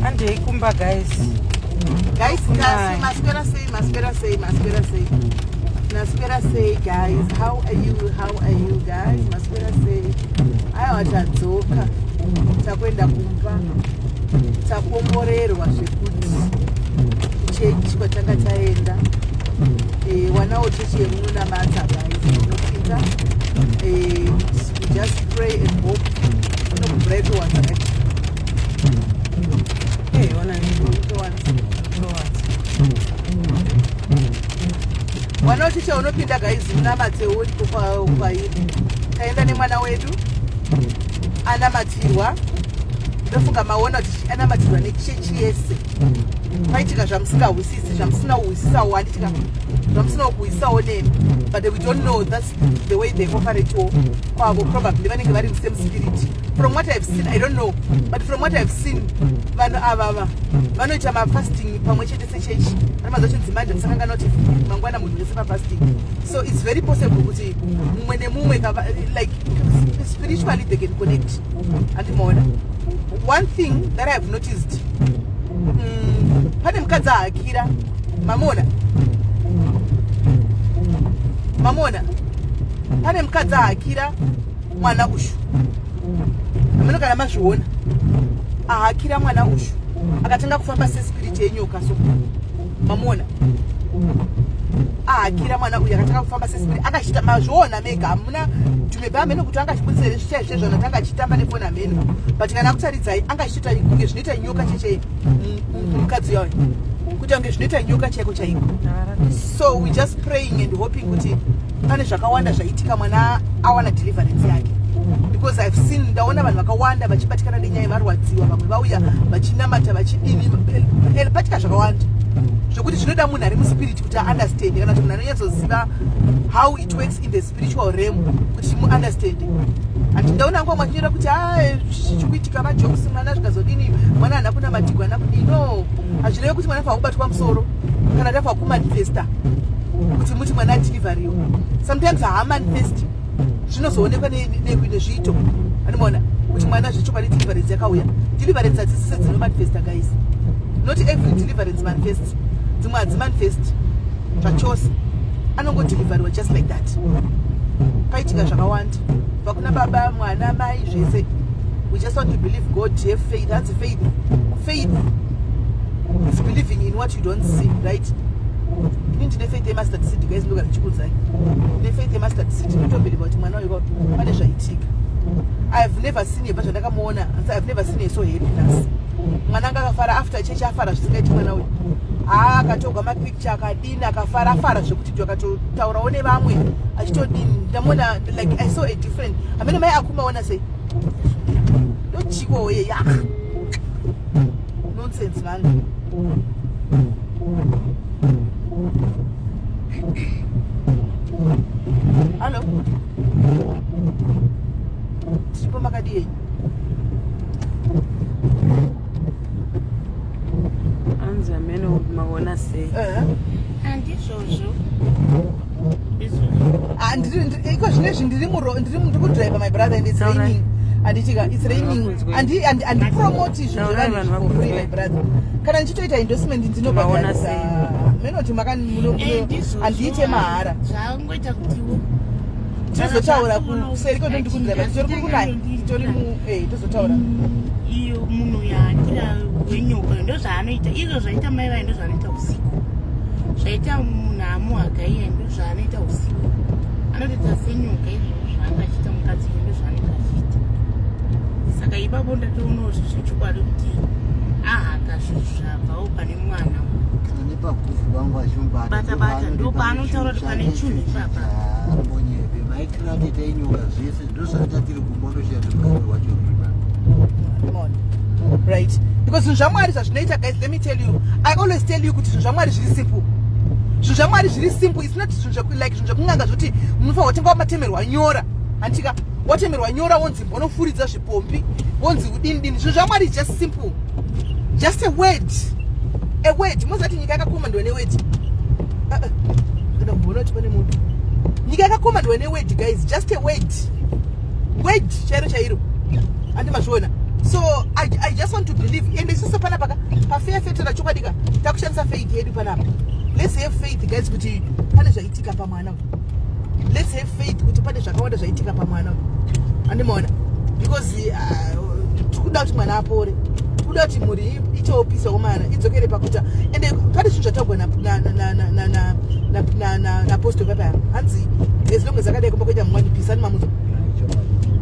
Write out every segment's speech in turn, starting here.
Andei kumba, guys. Guys, guys, maswera sei, maswera sei, maswera sei, maswera sei, guys? How are you? How are you, guys? Maswera sei? Aiwa, tadzoka, takuenda kumba, takomborerwa zvekuti kuchechi kwatanga taenda. Wanawo chechi yemunonamata, guys, unopinda. We just pray and hope unokubvura itowanza, right? Ona. Itowanza. Towanza. Mwana wechechi unopinda, guys, munamatsewo iko kwairi. Taenda nemwana wedu, anamatirwa. Ndofunga maona kuti anamatirwa nechechi yese. Paitika zvamusingahwisisi, zvamusina kuhwisisawo, handitika, zvamusina kuhwisisawo nemi, but we don't know, that's the way they operatewo kwavo. Probably vanenge vari musame spirit. From what I've seen, I don't know, but from what I've seen, vanhu avava vanoita mafasting pamwe chete sechechi. Vanomaza chinzi manje musakangana kuti mangwana munhu wese pafasting. So it's very possible kuti mumwe nemumwe like spiritually they can connect. Andimaona one thing that I've noticed, pane mukadzi ahakira. Mamona, mamona pane mukadzi ahakira mwana ushu. Hameno kana mazviona. Ahakira mwana ushu, akatanga kufamba sespirit yenyoka. So mamuona ahakira mwana uyu, akatanga kufamba sespirit, akachita. Mazviona mega, hamuna tumebe. Hameno kuti angachibudisa here zvichaizvo zvanatanga achitamba nefoni, hameno. But kana akutaridzai, angachiita kunge zvinoita nyoka cheche mukadzi uyayo, kuita kunge zvinoita nyoka chaiko chaiko. So we just praying and hoping kuti pane zvakawanda zvaitika, mwana awana deliverance yake, because I've seen, ndaona vanhu vakawanda vachibatikana nenyaya yevarwadziwa. Vamwe vauya vachinamata, vachidini, patika zvakawanda zvokuti zvinoda munhu ari muspirit kuti aunderstand, kana kuti munhu anonyatsoziva how it works in the spiritual realm kuti muunderstand. Handi ndaona nguva mwachinyora kuti a chikuitika majokes, mwana zvikazodini, mwana haana kunamatigwa, haana kudini. No, hazvirevi kuti mwana fanira kubatwa musoro kana tafa kumanifesta kuti muti mwana adeliveriwa. Sometimes haamanifesti, zvinozoonekwa nezviito. Anomaona kuti mwana zvechokwadi deliverance yakauya. Deliverance hadzisi sedzinomanifesta, guys. Not every deliverance manifests. Dzimwe hadzimanifest zvachose, anongodeliveriwa just like that. Paitika zvakawanda kubva kuna baba, mwana, mai, zvese. We just want to believe God, have faith. That's faith. Faith is believing in what you don't see, right? Ini ndine faith yemustard seed, guys. Ndoga ndichikuudzai, ndine faith yemustard seed. Ndotobelieva kuti mwana uyu pane zvaitika. I've never seen yebva zvandakamuona, I've never seen her so happiness. Mwana anga akafara after chechi, afara zvisingaiti mwana uyu. Haa, akatogwa mapicture, akadini, akafara, afara zvekuti tu akatotaurawo nevamwe achitodini. Ndamuona, like I saw a different. Hamene mai akumaona sei, ndochikoye ya nonsense, man. Hallo, tiripo, makadi yenyu? Anzi hamene maona sei. Handizvozvo, izvozvo. Ah, iko zvinezvi ndiri kudriver, my brother, and it's raining. Handitika, it's raining. Vakunzwe. Handipromoti izvo Taurai, zvevanhu vanhu for free, vakunzwe. my brother. Kana ndichitoita endorsement, Maona ndinobhadharisa. sei? Menoti Ndizvozvo. handiite mahara. Zvaangoita kutiwo Tinozotaura kuseri kwendondikundira, titori kuri kunaya, titori mu tozotaura. Iyo munhu yaakira wenyoka, ndozvaanoita izvo zvaita mai vayo, ndozvaanoita usiku. Zvaita munhu amuhaga iye, ndozvaanoita usiku, anotoita senyoka. Izvozvo zvaanga achiita mukadzi uyu, ndozvaanenge achiita. Saka ipapo ndatoonawo zvezvechokwadi kuti ahaka zvinhu zvabvawo pane mwana. Kana nepagufu vangu vachimbata. Bata, bata, ndopaanotaura kuti pane chinhu ipapa. Mbonyebe maitiro atoita inyoka zvese, ndozvaita tiri kumondoshiya rugare rwacho ruripa. On right, because zvinhu zvaMwari zvazvinoita, guys, let me tell you, I always tell you kuti zvinhu zvaMwari zviri simple. Zvinhu zvaMwari zviri simple. It's not zvinhu like zvinhu zvekunganga zvoti munofanira kutenga wamatemerwa nyora, handitika watemerwa nyora, wonzi mbonofuridza zvipombi, wonzi udini dini. Zvinhu zvaMwari is just simple, just a word, a word. Mozati nyika yakakomandwa neword. Ah, ah. Kana kumboona kuti pane munhu, nyika yakakomandwa neword, guys, just a word, word chairo chairo, handi mazviona? So I just want to believe, and isusu panapa ka pafeya fetera chokwadi ka takushandisa faith yedu panapa. Let's have faith, guys, kuti pane zvaitika pamwana uyu. Let's have faith kuti pane zvakawanda zvaitika pamwana uyu, handimaona? Because tikuda kuti mwana apore, tikuda kuti mhuri itewo peace wakomana, idzokere pakuta. Ende pane zvinhu zvataurwa napostle papa, hanzi as long as akadai kumba kuita muwane peace, ani mamuzo?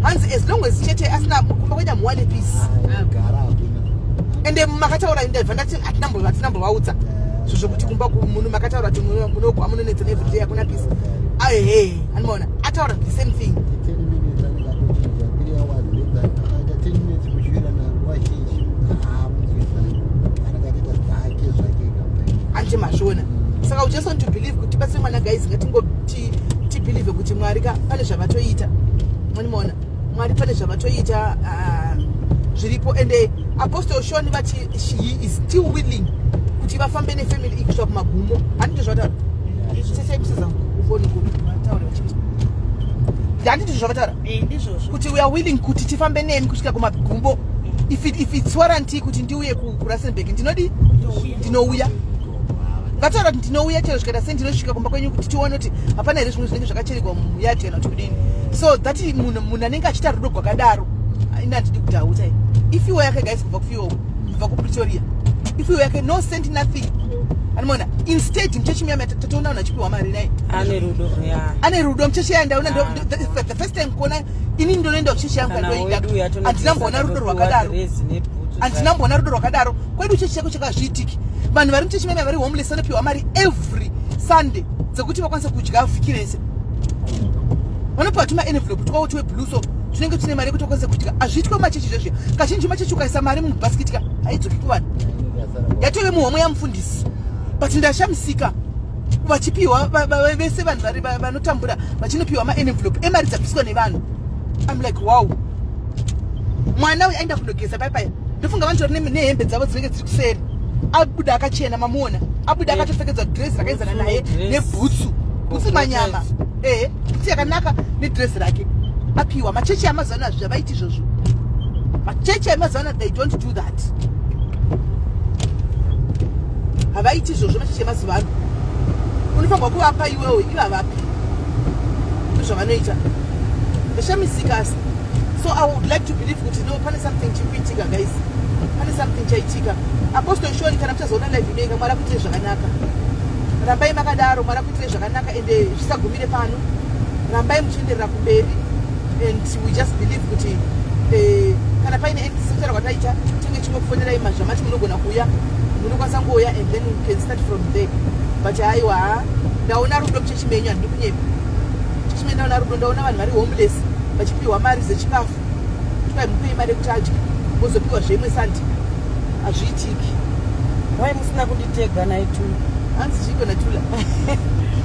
Hanzi as long as chete asina kumba kuita muwane peace. Gara hakuna. Ende makataura, ndabva ndati hatinambovaudza zvo zvokuti kumba munhu makataura kuti munogwa munonetsa everyday, hakuna peace. Aehe, anomaona ataura the same thing. 10 minutes anenge atochinja, 3 hours later akaita 10 minutes muchiwirana nguva zhinji, hamunzwisani, anenge atoita dzake zvake kambe. Anje mazviona? Saka we just want to believe kuti tibatsire mwana, guys. Ngatingo tibelieve kuti Mwari ka pane zvavatoita, manimaona? Mwari pane zvavatoita, ah, zviripo. Ende Apostle Shon vati he is still willing kuti vafambe nefamily iyi kusvika kumagumo, handiti zvavataura? Seseikuseza kufoni vataura vachiti, handiti zvavataura? Ndizvozvo. Kuti we are willing kuti tifambe nemi kusvika kumagumbo. If it's warranty kuti ndiuye kuRustenburg, ndinodi ndinouya. Vataura kuti ndinouya chero zvikaita sei, ndinosvika kumba kwenyu kuti tione kuti hapana here zvimwe zvinenge zvakacherekwa muyadhi kana kuti kudini. So that munhu anenge achiita rudo rwakadaro, ini handidi kudhauta. Ifiwo yake, guys, kubva kufiwo, kubva kuPretoria, ifiwo yake, no cent, nothing, animona? Instead muchechi muyami tatoona vanhu vachipiwa mari nai. Ane rudo ya. Ane rudo muchechi yaya. Ndaona Ah. the first time kuona ini ndonoenda kuchechi yangu Kana yandoenda, wedu uyu handina mboona rudo rwakadaro. drezi nebhutsu. Handina mboona rudo rwakadaro kwedu. Chechi chako chakazviitiki, vanhu vari muchechi meme vari homeless vanopiwa mari every Sunday dzekuti vakwanise kudya vhiki rese. Vanopiwa tuma envelope twavo tweblue, so tunenge tune mari yekuti vakwanise kudya. Hazviitwe mumachechi zvezviya. Kazhinji machechi ukaisa mari mubhasikiti ka, haidzoki kuvanhu, yatove muhomwe yamufundisi. But ndashamisika vachipiwa vese vanhu vari vanotambura vachinopiwa maenvelope emari dzabviswa nevanhu. I'm like, wow. Mwana uyu aenda kundogeza paipaya, ndofunga vanhu vari nehembe dzavo dzinenge dziri kuseri. Abuda akachena, mamuona abuda akatopfekedzwa dhirezi rakaenzana naye Dress. nebhutsu, bhutsu manyama, ehe, bhutsu yakanaka nedhirezi rake apiwa. Machechi amazuva ano hazvavaiti izvozvo. Machechi emazuva ano, they don't do that, havaiti izvozvo. Machechi emazuva ano unofanirwa kuvapa iwewo, ivo havapi. Ndozvavanoita, ndashamisika asi. So I would like to believe kuti no, pane something chiri kuitika, guys, pane something chaitika. Apostle Shoni, kana muchazoona live inoika, Mwari akuitire zvakanaka, rambai makadaro. Mwari akuitire zvakanaka, ende zvisagumire pano, rambai muchienderera kumberi. And we just believe kuti kana paine anything kwataita, tinge chingokufonerai mazvamati munogona kuuya, munokwanisa ngouya, and then we can start from there. But haiwa, ha, ndaona rudo muchechi menyu, handidi kunyepa. Chechi menyu ndaona rudo, ndaona vanhu vari homeless vachipiwa mari dzechikafu, twai mupei mari yekuti adye, vozopiwa zvemwe sandi. Hazviitiki. Wai musina kunditega naitula? Hanzi chiko natula?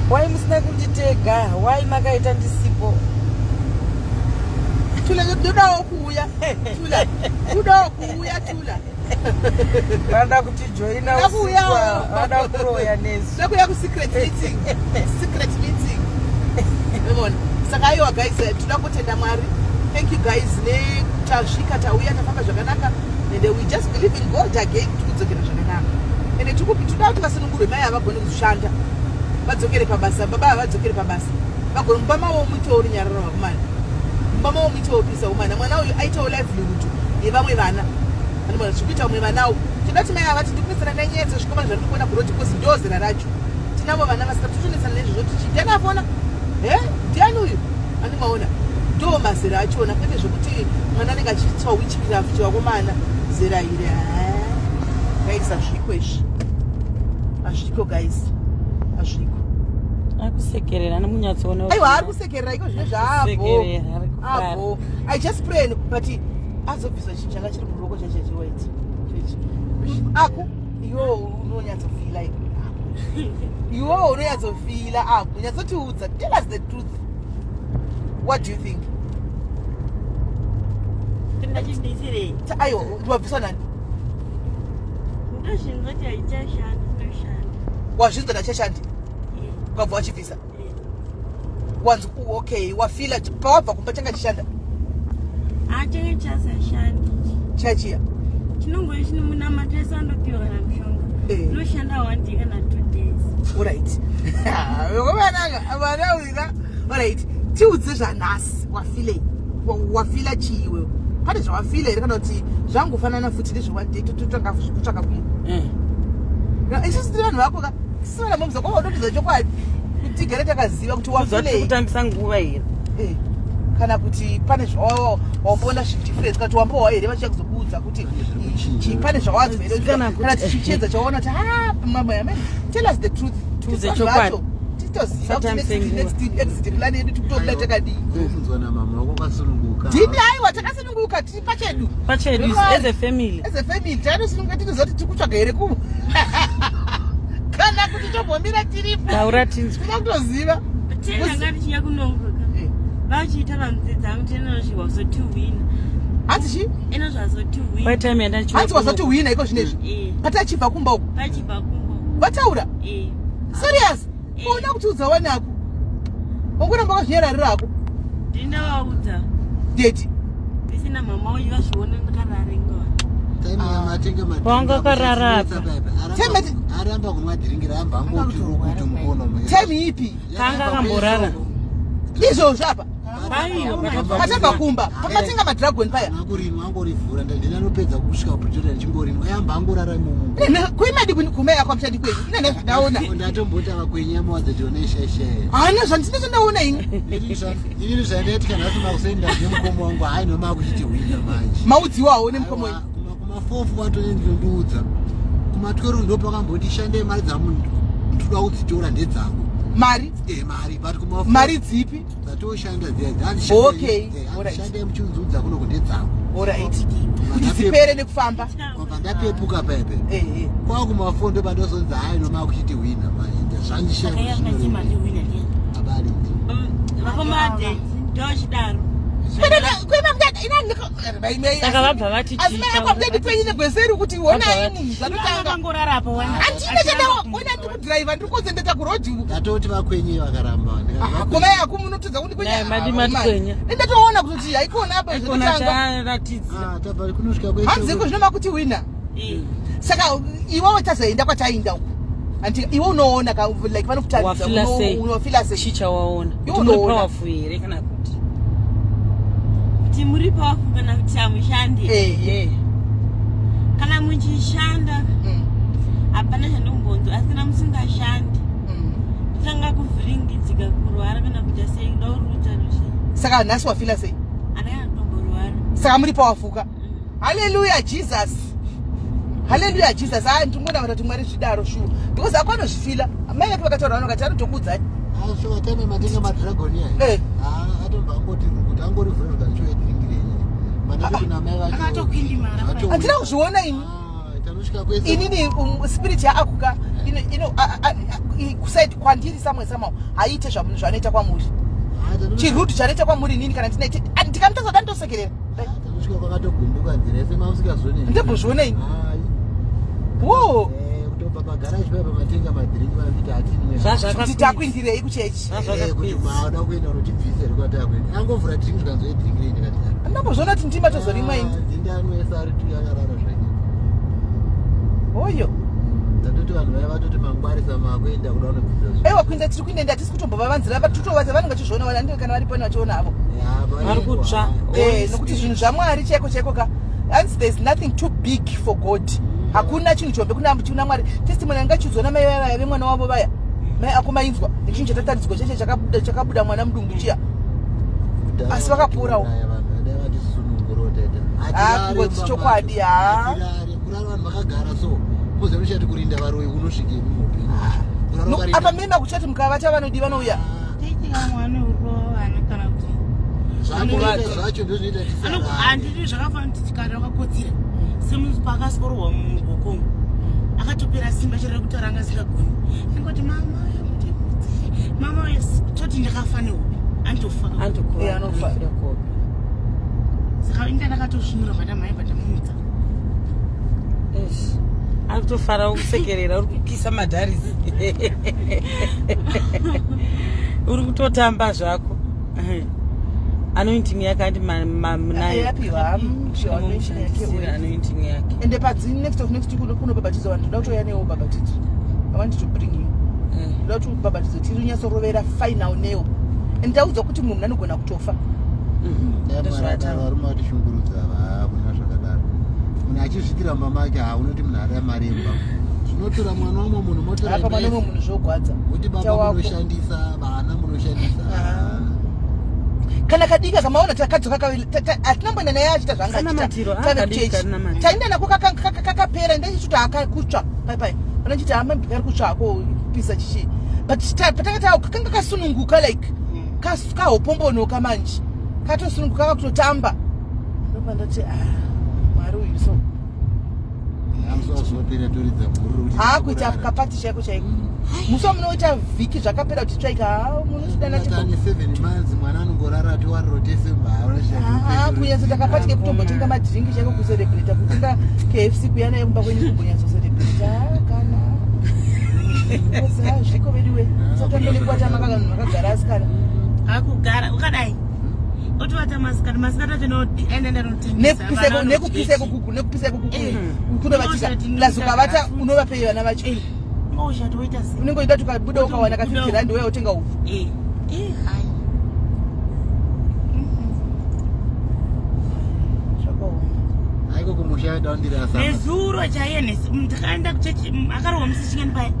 Wai musina kunditega? Wai makaita ndisipo? Tula, ndodawo kuuya, Tula, ndodawo kuuya, Tula. Vada kutijoina. Ndoda kuuyawo. Vada kuroya nesu. Ndoda kuuya kusecret meeting, secret meeting. Unoona? Saka aiwa, guys, toda kutenda Mwari. Thank you, guys, netasvika, tauya, tafamba zvakanaka, and we just believe in God again kuti kudzokera zvakanaka. Ende toda kuti vasunungurwe, mai havagoni kushanda, vadzokere pabasa, baba havadzokere pabasa. Vagona mumba mavo muitewo runyararo vakomana, mumba mavo muitewo peace vakomana. Mwana uyu aitewo livelihood yevamwe vana, anoona zviri kuita vamwe vanawo. Toda kuti mai avati ndikunetsana nenyaya dzezvikomana zvandiri kuona kuroad, because ndo zera racho. Tinavo vana vasina, totonetsana nezvozvo tichi ndiani afona, he, ndiani uyu, andimaona ndo mazera achona, kwete zvekuti mwana anenge achiitwa witchcraft. Vakomana, zera iri, guys, hazviko izvi, hazviko guys, hazviko. Akusekerera nomunyatsoona. Aiwa, ari kusekerera iko zvino zvaabo. Kusekerera, ari kufara. Abo, I just pray, but azobviswa chinhu changa chiri muruoko chacho chewhite chechi. Aku iwo unonyatsofila iko, iwo unonyatsofila. Aku nyatsotiudza, tell us the truth, what do you think? Ndachindisirei? Aiwa, wabviswa nani? Ndozvinzwa kuti haichashandi, chinoshanda. Wazvinzwa nachashandi, ukabva wachibvisa. Wanzi okay, wafila pawabva kumba changa chishanda? Achange chasashandi. Chachiya. Chinongove chine munamato ese andopiwa kana mushonga. Unoshanda one day kana 2 days. Alright, vananga vanaurira. Alright, tiudze zvanhasi, wafilei? Wafila chii iwewe? Pane zvawafila here, kana kuti zvangofanana futi ndezve one day, tototanga kutsvaka kumwe? Isusu tiri vanhu vako ka, sisi vana momza kwava unotiza chokwadi kuti tigare takaziva kuti Kuzwa tiri wafilei. Kutambisa nguva here? Kana kuti pane zvawamboona zvidifference, kana kuti wambowa here vachiya kuzokuudza kuti pane zvawanzwa here? Kana kuti- Kana tichichiedza chawaona kuti ha, mama amen, tell us the truth. Tiudze Tisu vanhu chokwadi. vacho, titoziva kuti Satambise nguva. next exit plan yedu tikutobuda takadii. Kubvunzwa namama wako kwasununguka. Ndini, aiwa, takasununguka, tiri pachedu. Pachedu Ndokwa- as a family. As a family takatosununguka, tinoziva kuti tiri kutsvaga here ku kana kuti tombomira tiripo. Taura tinzwe. Tinoda kutoziva. Tendanga tichiya kunongoka, vachiita vanzidzi dzangu tenozviwa zotiwina. Hanzi chi? Enozvazotiwina. Paitime yanda. Hanzi wazotiwina iko zvinezvi patachibva kumba uku? Pachibva kumba. Vataura? Serious? Uona kuti udza wanako ungoramba wakazvinyararirako. Ndinovaudza. Dedi. Isina mama uyu vazviona ndakararinga. Time yamatenga madhiringi Wanga wakarara akuchinetsa apa. paipa. Time Aramba kunwa dhiringi, ramba angoti rukuti mukono. Time ipi? Kanga akamborara. Izvozvo apa? Aiwa. Patabva kumba pamatenga madragon paya? Akurinwa, angorivhura, ndinanopedza kusvika kuPretoria ndichimborinwa, ayamba angorara imomo. Kuimadi kumai yako amushandi kwenyu inene zvandaona. Ndatomboti avakwenya mawadzationei shaishaya. Hana zvandine chandaona ini. Inini zvandaitika nhasi makuseni, ndazve mukoma wangu, hai, noma akuchiti hwina manje. Maudziwawo nemukomo wenyu? Kuma4 kwatone ndinondiudza, kuma12 ndo pakamboti shandei, mari dzamunhu ndoda kudzitora ndedzangu. Mari? E, mari, but kuma Mari dzipi? Dzatoshanda dziya. Shandei muchiunziudza kuno kundedzangu. Alright, kuti dzipere nekufamba. Kwabva ndapepuka paipe. Ehe. Kwakuma4 ndo pandozonzi hai, noma akuchiti hwina manje. Saka yanga chimalihwina. Abarindi. Vakomade ndochidaro. Saka vabva vati Azimayakwamudadi kwenyu negweseri kuti honai zvatotanga. Vakangorarapo wana. Handina chandaona, ndiri kudhiraivha, ndiri kukonzendeta kurodhi. Ndatoti vakwenye vakaramba. Koma yako munotodza kuti Naye, madi matikwenya. Ndatoona kuti haikona apa. Ikona zvatotanga. charatidzira. Tabva kunosvika. Hanziko zvino makuti wina. Saka iwewe tazoenda kwatainda uku, anti iwe unoona like vanokutaridza? Wafila sei? Unofila sei? Chicha waona Iwe kuti muri unoona. powerful here kana kuti? Kuti muri powerful kana kuti hamushandi? Ehe. Kana muchishanda, hapana chandikumbonzwa, asi kana musingashandi, ndotanga kuvhiringidzika, kurwara kana kuita sei, kuda kurutsa ruchii. Saka nhasi wafila sei? Handakana kutomborwara. Saka muri powerful ka? Haleluya Jesus, haleluya Jesus. A, ndingoda kuti Mwari zvidaro shuwa, because akwanozvifila mai vake vakataura, vanokati anotokuudzai. Asvika time matenga madragon aya. Atobva angoti rukuti angorivhura zvachoedhiringirenyi mandati kuna mai vacho. Akatokwindimara. Handina kuzviona ini. Tanosvika kwese. Inini spirit yaakuka ino kuside kwandiri samwe somehow haiite zvanoita kwamuri. Chirudhu chanoita kwamuri, inini kana ndinaite ndikamutazoda nditosekerera. Tanosvika kwakatogumbuka nzira yese, mamusikazvone. Ndambozviona ini. Wo. Kutobva pagaraji paya pamatenga madhiringi vanonditi hatini. Kuti takuindirei kuchechi? Kuti mauda kuenda unotibvisa here kwatakuenda, angovhura dhiringi zvikanzoedhiringirei, ndikati Ndambozviona kuti ndima tozorimwa ini. Ndindanwesa ari tu yakarara zvake. Oyo. Toti vanhu vaya vatoti mangwarisa makuenda kuda kunobvisa zvinhu. Aiwa, kuenda tiri kuenda, hatisi kutombovavanzira, totovadza vanenge vachizviona vana ndii kana varipo vachiona havo. Ya, Vari kutsva. Nokuti zvinhu zvaMwari chaiko chaiko ka, hanzi there is nothing too big for God. Hakuna chinhu chihombe kuna Mwari. Testimony yanga chiudzwa namai vaya vaya vemwana wavo vaya, mai ako mainzwa nechinhu chatataridzwa cheche chakabuda mwana mudumbu chiya. Kudhara Asi vakaporawo. vatiuraya vanhu, dai vatisunungura tete. Ah, kungoti chokwadi, ha. Hatirare, kurara vanhu vakagara so. Kuze unochati kurinda varoyi unosvike muupenyu hwacho. Kurara No, apa mema kuchati mukavata vanodi vanouya. Taitika mwana urova kana kuti Zvaanoita zvacho ndozvinoita tisarare. Handiti zvakafanana kuti kana wakakotsira semunhu paakasorohwa mugoko akatopera simba chero rekutaura anga asingagoni, angoti, "Mama uya, mama uya," toti ndakafa nehope, andofa. Eh, anofa. Saka inda ndakatosvinura madamai bvatamumutsa. Ari kutofara, kusekerera, uri kukisa madharisi, uri kutotamba zvako. Anointing yake andi munayo? Yapiwa Mushandisira anointing yake. Ende padzi next of next week kunobhabhatidzwa vanhu, ndoda kutouya newo bhabhatidzo. I want to bring you. Ndoda kuti ubhabhatidzo tiri unyatsorovera final nail, and ndaudzwa kuti mumwe munhu anogona kutofa. Dai Mwari adaro, varume vatishungurudza ava, hakuna zvakadaro. Munhu achizviitira mumba make, haunoti munhu arira mari yemba. Zvinotora mwana wamwe munhu motora Apa mwana umwe munhu zvogwadza. Kuti baba Chawako. munoshandisa, vana munoshandisa. Ah. Kana kadika kamaona takadzoka kaviri, hatina mboenda naye achiita zvanga Kanamatiro, achiita. Tave kadiki kuchechi. kanamatiro. Taenda nako kakapera, ndachiti kutsva pai panachiti hama kari kutsva hako kupisa chichi, but patakati kakanga kasununguka like kahopombonoka manje katosununguka kakutotamba, ndopa ndati, "Ah, Mwari uyu so." Amusazopera toridza mhururu kuti Haakuita kapati chaiko chaiko musi wamunoita vhiki zvakapera kuti tsvaika, ha, munochidana Atane 7 months mwana anongorara atiwariro tese. Kunyatsoita kapati kekutombotenga madhiringi chaiko, kucelebrata, kutenga KFC kuya naye kumba kwenyu, kumbonyatsocerebrata kana Koza, zviko veduwe satambe nekuwata vanhu makagara asikana. Akugara ukadai otovata masikati, masikati acho aenda. Nekupisa ikukuku, nekupisa ikukuku kunovatika, plus ukavata unovapei vana vacho? Ushati woita sei? Unenge uchida tukabuda ukawana ka 50 rand uya utenga upfu. Hai. Zvakaoma. Aiko kumusha daundirasa. Nezuro chaiye ndakaenda kuchechi, akarohwa musi chingani paya?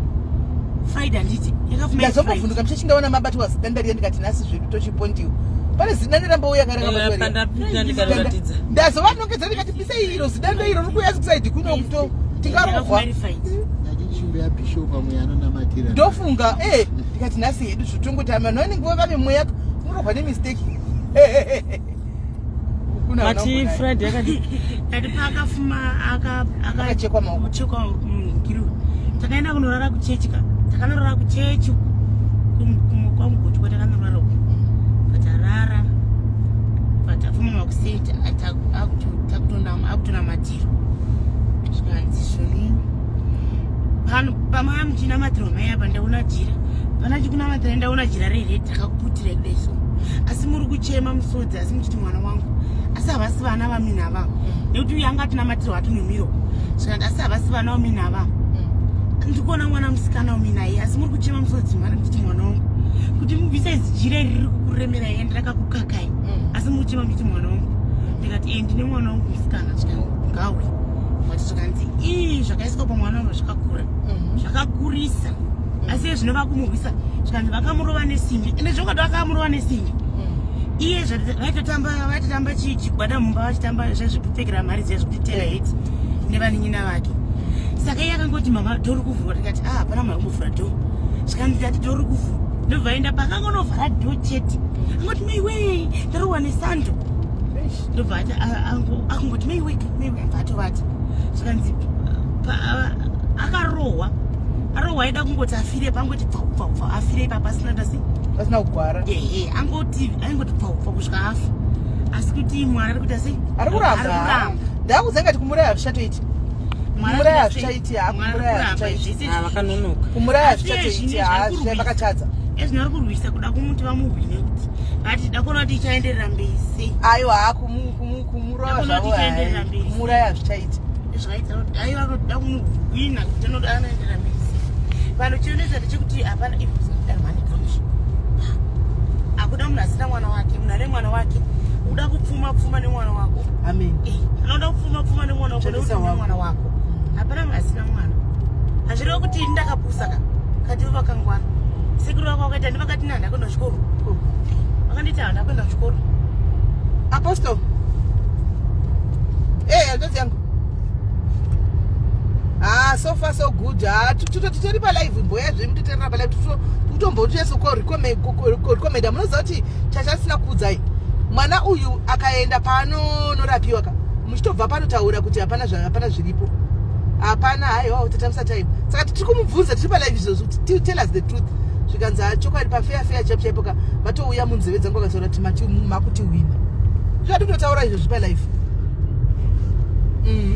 Friday, handiti? Yakafuma. Ndazombovhunduka muchechi ndaona mabatwa zidanda riya, ndikati nhasi zvedu tochipondiwa, pane zidanda rambouya. Pandapinda ndikanoratidza. Ndazovanongedza ndikati, "Pisai iro zidanda iro riri kuuya kusaidi kuno kuto tingarohwa." Achishumba yabhishopu amwe anonamatira. Ndofunga ndikati nhasi hedu zvotongoti vanhu vanenge vave mweya unorobwa nemistake. Kuna Mati vana. Friday yakadi? Kati paakafuma Akachekwa maoko. Chekwa mugiri, takaenda kunorara kuchechi ka, takanorara kuchechi kwamugoti kwatakanorara uku, patarara patafuma makuseti akutonamatira, zvikanzi zvoni pano pamaya muchinamatirwa mai apa ndaona jira, pana chikunamatira ndaona jira rered takakuputira kudai so, asi muri kuchema musodzi, asi muchiti mwana wangu, asi havasi vana vamina ava, nekuti uyu anga atinamatirwa atinomiro, zvikanzi asi havasi vana vamina ava, ndikuona mwana musikana uminaye, asi muri kuchema musodzi mwana muchiti mwana wangu, kuti mubvise jira iri riri kukuremerai ende rakakukakai, asi muri kuchema muchiti mwana wangu. Ndikati, "E, ndine mwana wangu musikana." Zvikanzi, "Ngauye." Vati zvikanzi, "Ii, zvakaiswa pamwana wangu zvakakura, zvakakurisa, asi iye zvino vakumurwisa." Zvikanzi vakamurova nesimbi, ende zvokwadi vakamurova nesimbi. Iye vaitotamba chigwada mumba, vachitamba zvezvekupfekera mari dziya zvekutitera heti nevanin'ina vake. Saka iye akangoti, "Mama, door ri kuvhurwa." Tikati, "Ah, hapana munhu ari kuvhura door." Zvikanzi, "Tati door ri kuvhurwa." Ndobva aenda pakangonovhara door chete, angoti, "Maiwe, ndarohwa nesando." Ndobva ati akungoti, "Maiwe, maiwe," abva atovata. Zvikanzi akarohwa arohwa, aida kungoti afire pangoti pfau pfau pfau, afire ipapo asina tasi. Pasina kugwara. Ehe, angoti aingoti pfau pfau kusvika afa, asi kuti Mwari ari kuita sei? Ari kuramba. Ndakudza ngati kumuraya hazvichatoiti. Mwari Kumuraya ari kuita sei? hazvichaiti, ha, Mwari ari kumuraya kuramba hazvichaiti. zvese. Ah, vakanonoka. Kumuraya Asi iye hazvichatoiti, zvino ha, zvari zvichai kurwisa. vakatadza. Ezvino ari kurwisa kuda kumuti vamuhwine, kuti vati da kuona kuti ichaenderera mberi sei. Aiwa, ha, kumurova Hakuna zvavo kuti ichaenderera hai, mberi. kumuraya hazvichaiti. Zvakaita kuti aiva anoda kumuhwina kuti anoda anoendera mberi. Vanhu chinoita ndechekuti hapana akuda munhu asina mwana wake, munhu ane mwana wake uda kupfuma pfuma nemwana wako. Amen. Eh, unoda kupfuma pfuma nemwana wako nekuti une mwana wako. Hapana munhu asina mwana. Hazvirevi kuti ini ndakapusa ka kati vakangwara. Sekuru vako vakaita ndivakati nani ndakuenda kuchikoro. Oh. Vakanditi handa kuenda kuchikoro. Apostle. Eh, hanzvadzi yangu. Ah, so far so good. Ah, titori pa live mboya zve mutoterera pa live tutomboti ko recommend. Munoziva kuti chachasina kuudzai. Mwana uyu akaenda paanonorapiwa ka. Muchitobva panotaura kuti hapana hapana zviripo. Hapana haiwa tatambisa time. Saka tiri kumubvunza tiri pa live izvozvo kuti tell us the truth. Zvikanzi ah, chokwadi pa fair fair chaipo chaipo ka vatouya munzeve dzangu vakataura kuti mati makuti wina. Zvatinotaura izvozvi pa live. Mm.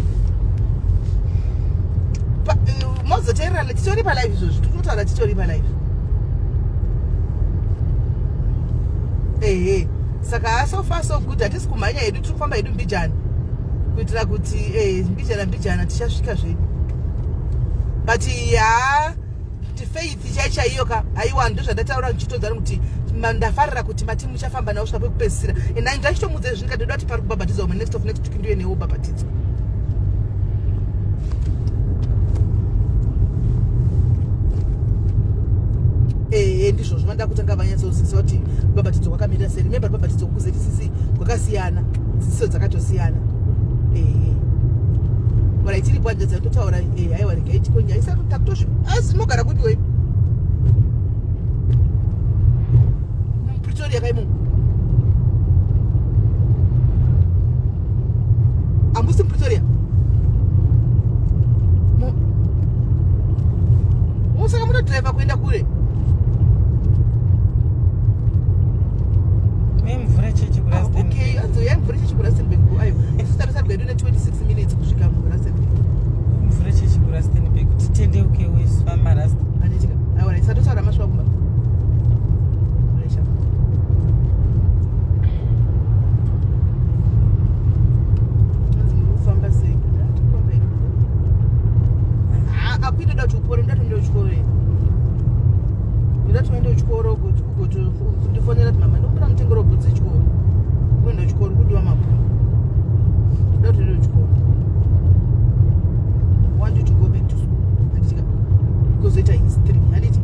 Eh, mozoteerera titori palive izvozvi tikutotaura titori palive ehe saka so far so good hatisi kumhanya hedu tiri kufamba hedu mbijana kuitira kuti eh, mbijana mbijana tichasvika zvedu but haa kuti faith chai chaiyo ka aiwa ndozvandataura ndichitodzana kuti ndafarira kuti mati muchafamba nawo kusvika pekupedzisira and ndachitomudza izvi ndikati ndoda kuti pari kubhabhatidzwa umwe next of next week ndiye newo bhabhatidzwa ehe ndizvozvo vanoda kutanga vanyatsozivisa kuti kubhabhatidzwa kwakamira sei remember kubhabhatidzwa kuzcc kwakasiyana dzidziso dzakatosiyana ehe ora itiripo hanzvadzi yatotaura eh, haiwa regai tikonye aisa takutosvi asi mogara kupi wei Pretoria kaimo amusi Pretoria musaka munodriver kuenda kure Mvura chechi kuRustenburg. Okay, anzi ya mvura chechi kuRustenburg ayo. Isu tarisa rwedu ne 26 minutes kusvika muRustenburg. Mvura chechi kuRustenburg titendeuke wesu vamarasta. Anditika. Aiwa, isatotaura maswa kumba. Resha. Anzi muri kufamba sei? Ndati hedu. Ah, akuita da kuti upore, ndati uende kuchikoro here. Ndati uende kuchikoro kuti ugotondifonera kuti mama ndokumbira mutengero bhutsu dzechikoro. Kuenda kuchikoro kudiwa mabhuku. Ndoda kuti uende kuchikoro. Want you to go back to school. Handitika. Kuzoita history. Handiti.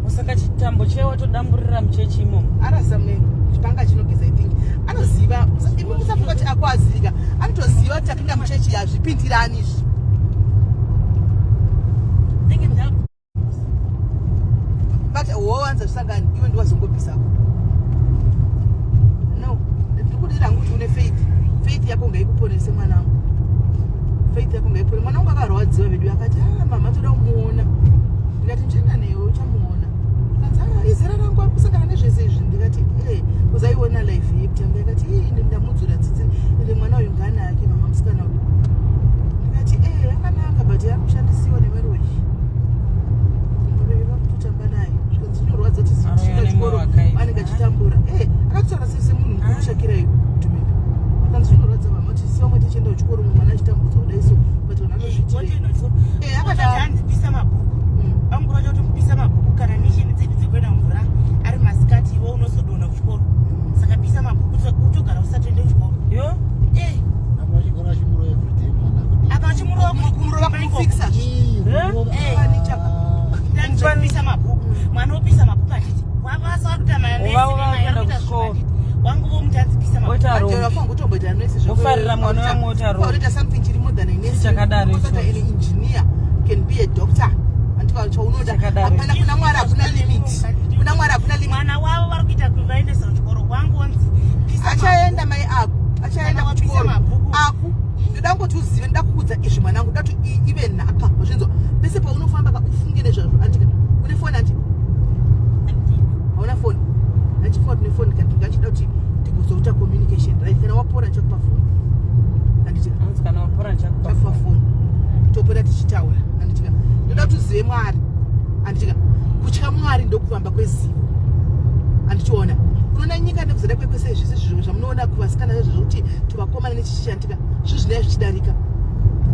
Saka chitambo chiya watodamburira muchechi imomo. Arasa mune chipanga chinogeza I think. Anoziva. Imi musafunga kuti akuazivika. Anotoziva kuti tapinda muchechi hazvipindirani izvi. But wowanza zvisangani iwe ndiwazongobvisako. No, ndikudira hangu kuti une faith. Faith yako ngaikuponese mwana wangu. Faith yako ngaikupone. Mwana wangu akarwadziwa vedu akati ah mama toda kumuona. Ndikati ndichaenda newe uchamuona. Akanzi ah izera rangu ari kusangana nezvese izvi. Ndikati eh uzaiona life yekutamba. Akati ii ndamudzura tsitsi ende mwana uyu ngaanake mama musikana uyu. Ndikati eh akanaka but ari kushandisiwa nevaroyi. Varoyi vakutotamba naye. Zvikanzi zvinorwadza kuti Aroya tisvika chikoro nemwoyo wakaipa. anenge achitambura. Eh akatotaura semunhu mukuru Shakira iyo Tumebe. Akanzi zvinorwadza mama kuti isu vamwe tichienda kuchikoro mumwe mwana achitambudzwa kudai so but vanhu vanozviitirei. Eh, akadaro. Akadaro. Mabhuku. Bamukuru vacho kuti mupisa mabhuku kana mishini dzedu dzekuenda mvura ari masikati iwe unozodonha kuchikoro. Saka pisa mabhuku utogara usatoende kuchikoro. Yo? Eh, Apa chikoro achimurova everyday mwana kudii? apa achimurova Kumurova kumufixa. Ii, kumurova. Eh. Ah. Pisa mabhuku. Mwana opisa mabhuku achiti wavasa vakuita manesi Vavo nemai vakuenda vakuita kuchikoro. zvakadii. Wangu vomuti pisa mabhuku. Oita rombe. Kutomboita nurse zvako. Wofarira mwana wamwe oita rombe. Unoita something chiri more than a nurse. Chakadaro Unoita ichocho. an engineer can be a doctor. Andika chaunoda. Chakadaro Hapana kuna Mwari hakuna limit. Kuna Mwari hakuna limit. Mwana wavo vari kuita kuvaendesa kuchikoro. Wangu wanzi pisa Achaenda mai ako. Achaenda Kana wapisa kuchikoro. mabhuku. Aku. Ndoda kungoti uzive ndoda kukuudza izvi mwanangu ndoda kuti ive nhaka. Wazvinzwa? Pese paunofamba ka ufunge nezvazvo. Andika. Une foni andi? Hauna foni? Ndachifunga kuti une foni kati ndachida kuti tigozoita communication right kana wapora ndichakupa foni. Andika. Anzi kana wapora ndichakupa Chakupa foni. Topota tichitaura. Anditika. Ndoda kuti uzive Mwari. Anditika. Kutya Mwari ndokuvamba kwezivo. Andichiona. Unoona nyika nekuzoda kwekwese zvese zvimwe zvamunoona kuvasikana zvezvo zvekuti tuvakomana nechichishandika zvinhu zvinaya zvichidarika.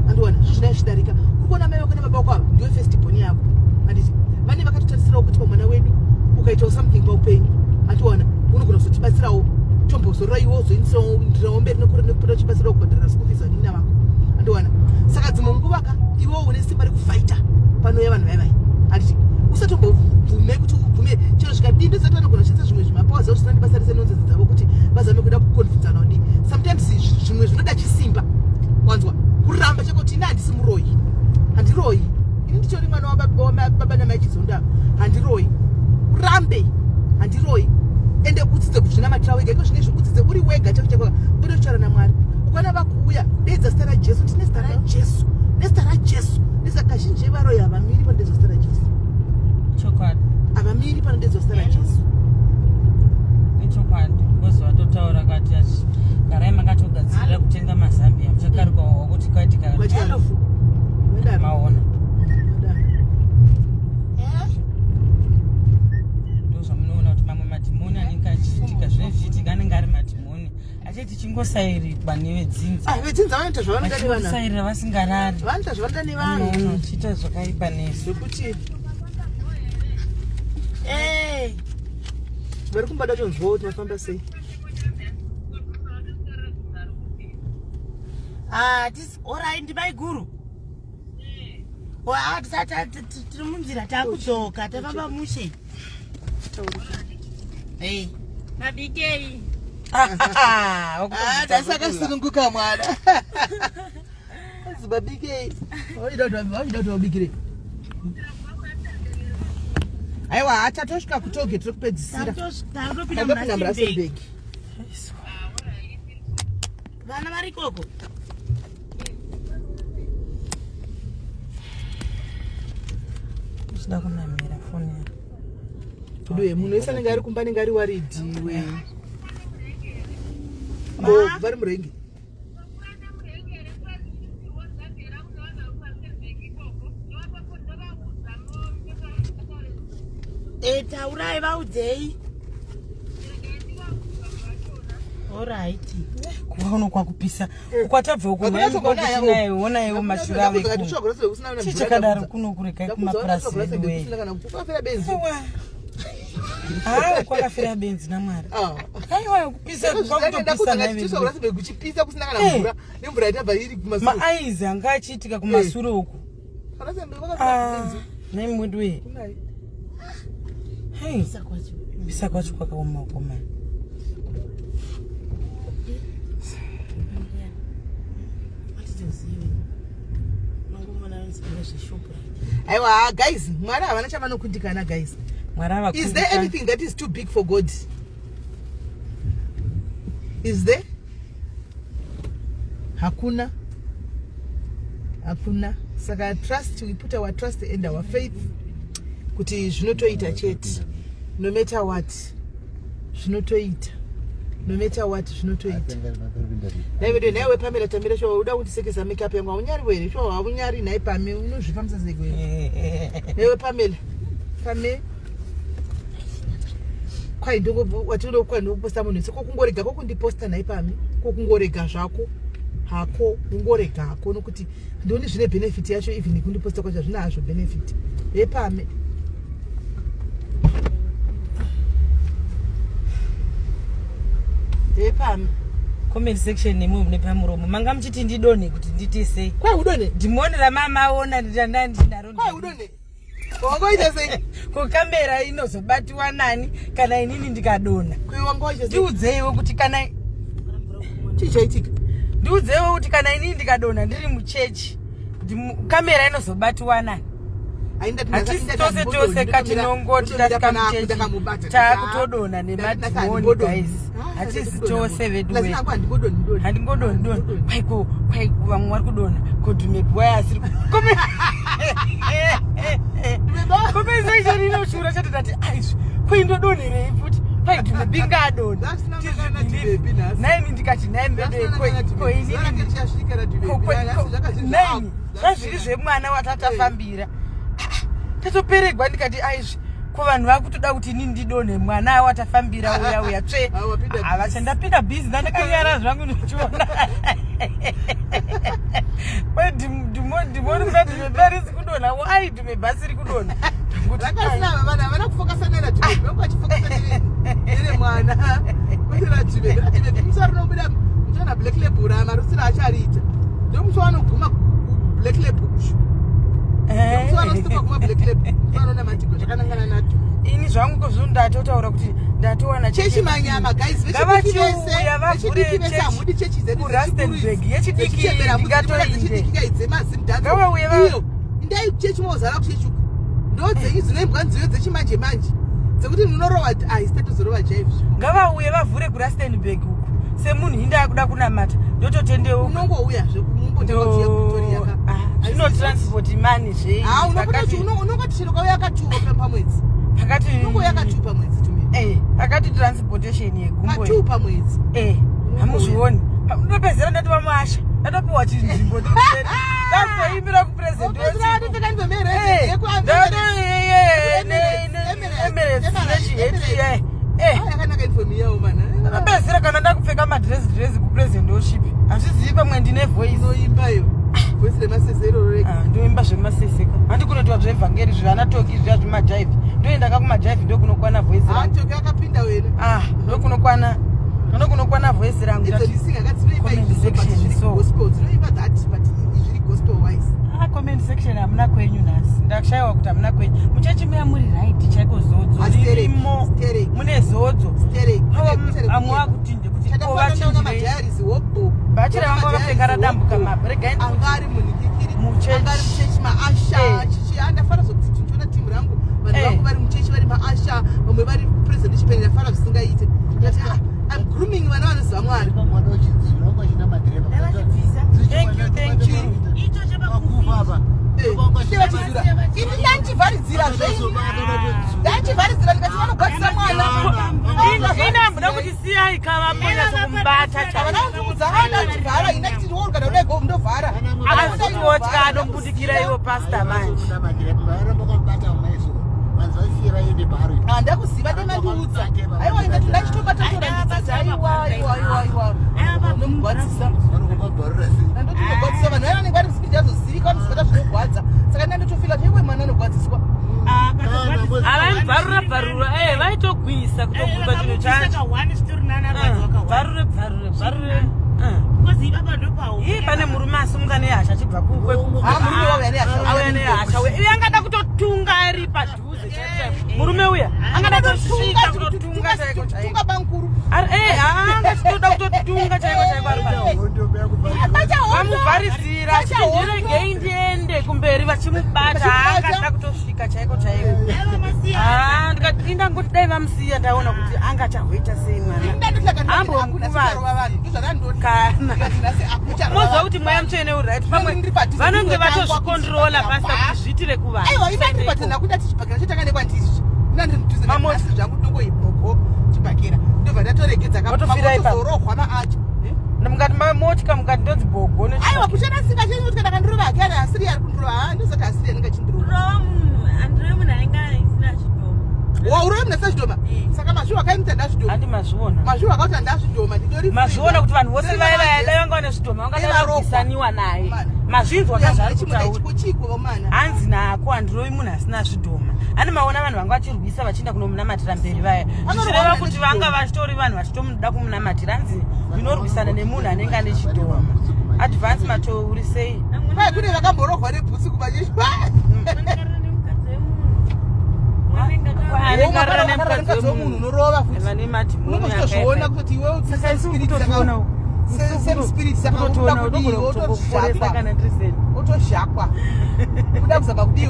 Andiona zvinhu zvinaya zvichidarika. Uri kuona mai vako nebaba vako ava ndiyo first born yavo. Handiti vane vakatotarisirawo kuti pamwana wedu ukaitawo something paupenyu andiona unogona kuzotibatsirawo tombozorora iwe uzoindirawo mberi nekupota uchibatsirawo kubhadharira school fees vanina vako andiona. Saka dzimwe nguva ka iwewo une simba rekufaita panouya vanhu vaivai handiti usatombobvume kuti ubvume chero zvikadii ndozati vanogona kushandisa zvimwe zvimapower zavo zvisina nebasa rese nonsense dzavo kuti vazame kuda kuconvinzana kudii sometimes zvimwe zvinoda chisimba wanzwa kuramba chako kuti ini handisi muroyi handiroyi ini nditori mwana wababa namai chizonda handiroyi urambe handiroyi ende udzidze kuzvinamatira wega iko zvine izvi udzidze uri wega chako chako bude kutaura namwari ukaona vakuuya deedza zita rajesu tine zita rajesu nezita rajesu nezita kazhinji varoyi havamiri panodeedzwa zita rajesu Chokwadi. Havamiri panodeedzwa zita rajesu. Ichokwadi. Because vatotaura kati garai makatogadzirira kutenga mazambia muchakaruka wakuti kwaitika Kwaitika rufu. Maona. Ndozvamunoona kuti mamwe madhimoni anenge achiitika zvinenge zvichiitika anenge ari madhimoni achiti tichingosairirwa nevedzinza. Ah, vedzinza vanoita zvavanoda nevana. Vachisairira vasingarari. Vanoita zvavanoda nevanhu. Unoona uchiita zvakaipa nesu. Zvekuti Eh, vari kumbada tonzwawo kuti mafamba sei. ah, tisi orai ndimai guru. Oh, ah, tisati tiri munzira takudzoka tafamba mushe. Hey. Mabikei. Ah, nhasi akasununguka mwana. Azi babikei. Wachida kuti vabikirei. Aiwa, hatatosvika kutoge tiri kupedzisira. Takutopinda Takutopinda muRustenburg. muRustenburg. Vana vari ikoko. Uchida kunamira foni yako. Kuduwe munhu wese anenge ari kumba anenge ari waridhiwe. Ko vari murengi. Eh, taurai vaudzei. Alright. Kuva uno kwakupisa. Kwatabva uko naye mashura ave kuno. Chii chakadaro kuno kurekai kumapurasi vedu wee. Haa kwakafira benzi namwari. Aiwa kupisa kwakutopisa naye vedu wee. Kuchipisa kusina kana mvura nemvura yatabva iri kumasure. Maaizi anga achiitika kumasure uku. Ah, nhai mwedu wee. Hey, kupisa kwacho kwakaoma ukoma. Aiwa guys, Mwari havana chavanokundikana guys. Mwari Is there anything that is too big for God? Is there? Hakuna. Hakuna. Saka trust, we put our trust and our faith kuti zvinotoita chete. No matter what. Zvinotoita. No matter what zvinotoita. Nhai vedu nhaiwe Pamela Tamira shuwa uda kundisekesa makeup yangu haunyari here shuwa haunyari nhai Pame unozvifambisa sei kwe nhaiwe Pamela Pame kwai ndongo watinoda kwai ndokuposta munhu wese kokungorega kokundiposta nhai Pame kokungorega zvako hako ungorega hako nokuti ndioni zvine benefit yacho even kundiposta kwacho hazvina hazvo benefit hepame hepame Comment section nemwe mune pamuromo manga muchiti ndidonhe kuti nditi sei kwai udonhe dhimoni ramamaona ndanda ndinaro kwai udonhe wangoita sei ko kamera inozobatiwa nani kana inini ndikadonha kwai wangoita sei ndiudzeiwo kuti kana chii chaitika ndiudzeiwo kuti kana inini ndikadonha ndiri muchechi kamera inozobatiwa nani Hatisi tose tose katinongoti tasvika muchechi taakutodonha nemadhimoni guys hatisi tose vedu we handingodonhi donhi kwaiko kwaiko vamwe vari kudonha kodhumepi waya asiri compensation inoshura chete tati aizvi koindodonherei futi kwaidhumepi ngaadonha naini ndikati nhai mbedo koinini naini zvazviri zvemwana watatafambira tatoperegwa ndikati aizvi Ko vanhu vakutoda kuti inini ndidonhe mwana watafambira uya uya tsve. Ah, wapinda busy. Havacha ndapinda busy ndandakanyara zvangu ndichiona. Kwe dhimoni kuda dhimebha risi kudonha why dhimebha siri kudonha? Ndangoti, Rakasina vana havana kufokasa nera dhimebhe vanga vachifokasa nere mwana kwete radhimebhe. Radhimebhe musi warinobuda muchaona black label ramarusiro achariita ndomusi wanoguma black label ushu. Eh. Ndomusi wanostopa kuma black label musi wanoona matigo zvakanangana nato. Ini zvangu kozvo ndatotaura kuti ndatowana Chechi manyama guys, vechidiki Ngavachiuya vese, vavhure vechidiki vese chechi hamudi chechi dzedu kuRustenburg, yechidiki dzechikuchembera hamudi ndingatoinde. dzechidiki kai dzemazimudhanzo. Ngavauye Iyo, indai kuchechi mozara kuchechi uku. Ndo dzenyu dzinoimbwa nziyo dzechimanje manje dzekuti munorova aisitatozorovha jive. Ngavauye vavhure kuRustenburg uku semunhu inde akuda kunamata ndototendeuka. Unongouyazve mumbotanga kutoria ka. Zvino transport mani zvei? Ah, unopota unongoti chero kauya katuwa pamwedzi. Pakati Unongouya katuwa pamwedzi tumi. Pakati transportation yegumbo. Katuwa pamwedzi. Hamuzvioni. Ndopedzera ndatova muasha. Ndatopiwa chinzvimbo ndakutoimbira kupresident. Wopedzera watopfeka ndomere yeku Emirates nechiheti. Yakanaka uniform yawo mana. Ndopedzera kana ndakupfeka madress dress kupresident worship. Hazvizivi pamwe ndine voice. Unoimba iyo. Voice remasese iroro rega. Ah, ndoimba zvemaseseka handi kunoitwa zveevhangeri zvevanatoki zviya zvemajaivhi ndoenda ka kumajaivhi ndokunokwana voice rangu. Toki akapinda wena. Ah, ndokunokwana voice rangu. Idzo ndisinga ngadzinoimba Comment izvi but section, zviri so. gospel. Dzinoimba that but zviri gospel wise. Ah, comment section hamuna kwenyu nhasi ndashayiwa kuti hamuna kwenyu muchechi muya muri right chaiko zodzo Astereki, ririmo stereki. mune zodzo Stereki. amwe akuti ndekuti ko Chakafanana vachinjirei madiaries hobho. Bhachi ravanga vakapfeka radambuka mabho. Regai ndikuti- Anga ari munikikiri. Muchechi. Anga ari muchechi maasha. Chichi andafara zvokuti tinchiona timu rangu. Vanhu vangu vari muchechi vari maasha. Vamwe vari president chipeni ndafara zvisingaite. Ndati ah, I'm grooming vana vanoziva Mwari. Mwana uchidzura wanga uchina madhireva. Thank you, thank you. Icho chepakufa. Chevachizura. Ini ndanchivharidzira zve. Ndanchivharidzira ndikati vanogwadzisa mwana. Ina hamuna kuti siyai kavambonyatsokumubata. Havana kundiudza ndanchivhara ina kuti ndiwo kana udai go ndovhara. Akazototya anombudikira iwo pasta manje. Handakuziva demandiudza. Aiwa ina ndachitobata torandidza. Aiwa aiwa aiwa aiwa. Unomugwadzisa. Ndandotinogwadzisa vanhu vaya vanenge vari musipiti azozivika vanozivata zvinogwadza. Saka ndandotofila kuti iwe mwana anogwadziswa. Havaibvarura bvarura vaitogwisa kutogwisa chinhu chacho. Bvarure bvarure bvarure. Ii pane murume asimuka nehasha achibva Ah, murume wauya nehasha. Auya nehasha uya. Iye angada kutotunga ari padhuze chaipo chaipo. Murume uya angada kutosvika kutotunga chaiko chaiko. Tunga bankuru. Anga chitoda kutotunga chaiko chaiko ari padhuze. Vamuvharisira achiti ndiregei ndiende kumberi vachimubata angada kutosvika chaiko chaiko. Ah, ndikati indangoti dai vamusiya ndaona kuti anga achahoita sei mwana. Kana. Moziva kuti mweya mutsvene uri right pamwe Ndiri padhuze, vanonge ndinotangwa vatozvikondrola kuti pasta kuti zviitire kuvanhu. Aiwa ina ndiri patena kuda tichibhakera chotanga nekwandiri. Ina ndiri mudhuze Mamoti. nhasi zvangu ndongoibhoko chibhakera. Ndobva ndatoregedza Watofira ipapo. kamazorohwa maacha. Mukati mamotya mukati ndonzi bhogo Aiwa kuchena singa chenyu kuti kana kandirova hake ari asiri ari kundirova. Ah ndozoti asiri anenge achindirova. Wa urove munhu asina zvidhoma. Saka mazviwa akaimita ndazvidhoma. Handi mazviona. Mazviwa akauti handazvidhoma ndidori. Mazviona kuti vanhu vose vaya vaya dai vanga vane zvidhoma vanga dai varwisaniwa naye. Mazvinzwa kazvaari kutaura. Chiko mana. Hanzi nako handirovi munhu asina zvidhoma. Ane maona vanhu vanga vachirwisa vachienda kunomunamatira mberi vaya. Zvichireva kuti vanga vachitori vanhu vachitomuda kumunamatira. Hanzi ndinorwisana nemunhu anenge ane chidhoma. Advance matouri sei? Kwai kune vakamborohwa nebhutsu kumachechi. Anenge arara nemukadzi wemunhu wemunhu. unorova futi. Vane madhimoni Unongozvitozviona akaipa. kuti iwewe Saka isu spirit kutotoona uku. same spirit saka Kutotoona unoda kudii unogona kutokuporesa wotoshakwa kana ndiri seni. wotoshakwa kuda kuzama kudii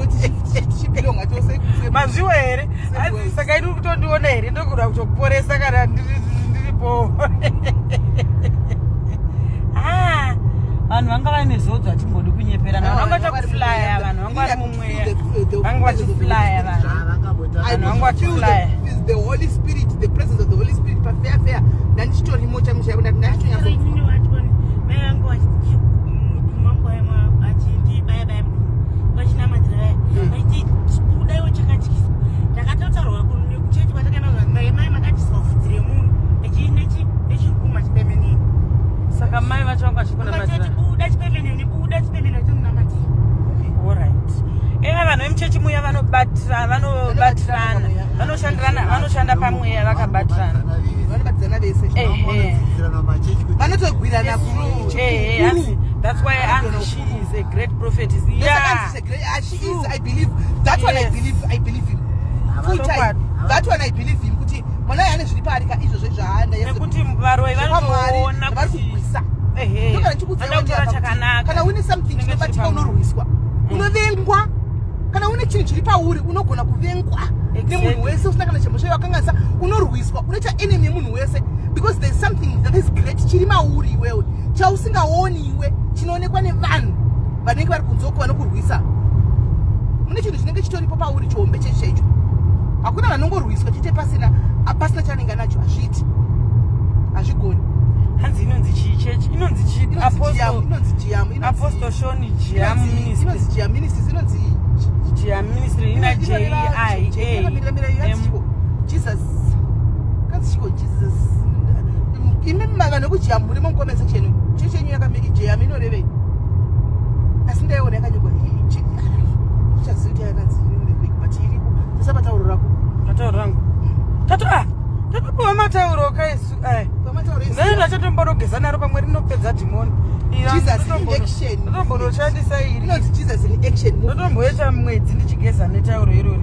tichipilonga chose Mazviwa here? Hanzi saka ini uri kutondiona here ndogona kutokuporesa kana ndiripo. Ah, vanhu vanga vane zodzo vachimbodi kunyeperana. Vanhu vanga vachakuflya, vanhu vanga vari mumweya. Vanga vachiflya vanhu. I Vanhu vanga could feel vachiflya. the Holy Spirit, the presence of the Holy Spirit pafair fair. Ndandichitorimo chaimo chaimo ndati ndachitonyatsonzwa. Saka mai vacho vanga vachikunamatira. Buda chipembenene, buda chipembenene tomunamatira. Alright. Eva vanhu vemuchechi muya vanobatirana, vanobatirana, vanoshandirana, vanoshanda pamweya vakabatirana. Vanobatirana vese. Ehe. Vanotogwirana Ehe, hanzi that's why hanzi she is a great prophetess. Yeah. She is, I believe. That one I believe, I believe him. Full time. That one I believe him kuti mwana uyu ane zviri paari ka izvozvo zvaanda Nekuti varoi vanotoona vari kuti kugwisa. Ehe. Ndokana ndichikuudza Vanoda kutora iwe kuti chakanaka. Kana une something Chinenge chiri chinobatika pamunhu. unorwiswa. Unovengwa. Kana une chinhu chiri pauri unogona kuvengwa Exactly. nemunhu wese usina kana chemhosva yawakanganisa unorwiswa unoita enemy yemunhu wese because there's something that is great chiri mauri iwewe chausingaoni iwe chinoonekwa nevanhu vanenge vari kunze uko vanokurwisa. Mune chinhu chinenge chitoripo pauri chihombe checho chaicho. Hakuna vanongorwiswa chete pasina pasina chaanenge anacho hazviiti. Hazvigoni. Hanzi inonzi chii chechi? Inonzi chii? Inonzi Apostle Jiam, inonzi Jiam, inonzi- Apostle Shoni Jiam inonzi- Ministry. inonzi Jiam Ministries, inonzi Jiam Ministry ina J I A M. Jesus kanzi chiko Jesus imi vanhu vekujiam muri mucomment section chechi yenyu yakamiri jiam inorevei asi ndaiona yakanyorwa ichazivi kuti yakanzi inorevei but iripo tosapatauro rako Matauro rangu. Tato ah. Tatopiwa matauro kaisu. Eh. pamatauro Ndani ndachatomborogeza naro pamwe rinopedza dhimoni. Jesus in action. Ndotombonoshandisa iri. Inonzi Jesus in action movement. Ndotomboita mwedzi ndichigeza netauro irori.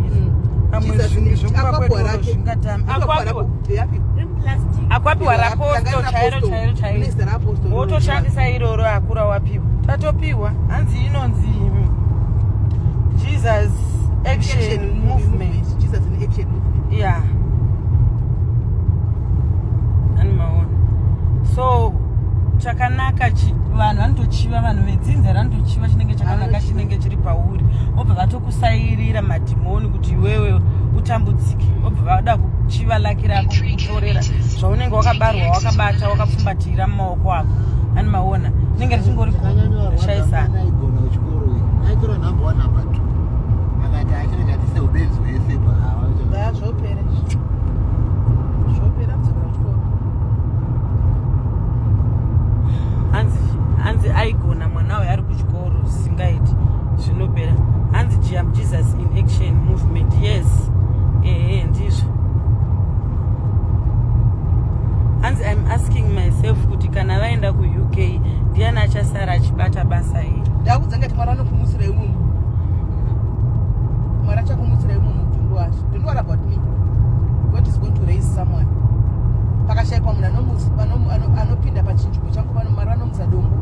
Pamwe Jesus zvinhu in zvokumba akwapiwa kwedu rake. zvingatame. Akwapiwa Akwapiwa. rako. Yapiwa. Remuplastic. Akwapiwa raposto chairo chairo chairo. Mune zita raapostol. Wotoshandisa iroro akura wapiwa. Tatopiwa. Hanzi inonzi Jesus Action Action Movement. Jesus in action movement. Yeah. Ani maona. So chakanaka vanhu vanotochiva vanhu vedzinza vanotochiva chinenge chakanaka Vanochiva. chinenge chiri pauri vobva vatokusairira madhimoni kuti iwewe utambudzike vobva vada kuchiva laki rako kukutorera zvaunenge wakabarwa wakabata wakapfumbatira mumaoko ako ani maona rinenge richingori shaisana aigona kuchikoro uyu aitora number one number two akati achine chatise ubenzi hwese pa Nda zvopera. Zvopera kudzokera kuchikoro. Hanzi hanzi aigona mwana uyu ari kuchikoro zvisingaiti zvinopera. Hanzi Jiam Jesus in action movement. Yes, ehe ndizvo. Hanzi I'm asking myself kuti kana vaenda kuUK ndiani achasara achibata basa iri? Ndakudza ngati Mwari anokumutsirai munhu. Mwari achakumutsirai munhu. Don't worry. Don't worry about me. God is going to raise someone. Pakashayikwa munhu anopinda pachinzvimbo changu pano Mwari vanomutsa dombo.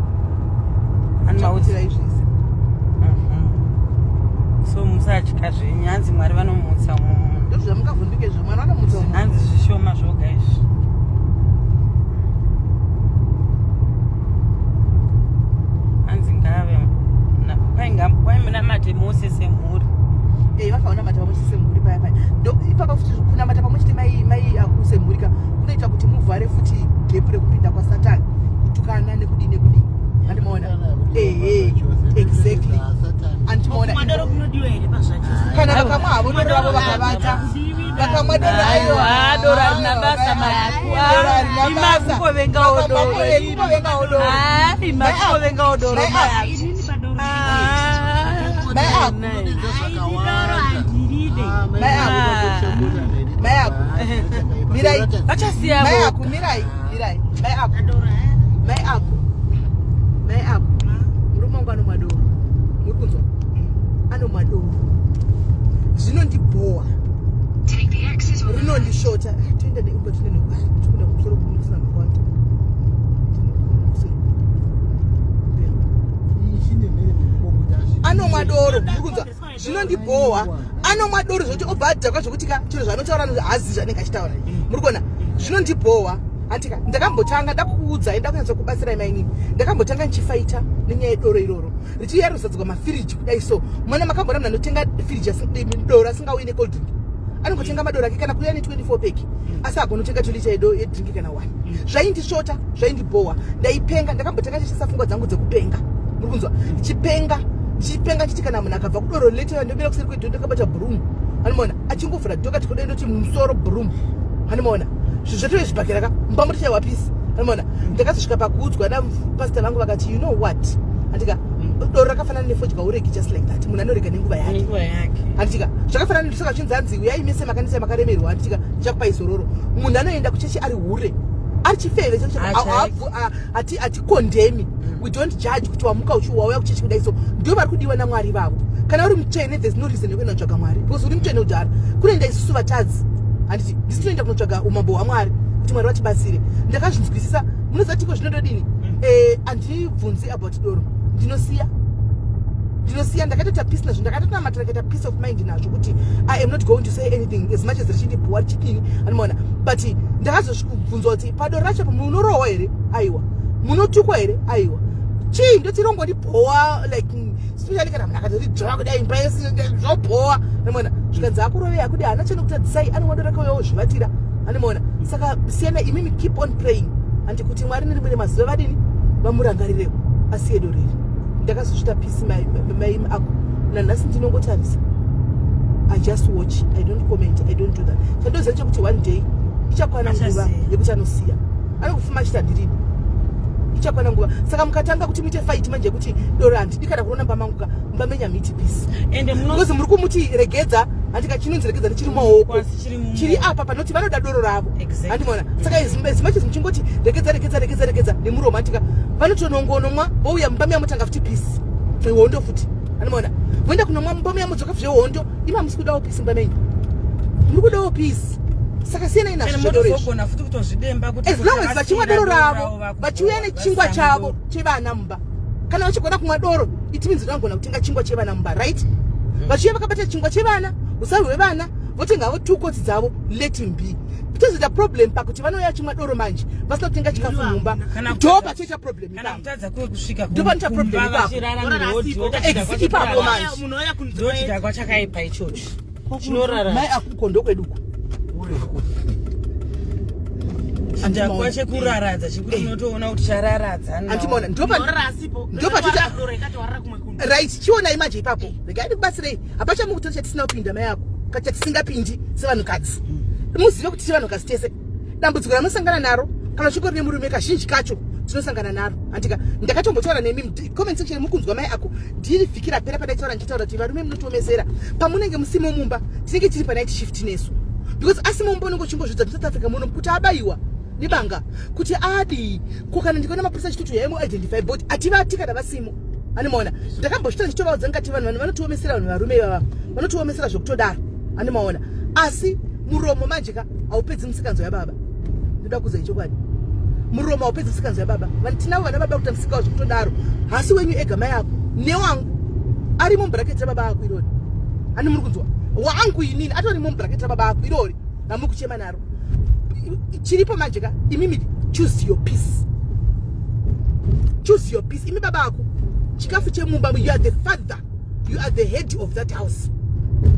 Ani maudzi Achakumutsirai zvese. So musatya zvenyu. Hanzi Mwari vanomutsa umwe munhu. Ndozvamungavhunduke zvo. Mwari vanomutsa munhu. Hanzi zvishoma zvoga izvi. Hanzi ngave kwai munamate mose semhuri. Eh, vafanira kunamata pamwe chete semhuri paya paya. Ndo ipapa futi kunamata pamwe chete mai mai aku semhuri ka kunoita kuti muvhare futi gap rekupinda kwaSatani kutukana nekudii nekudii. Handimaona? Ehe, exactly. Handimaona? Kumadoro kunodiwa here pazvacho? Kana vakamwa havo doro ravo vakavata. Vakamwa doro Aiwa, doro harina basa maku. Doro harina basa. Imakukovengawo doro. Kukovengawo doro. Ah, imakukovengawo doro. Mai Mai. Inini padoro. Ah, Mai aku. nai. Doro handiride. Mai aku. Mai aku. Mirai. Vachasiya Mai voga. aku mirai, mirai. Mai aku. Padoro eh. Mai aku. Mai aku. Murume wangu anomwa doro. Muri kunzwa? Anomwa doro. Zvinondibhowa. Rinondishota. Toenda neUber toenda ne toenda kumusoro kumusana kwakawanda. Kumberi. Anomwa doro. Muri kunzwa? Zvinondibhowa. Anomwa doro zvekuti obva adhakwa zvekuti ka chero zvaanotaura haazivi zvaanenge achitaura. Muri kuona? Zvinondibhowa. Antika ndakambotanga ndakuudzai ndakunyatsa kubatsirai mainini. Ndakambotanga ndichifaita nenyaya yedoro iroro. Richiuya rizadzwa mafiriji kudai so. Mwana makambona munhu anotenga firiji doro asingauyi necold drink. Anongotenga madoro ake kana kuuya ne24 pack. Asi agonotenga 2 liter yedrink kana 1. Zvaindisvota, zvaindibhowa. Ndaipenga, ndakambotanga ndichishandisa pfungwa dzangu dzekupenga. Muri kunzwa? Ndichipenga, ndichipenga ndichiti kana munhu akabva kudoro lete ndomira kuseri kwedhoo ndakabata broom. Anomaona achingovhura dhoo kati kudai ndoti musoro broom. Anomaona. Zvinhu zvatove zvibhakera ka mumba mutochaiwa pisi. Anoona ndakazosvika pakuudzwa napastor vangu vakati, "You know what, andika, doro rakafanana nefodya, uregi just like that. Munhu anorega nenguva yake." Nenguva yake. Handitika, zvakafanana nesaka chinzi hanzi, "Uyai mese makanisa makaremerwa, handitika, ndichakupai zororo." Munhu anoenda kuchechi ari hure, ari chifeve. Ah, Haticondemni, we don't judge kuti wamuka wauya kuchechi kudai. So ndio vari kudiwa namwari vavo. Kana uri mutsvene, there's no reason yekuenda kutsvaga Mwari, because uri mutsvene kudhara. Kunoenda isusu vatadzi, handiti? Ndisi tinoenda kunotsvaga umambo hwaMwari kuti Mwari vatibatsire. Ndakazvinzwisisa. Munoziva tiko zvinododini? Handibvunzi about doro, ndinosiya, ndinosiya. Ndakatoita peace nazvo, ndakatonamatira, ndakaita peace of mind nazvo kuti I am not going to say anything, as much as richindibhuwa richidini, anomaona. But ndakazosvikubvunzwa kuti padoro racho munorohwa here? Aiwa. Munotukwa here? Aiwa. Chii? Ndotirongondibhowa, like especially kana munhu akatotidzvova kudai imba yese zvobhowa, anomaona. Zvikanzi akurove akudi, haana chenokutadzisai, anomwa doro rake zvivatira, anomaona. Saka siyana imimi, keep on praying, handi kuti Mwari nerimwe remazuva vadini, vamurangarirewo asiye doro iri. Ndakazosvita peace mai ako. Nanhasi ndinongotarisa, I just watch, I don't comment, I don't do that. Chandoziva chekuti one day ichakwana nguva Achasiya. yekuti anosiya, anokufuma achiti handiridi. Ichakwana nguva. Saka mukatanga kuti muite fight manje yekuti doro handidi kana kuona mba mangu ka, mba menyu hamuiti peace. Ende muno Because muri kumuti regedza, handika, chinonzi regedza nechiri mumaoko. Kwasi chiri Chiri apa panoti vanoda doro ravo. Exactly. Handimaona. Saka as much as muchingoti regedza, regedza, regedza, regedza nemuromo, handika, vanotonongonomwa vouya mumba muya motanga futi peace zvehondo futi, handimaona. Voenda kunomwa mumba muya modzoka zvehondo. Imi hamusi kudawo peace mumba menyu, muri kudawo peace. Saka siyanai nazvo Ende zvedoro izvi. motozogona futi kutozvidemba kuti As long as vachimwa doro ravo, vakubowa, vachiuya nechingwa vasiyana chavo doro. chevana mumba. Kana vachigona kumwa doro, it means vanogona kutenga chingwa chevana mumba, right? Vachiuya vakabata chingwa chevana, usavi hwevana, votenga havo two coats dzavo. Let him be. Tozoita problem pakuti vanouya vachimwa doro manje vasina kutenga chikafu mumba. Kana Ndo pachoita problem kana ipapo. kutadza kwekusvika Ndo panoita problem ipapo. vachirara murodhi. Ipapo manje. Munhu auya kunzi Ndo chidhakwa chakaipa ichochi chinorara. Mai akuko ndokweduko. Chidhakwa chekuraradza chekuti unotoona kuti chararadza. Andimaona. Doro asipo. Doro ikatowarira kumwe kunhu. Right, chionai manje ipapo. Regai ndikubatsirei. Hapachamukutora chatisina kupinda, mai ako, chatisingapindi sevanhukadzi. Muzive kuti tiri vanhukadzi tese. Dambudziko ramunosangana naro kana uchingori nemurume, kazhinji kacho tinosangana naro, handika? Ndakatombotaura nemi comment section, mukunzwa mai ako. Ndiri vhiki rapera pandaitaura, ndichitaura kuti varume munotiomesera pamunenge musimo mumba. Tinenge tiri panight shift nesu, because asimo mumba unenge uchingozvidza muSouth Africa muno kuti abayiwa nebanga, kuti adii ko. Kana ndikaona mapurisa achitoti uyai muidentify body, hativati kana vasimo, animaona. Ndakambosvita ndichitovaudza ngati vanhu vanotiomesera, vanhu varume ivava vanotiomesera zvekutodaro, animaona. Asi muromo manje ka haupedzi musikanzo yababa. Ndoda kuudza chokwadi, muromo haupedzi musikanzo yababa. Tinavo vana baba kuita musika zvekutodaro. Hasi wenyu ega, mai ako, newangu arimo mubracket rababa ako irori. Hani muri kunzwa? Wangu inini atorimo mubracket rababa ako irori ramuri kuchema naro. Chiripo manje ka, imimi choose your peace, choose your peace. Imi baba ako, chikafu chemumba, you are the father, you are the head of that house.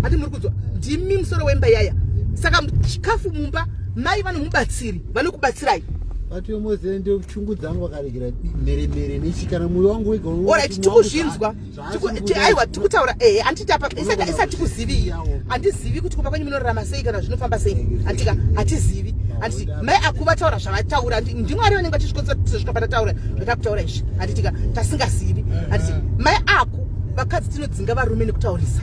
Hati muri kunzwa? Ndimi musoro wemba yaya. Saka chikafu mumba, mai vanomubatsiri, vanokubatsirai. Vatomoziva ndio shungu dzangu vakaregera mheremhere nechi kana mwoyo wangu wega. Alright, tikuzvinzwa. Aiwa, tikutaura ehe, handiti apa isati tikuzivi. Handizivi kuti kumba kwenyu munorarama sei, kana zvinofamba sei, handika? Hatizivi, handiti? Mai aku vataura zvavataura. Ndimwari vanenge vachisvikonzera tizosvika patataura zvatakutaura izvi, handitika? Tasingazivi, handiti? Mai aku, vakadzi tinodzinga varume nekutaurisa,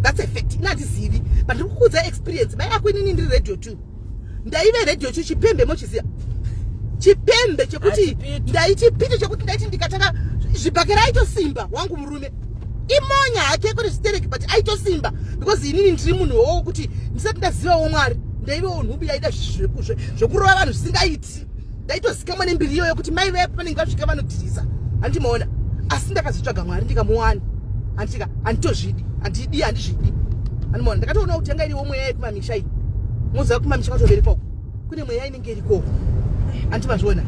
that's a fact. Ina handizivi, but ndiri kukuudza experience, mai aku. Inini ndiri radio 2, ndaive radio 2 chipembe, mochiziva chipembe chekuti Hachipiti. Ndaiti pito chekuti ndaiti ndikatanga zvibhakera aitosimba wangu murume. Imonya hake kwete zvitereki, but aitosimba because inini ndiri munhu wowo kuti ndisati ndazivawo Mwari, ndaivewo nhubu yaida zvekurova vanhu zvisingaiti. Ndaitozikamwa nembiri iyoyo kuti mai vepo vanenge vasvika vanodhirisa, handimaona. Asi ndakazotsvaga Mwari ndikamuwana, handitika? Handitozvidi, handidi, handizvidi, handimaona. Ndakatoona kuti yanga iriwo mweya yekumamisha iyi. Moziva kumamisha kwatoberekwa uko kune mweya inenge irikoko, handimazviona.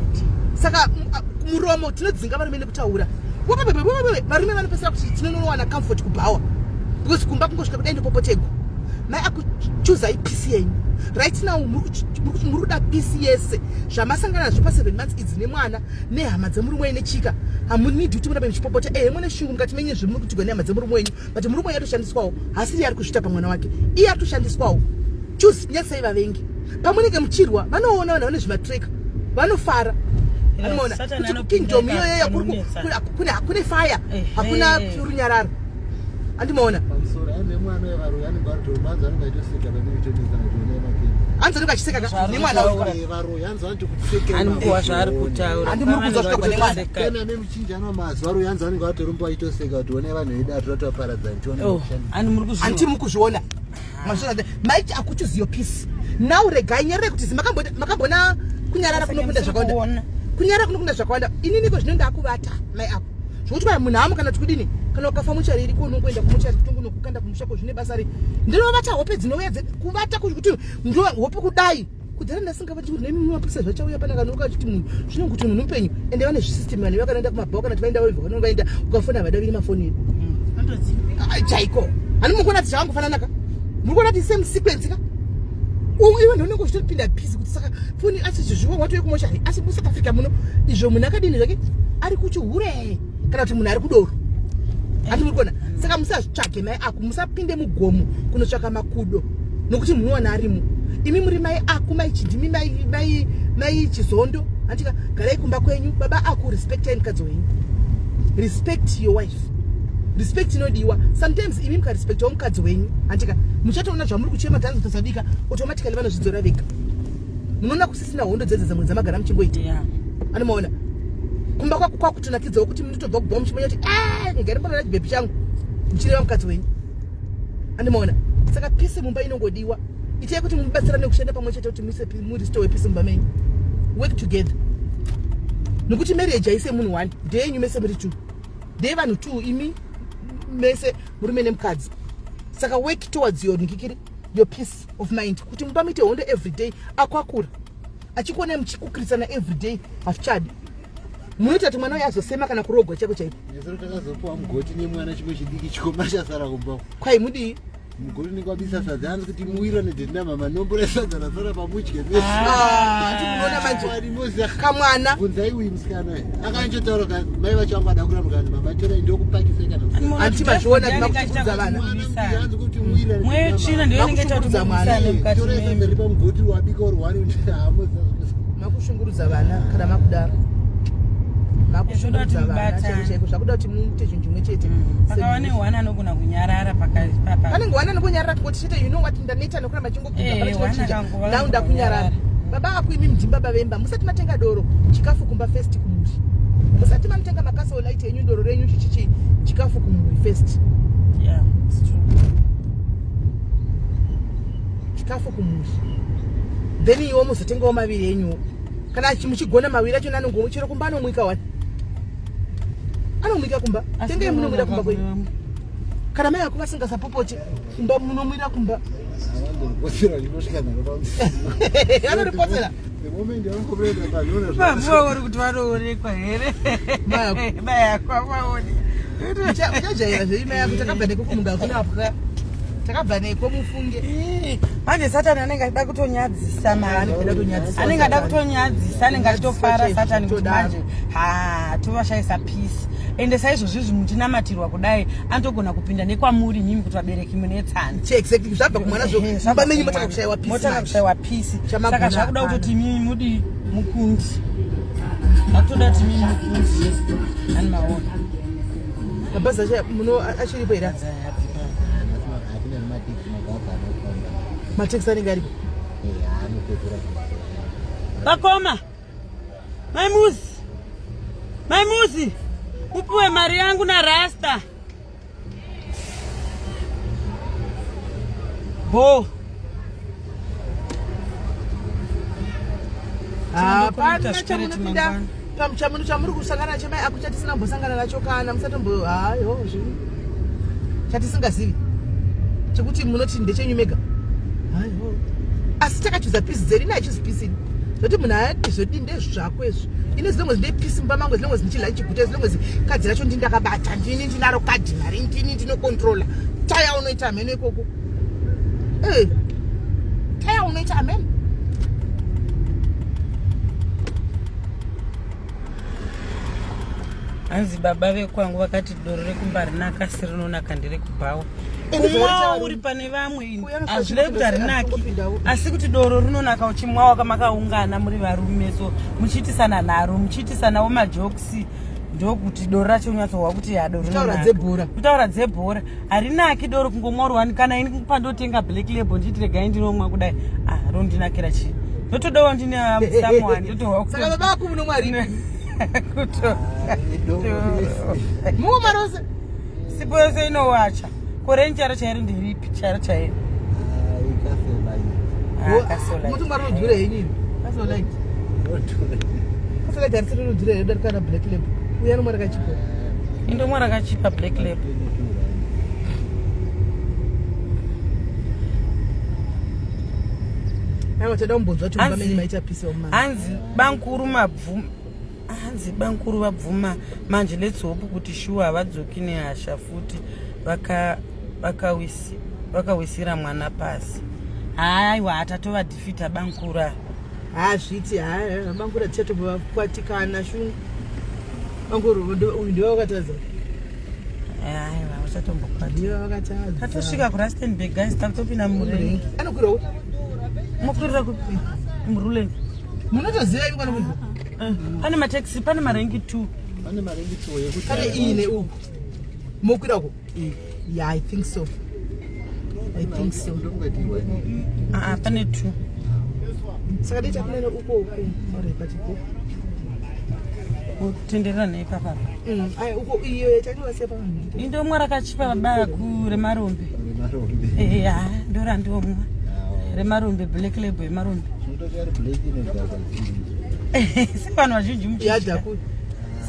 Saka muromo tinodzinga varume nekutaura. Wewewewewe, varume vanopesera kuti tinonowana comfort kubhawa, because kumba kungosvika kudai ndopopotegwa. Mai akuchuzai peace yenyu right now. Muri kuda peace yese zvamasangana nazvo pa7 months idzi nemwana nehama dzemurume wenyu nechika. Hamunidi kuti murambe muchipopota. Ehe, mune shungu mukati menyu zvemuri kutigwa nehama dzemurume wenyu, but murume wenyu atoshandiswawo. Hasiri ari kuzviita pamwana wake, iye atoshandiswawo. Choose, nyatsai vavengi. Pamunenge muchirwa vanoona vanhu vane zvimatracker. Vanofara. Anoona Satan kuti anopinda kingdom iyoyo kuri panonetsa. kune fire, Ehe. hakuna runyararo. Andimaona? Pamusoro ane mwana wevaroyi anenge aritomanzi anenge achitoseka pamiritonetsana kuti onai mapenzi. Hanzi anenge achiseka ka Zvaari nemwana kutaura. uyu. Varoyi hanzi vanoti kusekera. Anikuwa zvaari kutaura. Handi muri kunzwa zvitogwa nemwana. Kana memuchinjano mazuva aroyi hanzi vanenge vatorumba vachitoseka kuti onai vanhu vedu atoda tovaparadzani tione Oh, kushandisa. handi muri Hanti kuzviona. mukuzviona mazviona maiti akuchoose your peace now. Regai nyarare kuti makambona kunyarara Saka kunokunda musiri zvakawanda. kuona. Kunyarara kunokunda zvakawanda. Ininiko zvino ndakuvata mai ako zvokuti kwai munhu hamu kana kuti kudini, kana ukafa muchari iriko unongoenda kumuchari kutongonokukanda kumusha ko zvine basa rei? Ndinovata hope dzinouya kuvata kuti ndo hope kudai kudhara ndasingavati kuti nemi mapurisa zvachauya pana kana ukachiti munhu zvinonguti munhu mupenyu. Ende vane zvisystem, vanhu vakanoenda kumabhawa kana kuti vaenda vaibva vanongaenda ukafona vadaviri mafoni edu. Ah, chaiko hani mukuona kuti zvakangofanana ka? Muri kuona kuti same sequence ka? Iwe ndonenge uchitopinda busy kuti saka foni asi zviwa watove kumochari asi muSouth Africa muno izvo munhu akadini zvake ari kuchihure kana kuti munhu ari kudoro. Hati muri kuona? Saka musazvitsvage mai ako, musapinde mugomo kunotsvaka makudo nokuti munowana arimo. Imi muri mai ako, mai Chidimi, mai Chizondo, handika? Garai kumba kwenyu. Baba ako, respectai mukadzi wenyu. Respect your wife. Respect inodiwa. Sometimes imi mukarespectawo mukadzi wenyu, handika, muchatoona zvamuri kuchema tanzotasadika automatically vanozvidzora vega. Munoona kusisina hondo dzedze dzamwe dzamagara muchingoita. Anomaona kumba kwako kwakutonakidzawo kuti munotobva kubva muchimanya kuti "Ah, ngari mbona chibhebhi changu," muchireva mukadzi wenyu. Andimaona? Saka peace mumba inongodiwa. Itai kuti mubatsirane kushanda pamwe chete kuti muise murestore peace mumba menyu. Work together, nokuti marriage haise munhu one, ndeyenyu mese muri two, ndeyevanhu two, imi mese murume nemukadzi. Saka work towards your nikikiri, your peace of mind, kuti mumba muite hondo everyday akwakura achikuonai muchikukirisana everyday hazvichadi. Munoita kuti mwana uyo azosema kana kurogwa chaiko chaiko. Nesoro takazopuwa mugoti nemwana chimwe chidiki chikoma chasara kumba. Kwai mudii? Mugoti unenge wabisa sadza, hanzi kuti muwirane dhedhi mama nombora sadza rasara pamudye mese. Ah, handi munoona manje? Mwari moziya. Kamwana. Bvunzai uyu musikana uyu akanchotaura ka mai vacho vangu ada kuramba kanzi mama torai ndokupakisai kana musikana. Hanti mazviona kuti makuchukudza vana. Mwana mudiki hanzi kuti muwirane. Mweya tsvina ndiyo inenge ita kuti Makushungurudza mwana. muisane mukati Torai sadza menyu. riri pamugoti wabika uri wani Makushungurudza vana kana makudaro. Makushungurudza Zvoda kuti vana mubatane. chaiko chaiko. Zvakuda kuti muite chinhu chimwe chete. Pakava newana anogona kunyarara pakati papa. Panenge wana nekunyarara kungoti chete, you know what, ndaneta nekuramba chingobvunza. Eh, Pana wana chinochinja. kangova Now ndakunyarara. kunyarara. Baba ako imi mudhimba baba vemba, musati matenga doro, chikafu kumba first kumuri. Musati mamutenga makasol light enyu, doro renyu, chichichi, chikafu kumuri first. Yeah, it's true. Chikafu kumuri, then iwo muzotengawo maviri enyuwo kana muchigona maviri acho nanongo chero kumba anomwika wani, anomwika kumba. Asi Tengai munomwira kumba kwenyu. vamwe. Kana mai ako vasingasapopote kumba, munomwira kumba. Avandoripotsera ndinosvika naro pamusiwo. Anoripotsera. The moment yavangobrenda panoona. Babuwa uri kuti vanoonekwa here? Mai ako. Mai ako avaoni. Uchajaira zvenyu mai ako. Takabva neko kumunhu hakuna pwa, takabva neko mufunge. Ii, manje Satani anenge achida kutonyadzisa mani. Anenge achida kutonyadzisa. Anenge ada kutonyadzisa, anenge achitofara Chaizvo, Satani kuti todaro. manje ha tovashayisa peace. Ende saizvozvizvi muchinamatirwa kudai, anotogona kupinda nekwamuri nyimi kuti vabereki munetsana. Exactly, zvabva kumwana zvo. Ehe, Mumba menyu kumwana. motanga kushayiwa peace Motanga manje. kushayiwa peace. Chamagona Saka zvakuda hapana. kutoti imimi mudi mukundi, zvakutoda kuti imimi mukundi ani maona. Mabhazi acho muno achiripo here? Hatina nematekisi, mabhazi anofamba. Matekisi anenge aripo. Anopedzera. Vakoma maimuzi, maimuzi, mupiwe mari yangu narasta bo. Hapana Zvikwereti chamunopinda mangwana. Chamuno chamuri kusangana nacho mai ako chatisina kumbosangana nacho kana musatombo hayo zvinhu chatisingazivi chekuti munoti ndechenyu mega hayo. Asi takachuza peace dzedu, ine hachizi peace ini zvoti munhu adi zvodi ndezvako izvo. Ine zilongo zinde peace mumba mangu, zilongo zinchidla chiguta, zilongo kadhi racho ndindakabata, ndini ndinaro kadhi mari, ndini ndinokontrola taya unoita hameno ikoko. Eh, taya unoita hameno. Hanzi baba vekwangu vakati doro rekumba rinaka, asi rinonaka nderekubhawa. Kumwa uri pane vamwe hazvirevi kuti harinaki, asi kuti doro rinonaka uchimwa wakamakaungana muri varume, so muchiitisana nharo, muchiitisanawo majokes, ndokuti doro racho unyatsohwa kuti ya doro Kutaura rinonaka. dzebhora. Kutaura dzebhora. Harinaki doro kungomwa uri wani. Kana ini pandotenga Black Label ndichiti regai ndinomwa kudai, ah, rondinakira chii? Ndotodawo ndine someone ndotohwa. Saka baba ako munomwa ripi? Kuto Mumwa rose? Sipo yose inowacha korenyi charo chairo ndiripi charo chairo? Mutumwa rinodhura henyu. Castle Lite, Castle Lite harisi rinodhura here darika na Black Label? Uya nomwa rakachipa. Indomwa rakachipa Black Label. Aiwa, toda kumbonzwa kuti mumba Hanzi- menyu maita peace of mind. Hanzi bankuru mabvuma, hanzi bankuru vabvuma manje. Let's hope kuti shuwa havadzoki nehasha futi. Vakawisira mwana pasi. Haiwa, hatatovadhifita bankuru ava. Hazviti haya bangura tichatobva shungu. Banguru uyu ndiwe wakatadza. Aiwa, uchatombokwati. Ndiwe wakatadza. Tatosvika kuRustenburg, guys, tatopinda murengi. Anokwirawo. Mukwirira kupi? Murulen? Munotoziva imi kwanokwirwa. Pane mataxi, pane marengi 2. Pane marengi two yekuti Pane iyi neuku mokwirako. Yeah, I think so, I think so. Ndongoitirwa inini. Aa, pane 2. Saka dei takwira neuko uku. Alright, but go. Kutenderera neipapapa. Aya uko iyo tatinowasiya pavanhu. Indomwa rakachipa baba kuremarombe. Remarombe. Eya, ndorandomwa remarombe, Black Label yemarombe. Zvinototi ari black inodhaka zhinji. Se vanhu vazhinji muchitya. Yadhaku.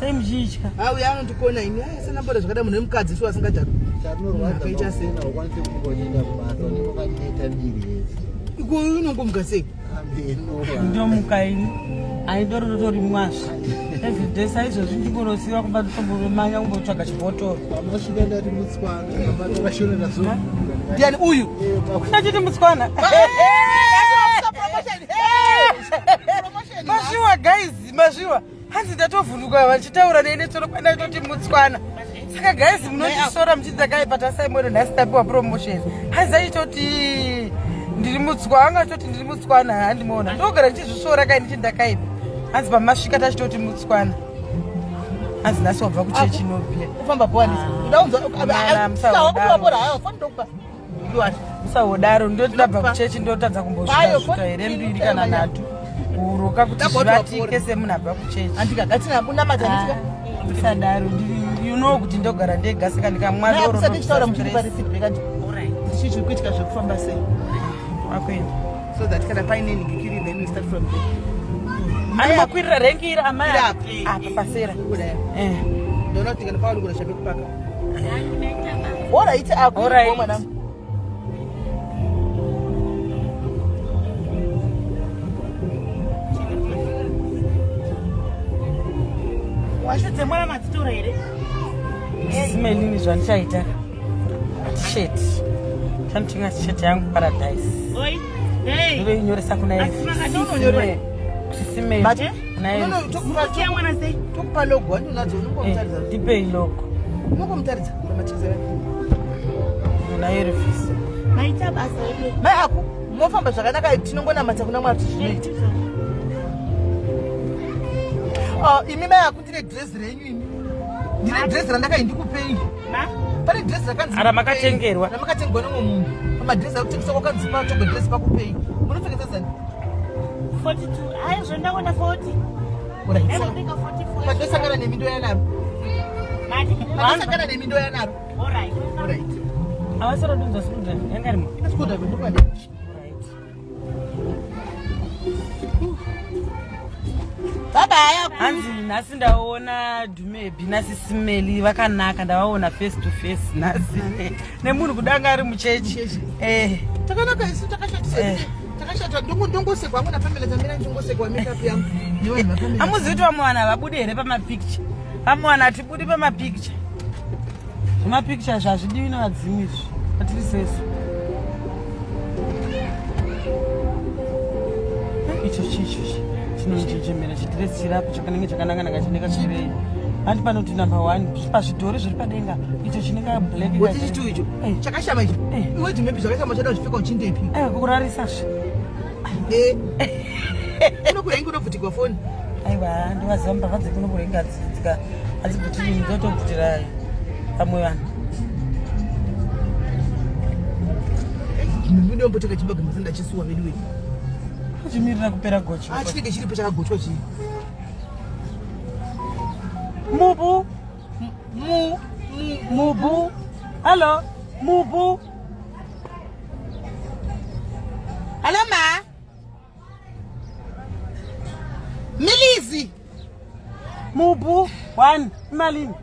Sei muchitya? Auya anondikona ini. Aya sanambora zvakada munhu wemukadzi shuwa asingadhakwi. Charinorwadza Akaita sei? pakusina ukwanise kumuka uchienda kubasa, unenge wakaneta miri yese. Iko unongomuka sei? Ameno. Ndomuka ini aindoro ndotorimwazve everyday saizvozvi, ndingonosiwa kumba ndotombomanya kumbotsvaga chibhotoro. Pamasvika ndati mutswana patorashorera. Ndiani uyu? Achiti mutswana. Mazviwa, guys, mazviwa. Hanzi ndatovhunduka vachitaura nene tsoro kwandatoti mutswana. Saka guys, munondisora muchiti ndakaipa. Tasaimwero nhasi tapiwa promotion. Hanzi aitoti ndiri mutswa, anga achitoti ndiri mutswana. Handimuona ndogara ndichizvisora kai ndichiti ndakaipa. Hanzi pamasvika tachitoti mutswana. Hanzi nhasi wabva kuchechi inobhiya. Kufamba bhowanisa Mara, musahodaro. hayo foni ndokupa ndiwati. Musahodaro, ndoti ndabva kuchechi ndotadza Ayo, kumbosvika here mbiri kana nhatu kuruka kuti Ndabva kuti zvivatike wapora. semunhu abva kuchechi. Andika gatina kunamata nditika. Musadaro, ndiri, you know kuti ndogara ndega, saka ndikamwa doro Musati ndichitaura muchiri stress. pareceipt bekati ndichii chiri kuitika, zvekufamba sei? Wakuenda. So that kana paine nhingikiri, then we start from there. Anomakwirira rengi iri amai. Iri apa. Apa pasera. Kudai. Eh. Ndaona kuti kana pauri kurasha pekupaka. Alright, aku Alright. mwanangu. Washo dzemwana madzitora here? Simelini zvandichaita t-shirt, chandotenga t-shirt yangu Paradise. Oi, hey. Ndoinyoresa kuna Asi makadononyorwa. Sisimeli. But Kuna No, no, Elvis. Mukusiya mwana sei? Tokupa logo wandinadzo, unongomutaridza. Ndipei logo. Unongomutaridza pamacheza. Kuna Elvis. Maita basa redu. Mai aku mofamba zvakanaka, tinongonamata kuna Mwari kuti zvinoita. Oh, imi mai aku, ndine dhirezi renyu imi, ndine dhirezi randakai ndikupei. Ma? Pane dhirezi rakanzi Ramakatengerwa. Ramakatengerwa nemwe munhu. Pamadhirezi akutengesa kwakanzi patogwe dhirezi pakupei. Munopfekesa zani? 42. Hayi, zvondaona 40. Alright. Ndakapfeka 44. Pandosangana nemi ndoya naro. Mati? Pandosangana nemi ndoya naro. Alright. Alright. Avasara screwdriver yanga rimo. Screwdriver ndokwadi. Right. Baba aya. Hanzi nhasi ndaona Dhumebi nasisimeli vakanaka, ndavaona face to face nhasi nemunhu kudanga ari muchechi. Muchechi. Eh. Takanaka isu takashatisa. Eh. Takashata, ndongosekwa hangu naPamela, tamira ndingosekwa makeup yangu nevanhu vaPamela. Amuzivi kuti vamwe vanhu havabudi here pamapicture? Vamwe vanhu hatibudi pamapicture. Zvemapicture zvazvidiwi nevadzimu izvi atiri sesu. Icho chicho chinonjejemera chidhiresi chirapo chakanenge chakanaka-naka chineka chirei. Handi panoti number one pazvidhori zviri padenga icho chine ka black. Woti chitu icho. Eh. Chakashama icho. Eh. Iwe maybe zvakashama chada zvipfeka uchindepi. Eh, kurarisa zve. Eh. Unokurenga unobvutigwa foni. Aiwa, ndivaziva mbavha dzekuno kurenga dzika hadzibvutiri ndotobvutira vamwe vanhu. Ndombotenga chibage masi ndachisuwa veduwe. Uchimirira kupera gocho. Ah, chinenge chiripo chakagochwa chii? Mubu. Mu Mubu. Hello. Mubu. Hello ma. Milizi. Mubu. One. Imalini.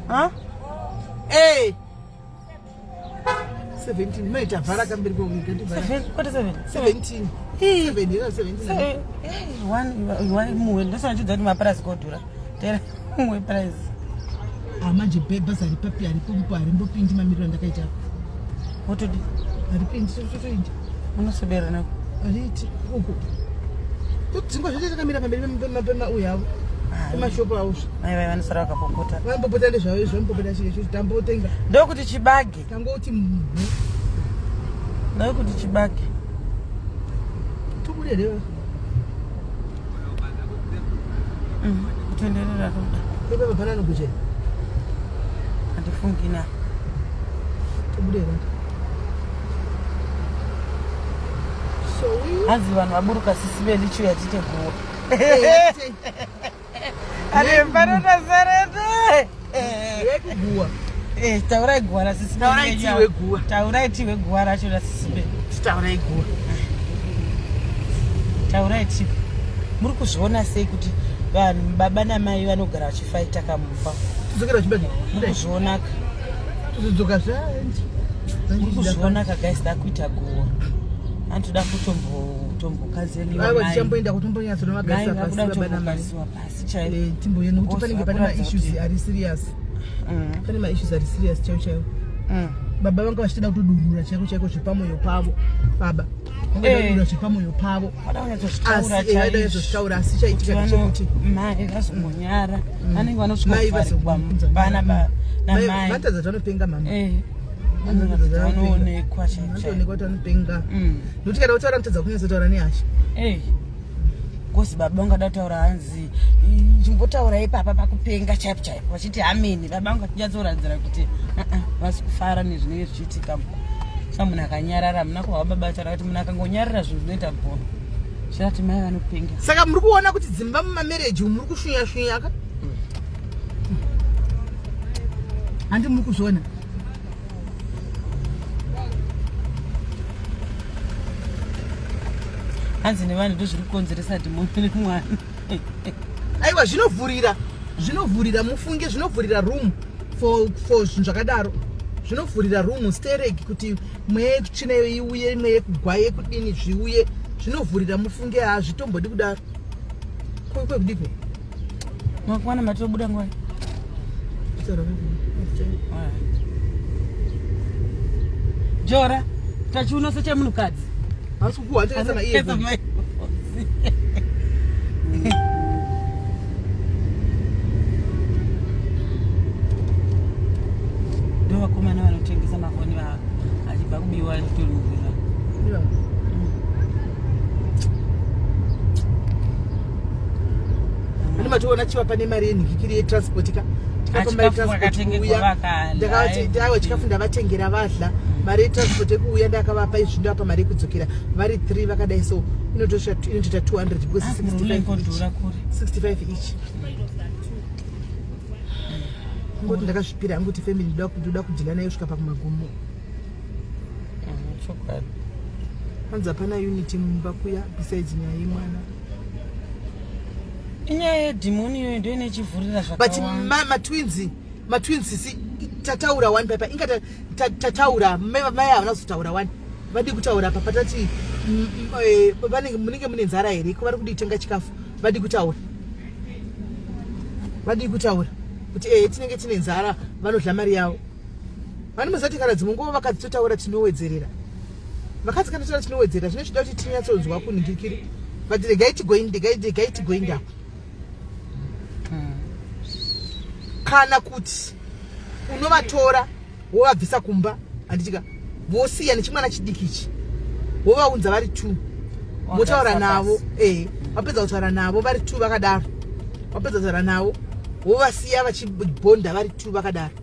Huh? Eh. 17 mai tavhara kamberi kwenyika ndivhara. Seven. Kwete seven. 17. Ii. 7 17. Eh, one one muwe ndosana kuti mapurazi kodhura. Tera mumwe price. Ah manje bhazi haripapi haripompo harimbopindi mamiriro andakaita. Wotodi Haripindi totoindi. unosebera nako. Hariti uku. Todzingwa zvese takamira pamberi pemauya avo. Pemashopu avo. Mai vai vanosara vakapopota. Vanopopota ndezvavo izvo vanopopota chii icho tambotenga. Ndokuti chibage. Tangoti mhu. Ndokuti chibage. Tobude here? Kutenderera toda. Pepa banana kuche. Handifungi na. Tobude here? So we Hanzi vanhu vaburuka sisi velicho yatite guwa. Eh, Ane panota sarete. yekuguwa. Eh, taurai guwa rasisi Beli Taurai renyu tiwe ava. guwa. Taurai tiwe guwa racho rasisi Beli. Taurai guwa. Taurai tiwe. Muri kuzviona sei kuti vanhu baba namai vanogara vachifaita kamumba? Tudzokera chibage. Muri kuzvionaka. Tuzodzoka zvanji. Muri kuzvionaka guys dakuita guwa. Anotoda kutombokazeliwa Aiwa mai. tichamboenda kutombonyatsonovagarisa Mai pasi vakuda baba namai. kutombogasiwa pasi chaivo. Eh, timboenda nekuti panenge pane Vakuratidza maissues kuti- ari serious. Pane maissues ari serious chaiwo chaiwo. Baba vanga vachitoda kutodurura chaiko chaiko zvepamoyo pavo. Baba. Vanga Eh. kudurura zvepamoyo pavo. Vada kunyatsozvitaura Asi eh, vaida chaizvo. kunyatsozvitaura asi chaitika ndechekuti mai vazongonyara vanenge Mai vanosvika vazongonyara. pana Mai- namai vanotadza kuti vanopenga mama. Eh, Vanotadza kuti vanopenga. vanoonekwa chaizvo chaizvo. Vanotoonekwa kuti vanopenga. Nokuti kana kutaura vanotadza kunyatsotaura nehasha. Eh, ngozi baba ungada kutaura hanzi chimbotaura ipapa pakupenga chaipo chaipo vachiti ameni baba vangu achinyatsoratidzira kuti "Ah, ah, vasi kufara nezvinenge zvichiitika sa munhu akanyarara muna kuhwa baba vataura kuti munhu akangonyarara zvinhu zvinoita bhono zvirati mai vanopenga Saka muri kuona kuti dzimba mumamereji umu muri kushunya shunya ka? Handi muri kuzviona? Hanzi nevanhu ndozviri kukonzeresa dhimoni remwana. Aiwa zvinovhurira zvinovhurira mufunge zvinovhurira room for zvinhu zvakadaro zvinovhurira room sterek kuti mweya yekutsvina iyo iuye mweya yekugwa yekudini zviuye zvinovhurira mufunge hazvitombodi kudaro kwekudiko Makuwana matobuda nguva. Jora tachiuno sechemunhukadzi. Hausi kukuhwa ndakaisa maiearphones. Ndo vakomana vanotengesa mafoni achibva kubiwa ritori. Yeah. Ane matoona chiva pane mari yenhikikiri yetransport ka tikapa mari Chikafu yetransport vakatengerwa kuuya vakadya. ndakavati aiwa chikafu ndavatengera vadla mari yetransport yekuuya ndakavapa izvi ndovapa mari yekudzokera vari 3 vakadai so inotoita 200 because 65 each. Kodhura kuri. 65 each ngoti ndakazvipira hangu kuti family ndoda kudhila nayo kusvika pakumagumo. Chokwadi. Hanzi hapana unity mumba kuya besides nyaya yemwana. Inyaya yedhimoni iyoyo ndo inechivhurira But zvakawanda. Matwins isi tataura one papa inga tataura mai havana kuzotaura one vadi kutaura papa tati vanenge munenge mune nzara here ko vari kudii tenga chikafu vadi kutaura vadi kutaura kuti ehe tinenge tine nzara vanodla mari yavo vanomuzati kana dzimwe nguva vakadzi totaura tinowedzerera vakadzi kana totaura tinowedzerera zvino chida kuti tinyatsonzwa kunhingirikiri but regai tigoindapo. Kana kuti unovatora wovabvisa kumba, handitika, vosiya nechimwana chidiki ichi, wovaunza vari two, motaura navo. Eh, wapedza kutaura navo vari two vakadaro, wapedza kutaura navo, wovasiya vachibhonda vari two vakadaro,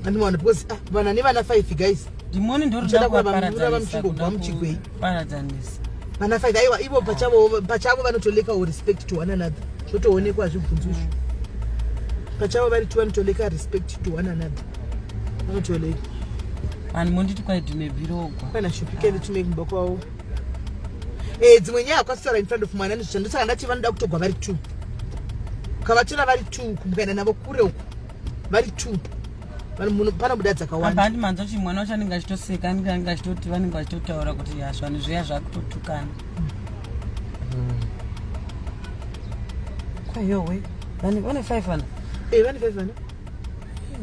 andimaona, because ah, vana nevana five, guys. Dhimoni Muchada kuramba muchingogwa muchigwei. Paradzanisa. Vana five, aiwa, ivo pachavo vanotolekawo respect to one another, zvotoonekwa, zvibvunzo izvo. Pachavo vari two vanotoleka respect to one another, vanotoleka. Vanhu monditi kwaidhume bhirogwa. Kana shupikeni tume kumba kwavo. Eh, dzimwe nyaya kwasara in front of mwana, ndizvo ndosaka ndati vanoda kutogwa vari two. Ukavatora vari two, mukaenda navo kure uko vari two, panobuda Apa dzakawanda. Handi manzwa kuti mwana wacho anenge achitoseka, anenge achitoti vanenge vachitotaura kuti ya zvanhu zviya zvakutotukana. Kwayowe, vane five vana. Eh, vane five vana.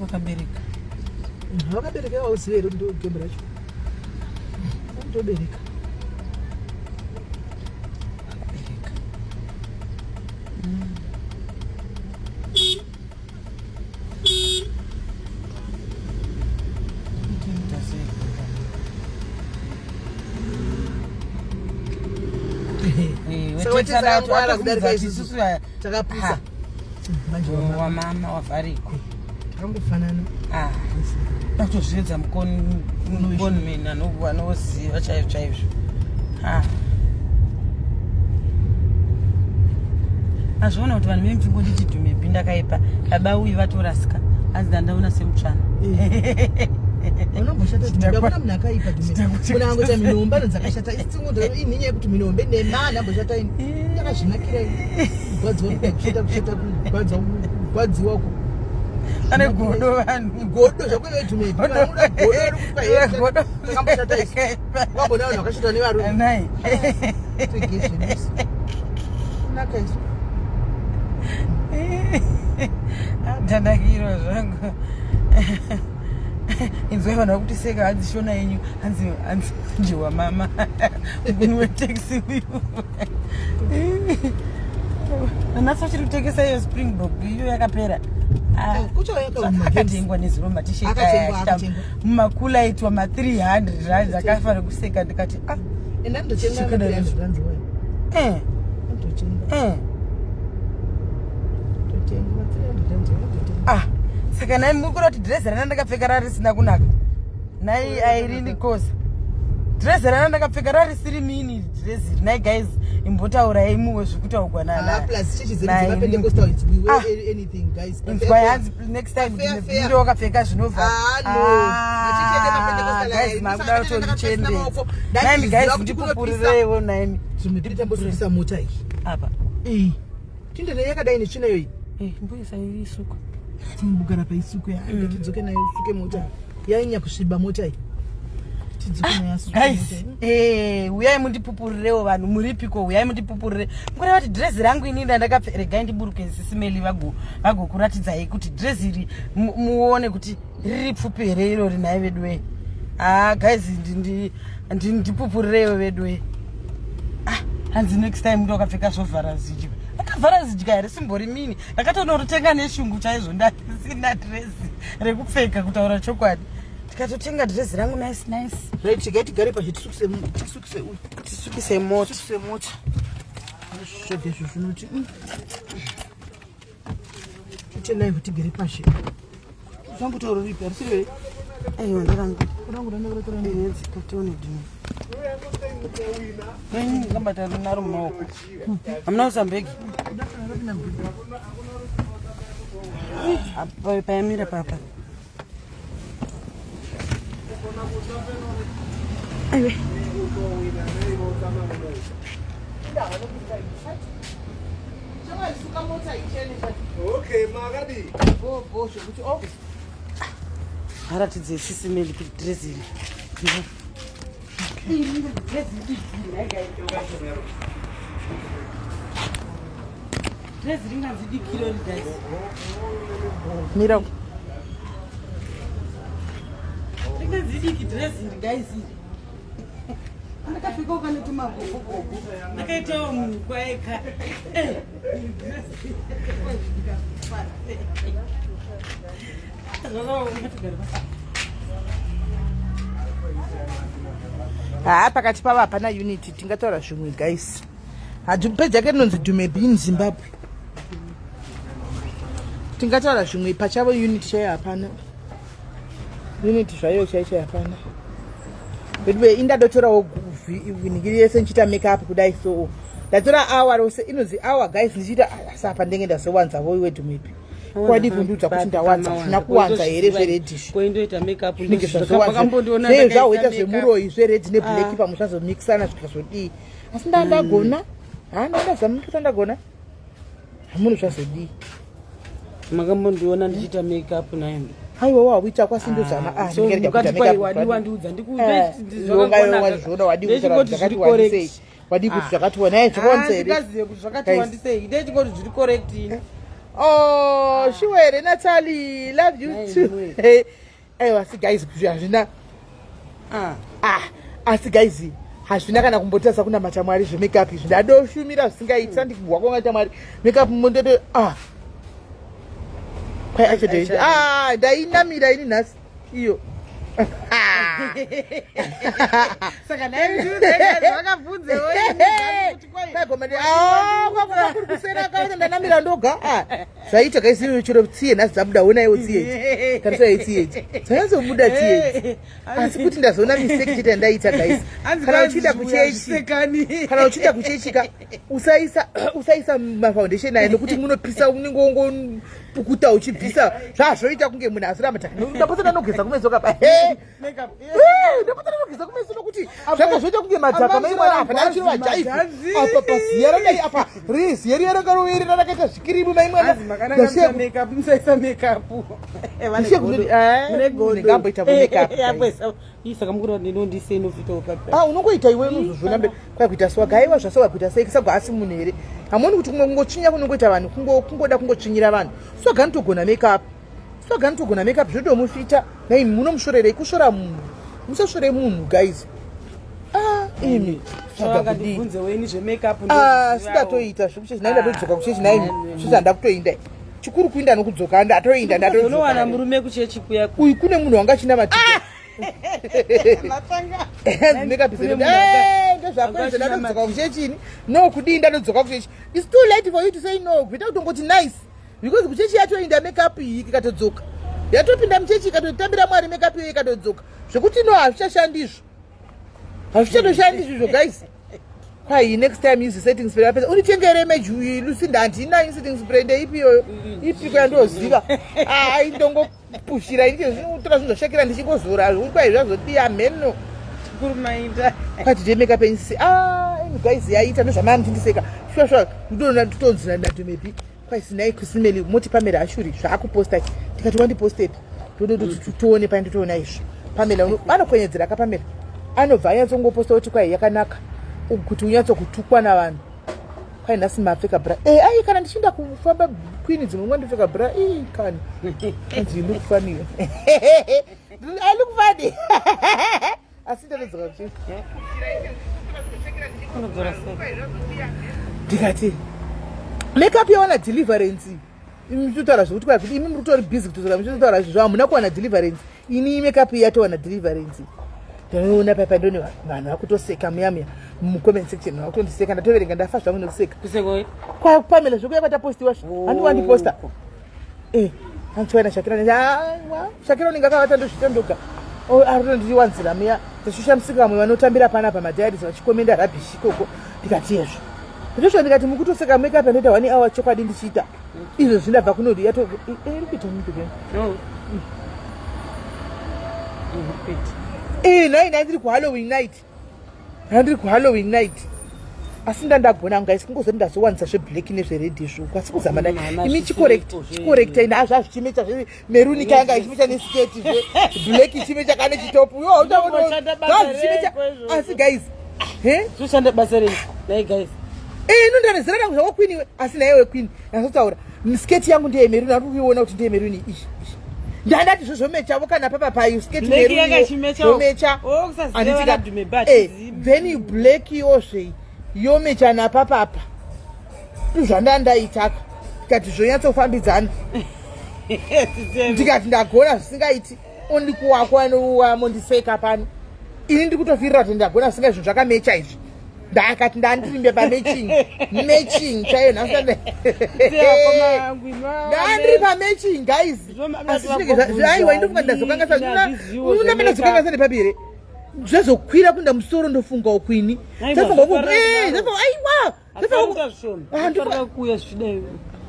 Vakabereka. Vakabereka, hauzivi here kuti ndo gembe racho vanotobereka? Vakabereka. Itoita sei? Eh, Saka wetesa takangwara watofunga kudarika kuti isusu. isusu aya- Takapusa. Ha. Manje wamama. Wamama wavharikwe. Takangofanana. Ah, ndakutozviedza mukonman anoziva chaizvo chaizvo. Ah. Azviona kuti vanhu vemupfingo nditi dhumebi ndakaipa, baba uyu vatorasika, hanzi ndandaona semutsvana. Unomboshata kuti munhu akaipa, munhu angoita minombe anonzi akashata. Inhinya yekuti minombe nema anamboshata ini yakazvinakira ini kugwadziwa, kushata, kushata, kugwadziwa, kugwadziwa uko. Ane godo vanhu. Godo zvakuve dhumebi, godo takamboshata isu, wambona vanhu vakashata nevarume. Nai. Naka isu. Ndanakirwa zvangu. Inzwai vanhu vakutiseka, hanzi shona yenyu, hanzi hanzi njiwa mama muguni wetaxi uyu nanhasi vachiri kutengesa iyo Springbok iyo yakapera. Ah, Kuchauya kaumwe. Akatengwa nezuro matisheti. Akatengwa, akatengwa. Mumakula aitwa ma300 rand, akafanira kuseka, ndikati ah. Enda ndotenga. Chakadaro. Rands wewe. Ndotenga. Ndotenga 300 rands wewe, ndotenga. Ah, saka nai muri kuda kuti dhirezi rana ndakapfeka rarisina kunaka? Nai Airini Kosa, dhirezi rana ndakapfeka rarisiri mini dhirezi iri? Nai guys, imbotaurai muwe zvekutaugwa. Ah, plus chechi dzedu dzemaPentecostal, we wear anything, guys. Inzwai, hanzi next time Fair, fair. ndiro wakapfeka zvinovha. Ah, no. Machechi edu emaPentecostal Guys, aya, makuda ndosaka ndakapfeka kutondichendedza. maoko. Naimi guys, Ndazviziva kuti kunopisa. ndipupurireiwo naimi. Zvimwe tiri tambosukisa mota iyi. Apa. Iyi tindene yakadai netsvina iyoyi. Mboisa isuka. Timbugara paisuku ya, tidzoke nayo usuke mota, yainya kusviba mota iyi, tidzoke nayo asuke Guys, mota iyi. Uyai mundipupurirewo, vanhu muripiko? Uyai mundipupurire. Mukureva kuti dhirezi rangu inini randakapfe, regai ndiburuke, sisimeli vagokuratidzai kuti dhirezi iri muone kuti riri pfupi here irori. Nhai veduwe, ah guys, ndipupurireiwo veduwe. Ah, hanzi next time ndo wakapfeka zvovhara zidya. Akavhara zidya here? Simbori mini, ndakatonorutenga neshungu chaizvo, ndasina dhirezi rekupfeka, kutaura chokwadi, ndikatotenga dhirezi rangu nice nice. Right, tigai tigare pashi, tisukise, tisukise uyu. Tisukise mota. Tisukise mota, zvega izvo zvinoti titenai kuti tigere pashi. Zvambotaura ripi harisiri? Aiwa, nderangu. Rangu randakaratora. Tione dhino renyu ngabata naro mumaoko, hamuna kusambegi payamira papa. Aiwe. Suka mota ichene. Okay, makadi. Bo zvekuti o Aratidze sisimeli kuti dhirezi iri. Dhirezi ringanzi dikiro ri, guys. Mira. Ringanzi diki dhirezi iri, guys, iri. Ndakapfekawo kane tumagogogogo. Ndakaitawo munhu kwaeka. Eh, iri dhirezi. Haa, pakati pavo hapana unity. Tingataura zvimwe, guys. Peji yake rinonzi Dumebi in Zimbabwe. Tingataura zvimwe, pachavo unity chaiyo hapana. Unity zvayo chaicho hapana. Veduwe, indadotorawo nhingiri yese ndichiita make up kudai, so ndatora hour rose, inonzi hour, guys, ndichiita. Asi apa ndenge ndazowanzavo. Iwe Dumebi, kwadi kundiudza kuti ndawanza? Zvina kuwanza here zvered izvi? Koindoita makeup. Zvinenge zvazowanza zvahoita zvemuroyi, zvered neblack pamwe zvazomixana zvikazodii. Asi ndandagona, ha, ndandazama kuti ndagona, hamunhu zvazodii. Makambondiona ndichiita makeup nayo? Aiwa, wawita kwasi ndozama. Ah, wadi wandiudza. Ndikuonga wadi kutaura zvakati wandisei, wadi kuti zvakati wanai, zvakawanisa here? Ndikazive kuti zvakati wandisei, ndechingoti zviri correct ini. Oh, sure, Natalie, love you too. Aiwa, asi guys, hazvina. Ah, asi guys, hazvina kana kumbotasa kunamata Mwari zvemakeup izvi. Ndadoshumira zvisingaiti, sandikuhwa kwangata Mwari makeup mondoto. Ah, kwai accident. Ah, ndainamira ini nhasi iyo. Saka vakabvunzewo. Kuri kusera kaita ndanamira ndoga. Zvaita kaisiyo chero tsiye nhasi dzabuda. Onaiwo tsiye idzi, tarisai tsiye idzi, dzanyatsobuda tsiye idzi. Asi kuti ndazoona mistake chete yandaita, guys, kana uchienda kuchechi, kana uchienda kuchechika, usaisa mafoundation aya, nokuti munopisa, unenge wongopukuta uchibvisa, zvazvoita kunge munhu asina mataka. Ndapota ndanogeza kumeso kapa, ndapota ndanogeza kumeso, nokuti zvanga zvoita kunge madhaka. Mai mwana apa ndachiro vajaivhi apa paziya radai apa, riziya riya rakaroverera rakaita zvikirimu. Mai mwana. Musaisa makeup. Ngamboita makeup. Saka mukura ndinondise inofitawo papi? Ah, unongoita iwe, unozozviona mberi. Kwai kuita swaga, aiwa, zvasoga kuita sei swaga? Asi munhu here, hamuoni kuti kumwe kungotsvinya kunongoita vanhu, kungoda kungotsvinyira vanhu? Swaga anotogona makeup, swaga anotogona makeup, zvotomufita. Nai munomushorerei? Kusvora munhu, musasvore munhu, guys. Ah, imi swaga kudii? Ndibvunzewo ini zvemakeup. Ah, sindatoita zvekuchechi nai, ndatodzoka kuchechi nai, zvisi handa kutoinda chikuru kuinda nokudzoka, ndatoinda. Unowana ndatodzoka. Murume kuchechi kuya. Uyu kune munhu wanga achinamatika makeup. Kune munhu Ndezvako izvo. anga Ndatodzoka kuchechi ini, no kudii, ndatodzoka kuchechi. It's too late for you to say no. Kuita kutongoti nice, because kuchechi yatoinda makeup iyi, ikatodzoka, yatopinda muchechi, ikatotambira Mwari makeup iyo, ikatodzoka, zvekuti no, hazvichashandi izvo, hazvichatoshandi izvizvo, guys. Kwai next time use setting spray. Apedza unitengere meju Lucinda, handina setting spray. Ndeipi iyoyo? Ipiko yandoziva? Ai, ndongopushira ini, zvinotora zvinhu zvashakira, ndichingozora. Kwai zvazodiya mheno. Chikuru maita. Kwati ndemekeup enyisi. Ah, imi guys, yaita ndozvamaya muchindiseka. Shuwa shuwa, ndinoona totonzira ndatomepi. Kwai sinai kusimeli moti Pamela Ashuri zvaakuposta, tikati wandipostepi? Toone pai, nditoona izvo. Pamela anokwenyedzera ka, Pamela anobva anyatsongoposta kuti kwai yakanaka kuti unyatsokutukwa navanhu. Kwai nhasi mapfeka bra e, ai, kana ndichinda kufamba queen dzimwe nguva ndopfeka bra ii kani. Anzi you look funny, I look funny, asi ndatodzoka kuchechi. Unodzora sei? Ndikati makeup yawana deliverance. Muchitotaura zvekuti kwai kuti imi muri kutori busy kutotaura, muchitotaura izvozvo, hamuna kuwana deliverance. Ini makeup yatowana deliverance. Ndinoona paipa, ndone vanhu vakutoseka muya muya mucomment section, vakutondiseka. Ndatoverenga, ndafa zvangu nekuseka. Kuseko? Kwapamela zvekuya kwatapostiwa, handi wandiposta? Eh, andichiwaina Shakira, Shakira unenge akavata, ndozvita ndoga aritondiwanzira muya. Ndashusha vamwe vanotambira panapa madiaries vachikomenda rubbish ikoko. Ndikati yezvo ndosva, ndikati mukutoseka makeup yandoita one hour, chokwadi ndichiita izvo zvindabva kunodi yato iri kuita mupike. No. Kuita. Eh, nhai, nhai, ndiri kuHalloween night, ndiri kuHalloween night, asi ndandagona guys, kungozoti ndazowanisa zveblack nezvered izvo, asi kuzama dai Mama, imi zvisiripo. Chicorrecta ine azvo azvichimecha zvemeruni, kanga ichimecha nesiketi, zveblack ichimecha kane chitopu. Zvinoshanda basa reiko izvozvo? Asi guys, he? Zvinoshanda basa rei nai, guys? Ino ndanezera rangu zvako queen iwe, asi naiwe queen nazotaura sketi yangu ndeye meruni, ari kuiona kuti ndeye meruni iyi. Ndandati zvozvomechavo kana papa payo sketi. Black yakachimechawo. Zvomecha. Oh, kusaziva Handitika- vana Dume Bat. Then black yozve yomecha napapapa, ndozvandandaitaka. Ndikati zvonyatsofambidzana. Ndikati ndagona zvisingaiti. Only kuwako wamondiseka pano. Ini ndiri kutofirira kuti ndagona zvisingaiti zvinhu zvakamecha izvi. Ndakati ndandirimbe pamatching. Matching chaiyo nhasi ndandiri pamatching guys. Asi zvinenge aiwa ndofunga ndazokangasa. Unapenda zokangasa nepapi here? Zvazokwira kunda musoro ndofungawo kwini. Zvafunga eh zvafunga aiwa.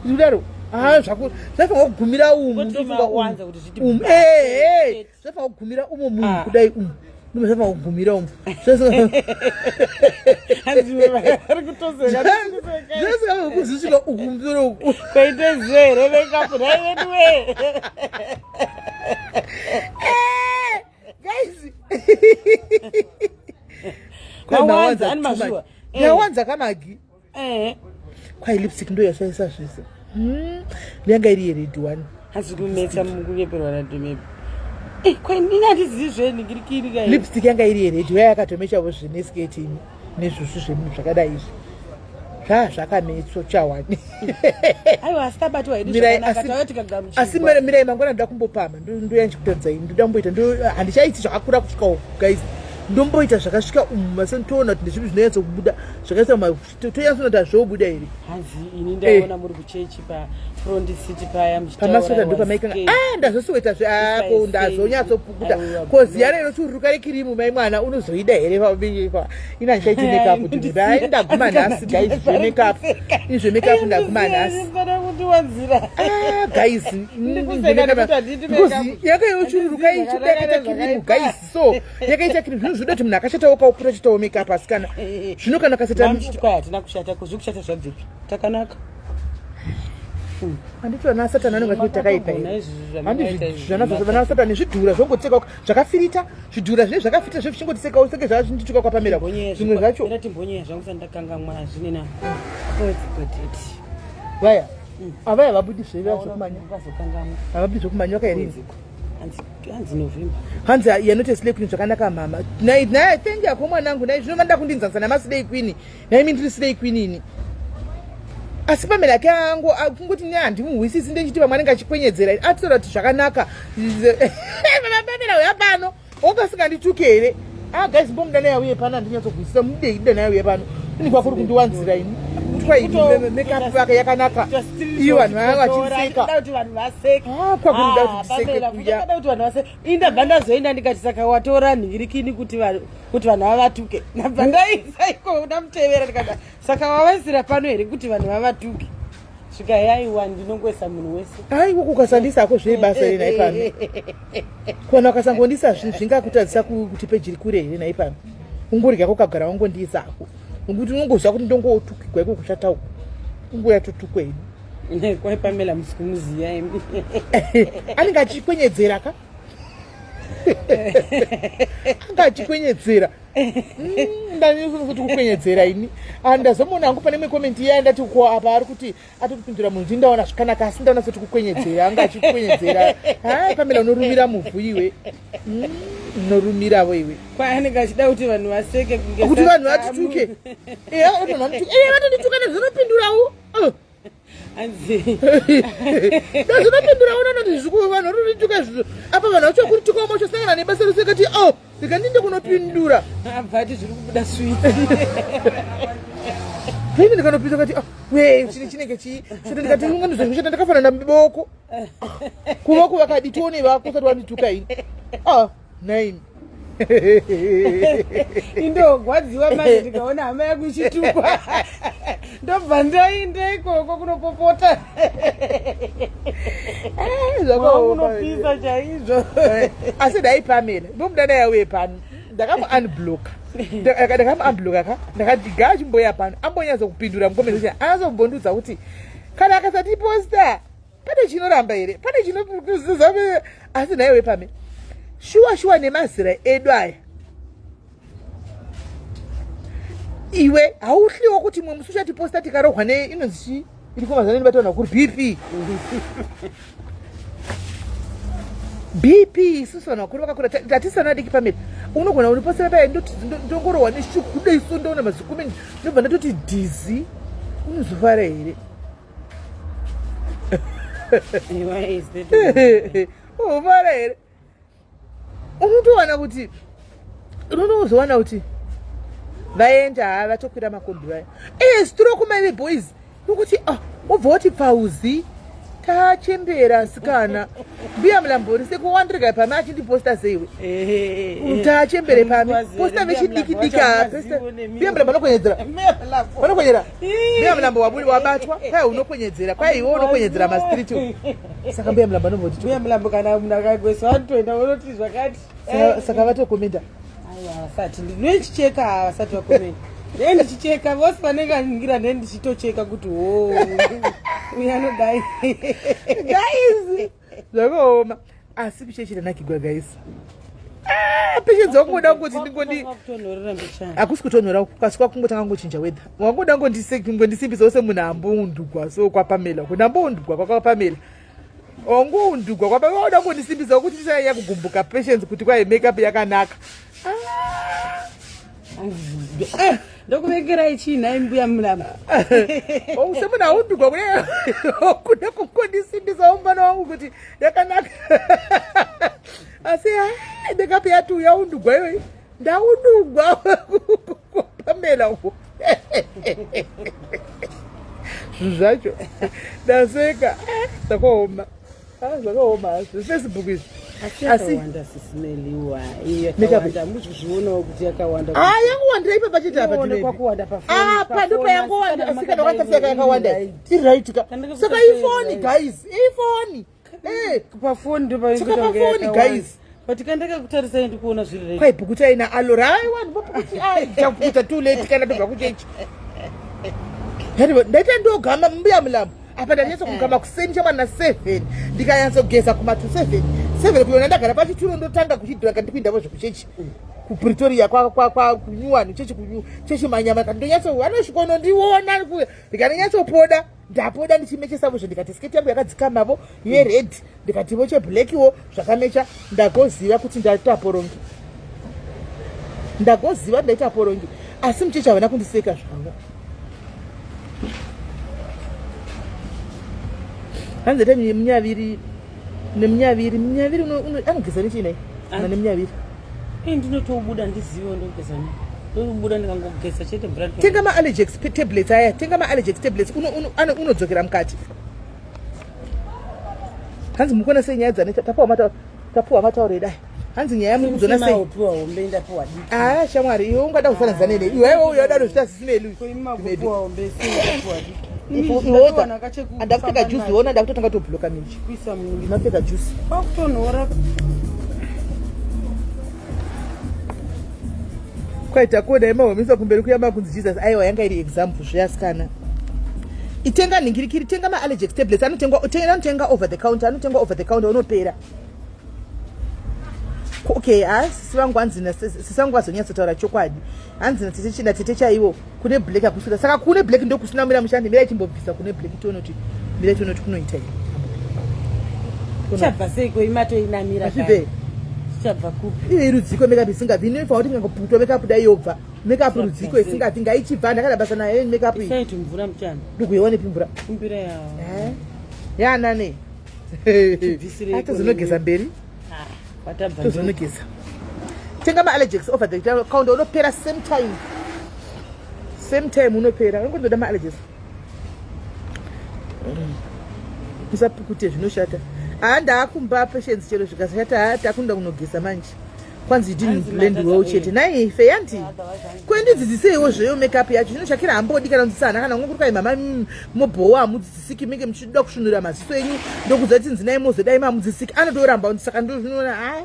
Kudaro ah zvaku zvafanira kugumira umu ndofunga umu eh eh zvafanira kugumira umu munhu ah. kudai umu ndimo zvafanira kugumira umu zvese kuzvisvika uku musoro uku kwaite zere makeup nhai veduwe eh, guys mawanza ani mazuva eh. yawanza kamagi eh. kwai lipstick ndo yashaisa zvese hmm. yanga iri yered one hasi kumetsa mukunyeperwa nadomebe eh, kwai ndini handizivi zvenhingirikiri ka lipstick yanga iri yered uya yakatomechavo zvenesketi ini nezvusvu zvemunhu zvakadai izvi zvaa zvakametswa chawani aiwa asi tabatwa hedu zvakanaka tauya tikagamuchirwa asi mirai mangwana ndoda kumbopama ndoya ndichikutadzai ndoda kumboita handichaiti zvakakura kusvika uku guys ndomboita zvakasvika umu mase ntoona kuti ndezvipi zvinonyatso kubuda zvakaita tonyatsoona kuti hazvobuda here hanzi ini ndaona eh. muri kuchechi pafront city paya pamasota ndopamaikanga ah ndazosoweta zveako ndazonyatsopukuta kozi yara inochururuka rekirimu mai mwana unozoida here pa ina ndichaiti makeup ndai ndaguma nhasi guys zvemakeup ini zvemakeup ndaguma nhasi ah guys because yanga yochururuka ichibuda yakaita kirimu guys so yakaita kirimu zvino zvinoda kuti munhu akashatawo kaupura chitawo makeup asikana zvino kana kaseta hatina kushata kuzvikushata zvabvepi takanaka handiti vana satani vanenge vachiti takaipa here handizvana vana satani zvidhura zvongoteka zvakafirita zvidhura zvine zvakafirita zve zvichingotesekawo seke zvazvindituka kwapamera zvimwe zvacho timbonyeya zvangu sandakangamwa zvinena vaya avaya vabudi zvevazokumanya havabudi zvekumanya vakaerini hanzi november hanzi yanoti slay queen zvakanaka mama nai nai thank you ako mwanangu nai zvino vanoda kundinzanisa namaslay queen nai mi ndiri slay queen ini asi pamela ke angu kungoti ne handimuhwisisi ndechiti vamwe anenge achikwenyedzera atotaura kuti zvakanaka pamela uya pano wanga usingandituke here ah guys mbomuda naye auye pano handinyatsohwisisa mudei da naye auye pano ini kwakuri kundiwanzira ini kutwa makeup yake yakanaka iyo vanhu vaya vachiseka kuti vanhu vaseke ah kwakuri kuda kuti tiseke kuya kuti vanhu vaseke indabva ndazoenda ndikati saka watora nhingirikini kuti vanhu kuti vanhu vavatuke ndabva ndaisa iko ndamutevera ndikati saka wavaisira pano here kuti vanhu vavatuke svika yaiwa ndinongoisa munhu wese aiwa kukasandisako zvebasa here nhai pano kona ukasangondisa zvinhu zvingakutadzisa kuti peji rikure here nhai pano ungorya kokagara wangondiisako nokuti unongoziva kuti ndongotukigwa iko kushata uku ungoya totukwa ini kwai pamela musikumuziya imi anenge achikwenyedzera ka anga achikwenyedzera mm, ndanifuti kukwenyedzera ini ah, ndazomuona hangu pane imwe komenti iya ndati ko apa ari kuti atotipindura munhu ndindaona zvakanaka asi ndaona soti kukwenyedzera anga achikwenyedzera ha pamela unorumira muvhu iwe mm, unorumiravo iwe kwaanenge achida kuti vanhu vaseke kuti vanhu vatituke vatondituka nezvinopindurawo oh. ndazvinopindura ona noti zviku vanhu varikutuka izvozvo apa vanhu vacho vakurituka vamwe vachosangana nebasa rose kati o oh, rega ndinde kunopindura abva ati zviri kubuda switi ini ndikanopindura kati oh, we chine chinenge chii chete ndikati ungandizozvishata ndakafanana boko kuvako vakadi tione vako usati wandituka ini ah nine indogwadziwa manje ndikaona hama yangu ichitukwa ndobva ndaenda ikoko kunopopota eh, unopisa chaizvo eh, asi dai pamela ndomuda dai auye pano ndakamu unblocka ndakamu unblocka ka ndakati gaa chimboya pano ambonyatso kupindura mukomesha anatsokumbondiudza kuti kana akasatiposta pane chinoramba here pane chinokuziza asi nhaiwe pame shuwa shuwa nemazera edu aya iwe hauhliwo kuti mwe musi uchatiposta tikarohwa ne inonzi chii iri kumazana inobatwa kuri bp bp isusu vanhu vakuru vakakura tatisana diki pamiri unogona unipostera paya ndongorohwa neshuku kudai so ndoona mazikumi ndobva ndatoti dhizi unozofara here Ufara here? Unotowana kuti unotozowana kuti vaenda ha vatokwira makombi vaya. Eh, stroke maive boys. Nokuti ah, wobva woti pauzi tachembera asikana. Mbuya Mulambori sekuwandirika pame achindiposta seiwe. Tachembere pame. Posta vechidiki diki posta. Mbuya Mulambo anokwenyedzera. Vanokwenyera. Mbuya Mulambo waburi wabatwa. Kwai unokwenyedzera. Kwai iwe unokwenyedzera mastreet. Saka Mbuya Mulambo anomboti Mbuya Mulambo kana munhu akagweswa anotoenda unoti zvakati. Saka vatokomenda. Aiwa vasati. Ndinochicheka vasati vakomenda. Ndee ndichicheka vose vanenge vaningira ndee ndichitocheka kuti hoo uyu anodai. Guys, zvakaoma. Asi kuchechi ndanakigwa guys. Ah, patience wakungoda kungoti ndingondi hakusi kutonhora kasi kwakungotanga kungochinja weather wangoda ngondisimbisa semunhu amboundugwa so kwapamela kuti amboundugwa kwakwapamela wangoundugwa kwapa wakuda kungondisimbisa kuti ndisanyanya kugumbuka patience kuti kwai makeup yakanaka. Ah. Ndokuvengerai chii nhai Mbuya Mulambo? Semunhu aundugwa kune kungondisimbisa mufana wangu kuti yakanaka. Asi makeup yati yaundugwa iyoyi ndaundugwa kwapamela uko. Zvinhu zvacho ndaseka zvakaoma. Zvakaoma hazvo Facebook izvi. Asi yakawanda sisimeliwa iyo yakawanda muzvizvionawo kuti yakawanda. Ah, yanguwandira ipapa chete apa ndinokuwanda pafoni. Apa ndipo yanguwanda asi kana wakatarisa yakawanda iri right ka. Saka ifoni guys, ifoni. Eh, pafoni ndipo saka pafoni guys. But kana ndakakutarisai ndikuona zviri right. Kwai pukutai na alora. Aiwa ndipopukuti ai chakupukuta too late kana ndobva kuchechi. Ndaita ndogama Mbuya Mulambo. Apa ndanyatso kugama kuseni chamwana 7 ndikanyatsogeza kuma to 7 7 kuyona ndagara pachituro ndotanga kuchidhaka ndipindavo zvekuchechi kuPretoria kwa kwa kwa kunyuwani chechi kunyu chechi manyama ndonyatso vanosvika unondiona ndikanyatsopoda ndapoda ndichimechesavo zve ndikati sketi yangu yakadzikamavo yered ndikativo cheblackwo zvakamecha ndagoziva kuti ndaita porongi ndagoziva ndaita porongi asi muchechi havana kundiseka zvavo. Hanzi ita munyaviri nemunyaviri munyaviri anogeza nechii nai kana nemunyaviri? Ii ndinotobuda ndizive ndogeza nei. Ndobuda ndikangogeza chete mvura. Tenga ma-allergex tablets aya, tenga ma-allergex tablets unodzokera mukati. Hanzi mukuona sei nyaya dzane tapuwa matauro edai. Hanzi nyaya muri kudzona sei? Upiwa hombe ndapiwa diki. Ah, shamwari iwe ungada kufananidza nene. Iwe iwe uyo adaro zvita sisimeli. Ko imi makupiwa hombe sei ndapiwa diki. Andakupfeka juice ona ndakutotanga tobloka minji. Kuisa munhu. Ndinopfeka juice. Kwakutonhora. Kwaita koda yemahomisa kumberi kuya makunzi Jesus. Aiwa yanga iri example zveasikana. Itenga nhingirikiri, tenga ma-allergex tablets anotengwa anotenga over the counter, anotengwa over the counter unopera. Okay, ha sisi vangu hanzi sisi vangu vazonyatsotaura chokwadi. Hanzi natete china tete chaiwo kune black akusina. Saka kune black ndokusina mira mushandi mira ichimbobvisa kune black tione kuti mira tione kuti kunoita here. Chabva seiko imatoinamira Azvibve. Chabva kupi? Iye rudziko makeup isingabvi inofanira kuti ingangoputwa makeup dai yobva. Makeup rudziko isingabvi ngaichibva ndakada basa nayo makeup iyi. Isai tumvura muchana. Ndikuiwanepi mvura? Kumbira yawo. Eh? Yana nei? Tibvisirei Tozonogeza mberi. Watabva. Tozonogeza. Tenga ma-allergies over the counter unopera same time. Same time unopera. Unongoda ma-allergies. Usapukute zvinoshata. Ah, ndakumba patience chero zvikasashata ah, takunda kunogeza manje. Kwanzi you didn't blend well chete. Nai ife yanti. Kwendidzidziseiwo zveyo makeup yacho. Zvino Shakira hambodi kana kudzidzisa kana kungoti kwai mama mobhowa hamudzidzisiki minge muchida kusvinura maziso enyu ndokudza kuti nzinai mozodai mamudzidzisiki anotoramba saka ndozvinoona ah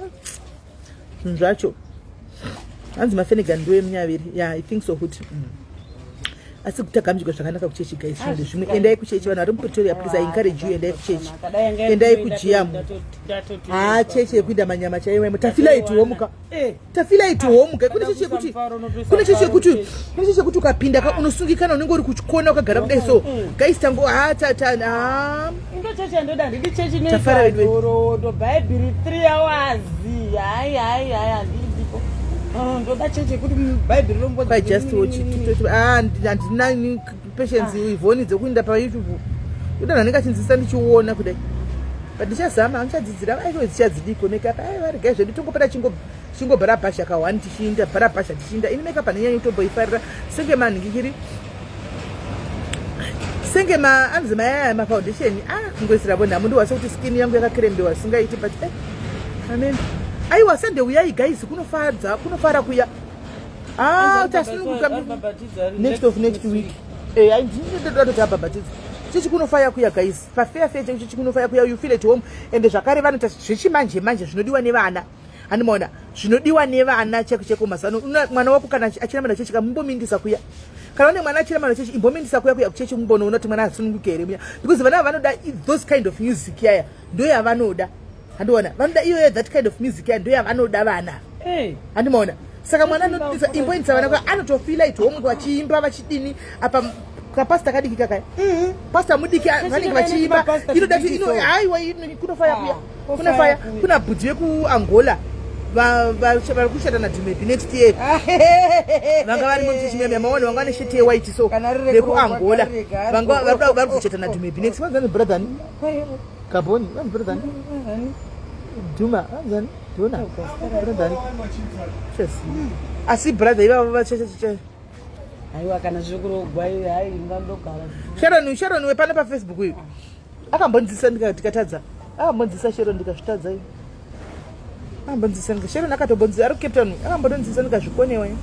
zvinhu zvacho. Hanzi mafenegan ndo emunyaviri. Yeah, I think so kuti. Asi kutagamuchirwa zvakanaka kuchechi guys zvinhu zvimwe. Endai kuchechi vanhu vari muPretoria please I encourage you endai kuchechi. Endai kuGM. Ah chechi yekuinda manyama chaiwo imo. Tafila iti homuka. Tafila iti homuka. Kune chechi yekuti kune chechi yekuti kune chechi yekuti ukapinda ka unosungikana unenge uri kuchikona ukagara kudai so. Guys tango ah ta ta ah. Inga chechi yandoda handidi chechi Tafara vedu. inoita bhaibheri 3 hours. Hai hai hai handidiko. Ndoda chechi yekuti bhaibheri rombo. Kwai just watch it. Ah handina patience Ivoni dzekuinda pa YouTube. Kuda ndanenge achinzisa ndichiona kudai. But ndichazama, andichadzidzira aiwa dzichadzidiko makeup. Aiwa regai zvedu tongopera chingobhara bhasha ka one tichiinda bhara bhasha tichiinda. Ini makeup anenyanyo kutomboifarira senge manhingikiri senge ma anzi mayaya ma foundation ah kungoisira bo nhamo ndiwase kuti skin yangu yakakrembewa singaiti but eh amen. Aiwa sende uyai guys kunofadza kunofara kuya. Ah, tasununguka next of next week. Eh, ai ndinoda kuti abhabhatidzwa. Chichi kunofaya kuya guys. Pafeya feya chaicho chichi kunofaya kuya you feel at home and zvakare vanoita zvechimanje manje zvinodiwa nevana. Handimaona zvinodiwa nevana cheko cheko mazano mwana wako kana achiramba chechi kamumbomindisa kuya. Kana une mwana achiramba chechi imbomindisa kuya kuya kuchechi mumbonoona kuti mwana asununguke here muya. Because vana vanoda those kind of music yaya ndoyavanoda. Handiona vanoda iyoyo that kind of music ya ndo yavanoda vana. Hey. Handimaona saka mwana anodisa imboindisa vana kwa anotofila it home vachiimba vachidini apa kapasta kadiki kakaya mm-hmm. pasta mudiki vanenge vachiimba inoda kuti ino haiwa kunofaya kuya ah, kunofaya kuna bhudhi vekuangola vari kushata nadhumebi next year vanga varimo muchichimyamya maona vanga vane sheti yewhite so vekuangola vanga vari kuchata nadhumebi next vanzani brother Gabon, vanzi brother ani? Duma, vanzi ani? Dona. Brother ani? Yes. Asi brother ivavo vachecheche. Aiwa kana zvekurogwa iwe hai ungandogara. Sharon, Sharon wepano pa Facebook uyu. Akambonzisa ndikatadza. Akambonzisa Sharon ndikazvitadza iyo. Akambonzisa ndika Sharon akatombonzisa ari Cape Town. Akambonzisa ndikazvikonewa iyo.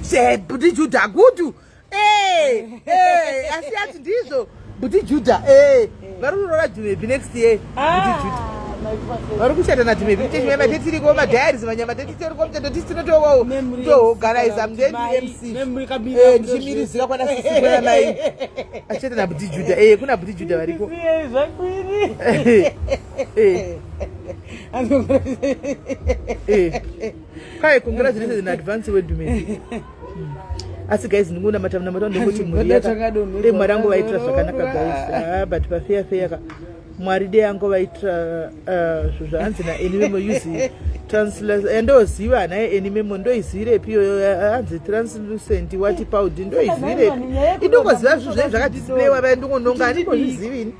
Se Buti Judah gudu. Eh, eh, asi ati ndizvo Buti Judah eh vari kuroora Dumebi next year. Buti ah, Judah. Vari kushata na Dumebi tichimema tetiriko ma diaries manyama tetitoriko mteto tisinotowo toorganize mndendi MC. Eh ndichimirizira kwana sisi kwana mai. Achete na Buti Judah eh kuna Buti Judah variko. Eh. Eh. Eh. Kai congratulations in advance wedumebi. Asi guys ndingonamata munamato ndongoti mhuri yaka Mwari angu vaitira zvakanaka guys. Ah, but pafeya feya ka Mwari dei angu vaitira ah, zvo zvaanzi na Eni Memo use translate eh, ndoziva naye Eni Memo ndoizivirepi iyoyo eh, anzi translucent what powder ndoizivirepi indongoziva zvinhu zvaye zvakadisplayiwa vaya ndingononga andingozvizivi ini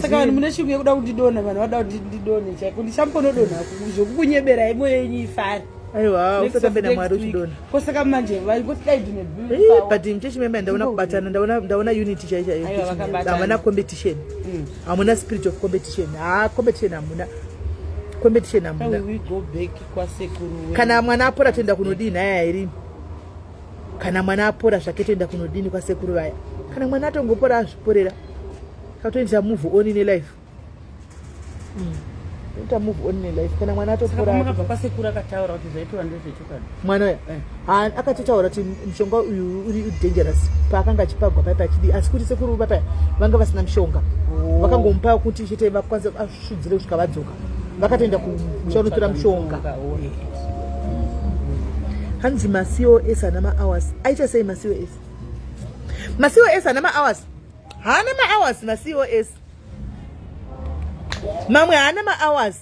saka vanhu mune shungu yekuda kundidonha vanhu vada kuti ndidonhe chaiko ndichamponodonha zvokukunyeberai moyo yenyu ifare aiwa usatambe namwari uchidonha ko saka manje vaingoti dai ndine but muchechi memba ndaona kubatana ndaona ndaona unity chai chaiyo hamuna competition mm. hamuna spirit of competition ha competition hamuna competition hamuna kana mwana apora toenda kunodii nhaya irini kana mwana apora zvake toenda kunodini kwasekuru vaya kana mwana atongopora azviporera katoendesa move on nelife mm. ita move on nelife kana mwana atopora kwasekuru akataura kuti zvaitwa ndezvechokwadi mwana uya eh. Akatotaura kuti mushonga uyu uri dangerous paakanga achipagwa pai pachidii asi kuti sekuru vapaya vanga vasina mushonga oh. Vakangomupa kuti chete vakwanise vasvudzire kusvika vadzoka vakatoenda kuchanotora mushonga oh. Hanzi macos ana mahours aita sei macos macos ana mahours haana mahours macos mamwe haana mahours.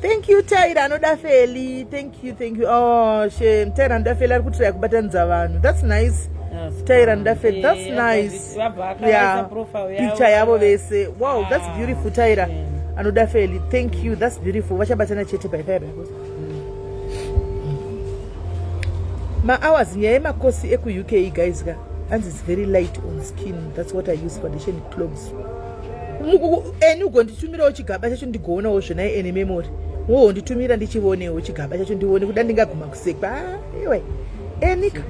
Thank you Tyra anoda feli. Thank you, thank you. Oh, shame. Tyra anoda feli ari kutraya kubatanidza vanhu. That's nice. Tyra anoda feli. That's nice. Yeah. Picture yavo vese. Wow, that's ah, beautiful Tyra. Anoda feli. Thank you. That's beautiful. Vachabatana chete by fire. Ma hours nyaya yemakosi eku UK guys ka. And it's very light on skin. That's what I use foundation clogs. Eni ugonditumirawo chigaba chacho ndigoonawo zvenai ene memory wohonditumira ndichionewo chigaba chacho ndione kuda ndingaguma kusekwa ah, iwe enika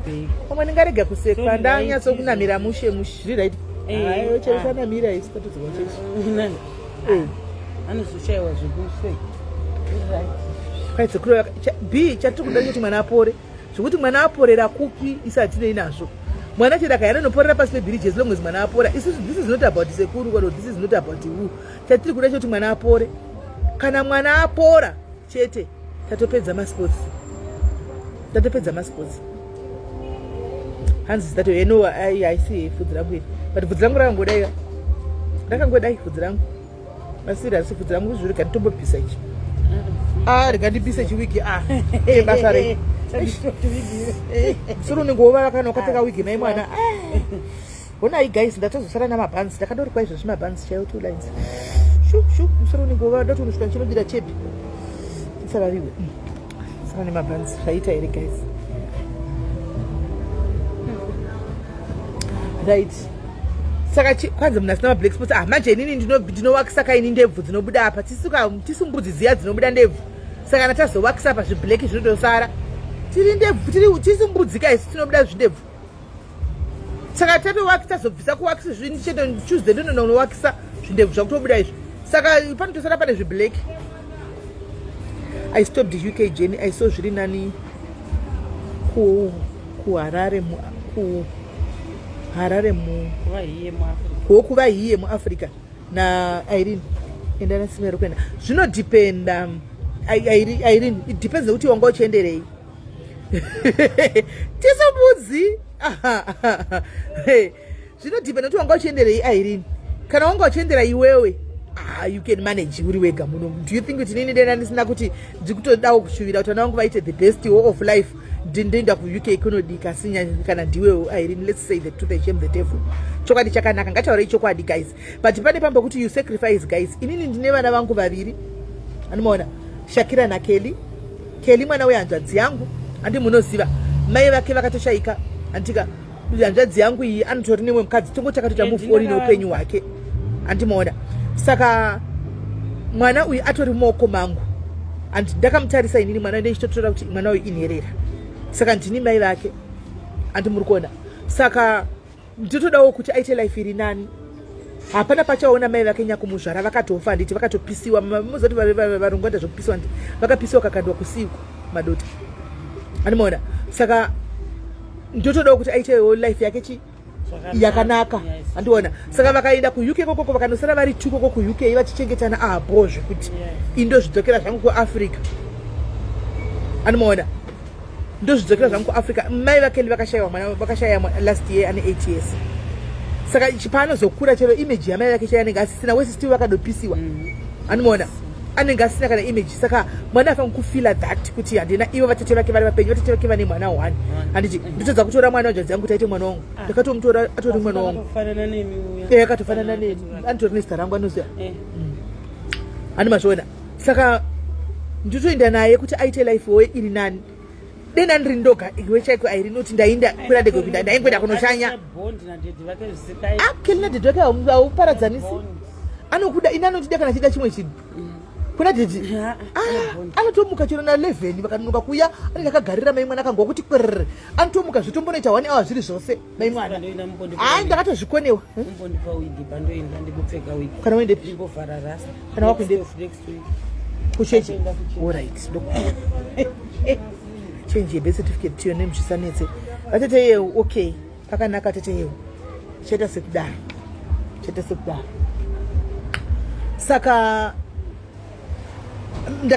pamwe ndingarega kusekwa ndanyatsokunamira mushe mushe zviri right eh, ayo chero ah. chanamira isi tatodzwa chechi eh. anozoshaiwa zvekuseka kwaitsekuru b chatiri kuda choti mwana apore zvekuti mwana aporera kupi isi hatinei nazvo mwana chero akaya anonoporera pasi pebhiriji as long as mwana apora isusu this is not about sekuru or this is not about who chatiri kuda choti mwana apore kana mwana apora chete tatopedza masports tatopedza masports hanzi zitato eno haisi bvudzi rangu iri but bvudzi rangu rakangodai rakangodai bvudzi rangu masiri asi bvudzi rangu zviri rega nditombobvisa ichi ah rega ndibvise chiwigi ah basa rei musoro unenge wovava kana ukapfeka wigi mai mwana ah. Honai guys ndatozosara namabhanzi ndakadorikwa izvozvi mabhanzi chaiwo two lines. Musoro unenge wada kuti unosvika ndichinobira chepi. Tisarariwe. Sara nemabhanzi zvaita here guys? Right. Saka kwanzi munhu asina mablack spots ah manje inini ndinowakisa kaini ndebvu dzinobuda apa tisu mbudzi dziya dzinobuda ndebvu saka kana tazowakisa apa zviblack zvinotosara tiri ndebvu tiri tisu mbudzi ka isu tinobuda zvindebvu saka tatowakisa tazobvisa kuwakisa zvinhu chete tuesday ndononowakisa zvindebvu zvakutobuda izvi saka panotosara pane zviblack. I stopped the UK journey. I saw zviri nani ku kuHarare mu ku Harare mu kuva hiye muAfrica na Irene enda nasimero kuenda zvinodependa Irene it depends nekuti wanga uchienderei tisu mbudzi zvinodhipenda kuti wanga uchienderei Irene kana wanga uchiendera iwewe ah, you can manage uri wega muno. Do you think kuti nini dena ndisina kuti ndikutodawo kushuvira kuti vana vangu vaite the best way of life, ndindoenda kuUK kunodika? Asi kana ndiwewo Irene, let's say the truth and shame the devil. Chokwadi chakanaka, ngataurei chokwadi guys. But pane pamba kuti you sacrifice guys. Inini ndine vana vangu vaviri, anomaona, Shakira naKelly. Kelly mwana wehanzvadzi yangu, handi munoziva mai vake vakatoshaika, handika? Hanzvadzi yangu iyi anotori nemwe mukadzi, tongoti akatoita move on neupenyu hwake, handimaona? Saka mwana uyu atori mumaoko mangu and ndakamutarisa inini mwana ndeichitotora kuti mwana uyu inherera, saka ndini mai vake, handi muri kuona? Saka nditotodawo kuti aite life iri nani. Hapana pachaona mai vake nyakumuzvara vakatofa, handiti? Vakatopisiwa. Muzoti varungu vaita zvekupisiwa, handiti? Vakapisiwa kakandwa kusiku madota, andimaona? Saka ndotodawo kuti aitewo life yake chi yakanaka, handiona? Saka vakaenda kuUK kokoko, vakanosara vari two koko kuUK vachichengetana abo zvekuti indozvidzokera zvangu kuAfrica, andimaona? Ndozvidzokera zvangu kuAfrica. Mai vaKeli vakashayiwa mwana, vakashaya last year ane 8 years. Saka paanozokura chero image yamai vake chai anenge asisina. Wese still vakadopisiwa, andimaona? Anenge asina kana image. Saka mwana afanira kufila that kuti handina ivo vatete vake vari vapenyu, vatete vake vane mwana one, handiti? Ndotadza kutora mwana wanzvadzi yangu kuti aite mwana wangu? Ndakatomutora, atori mwana wangu. Akatofanana neni, anotori nezita rangu, anoziva, handi mazviona? Saka nditoenda naye kuti aite life woye iri nani. Dena ndiri ndoga iwe chaiko airinoti ndainda kwira ndege kuinda, ndaingoenda kunoshanya. Akeli nadhedhi vake hauparadzanisi, anokuda, ini anotida kana chida chimwe chinhu kuna dhedhi. Ah, anotomuka chero na11 vakanonoka kuya, anenge akagarira mai mwana akangwa kuti kwerere, anotomuka zvitombonoita one hour zviri zvose mai mwana. Hai, ndakatozvikonewa. Kana uendepi? Kana wakuendepi? Kuchechi? Alright, change yebirth certificate to your name, zvisanetse vatete yeu. Okay, pakanaka tete yeu, chaita sekudaro, chaita sekudaro. Saka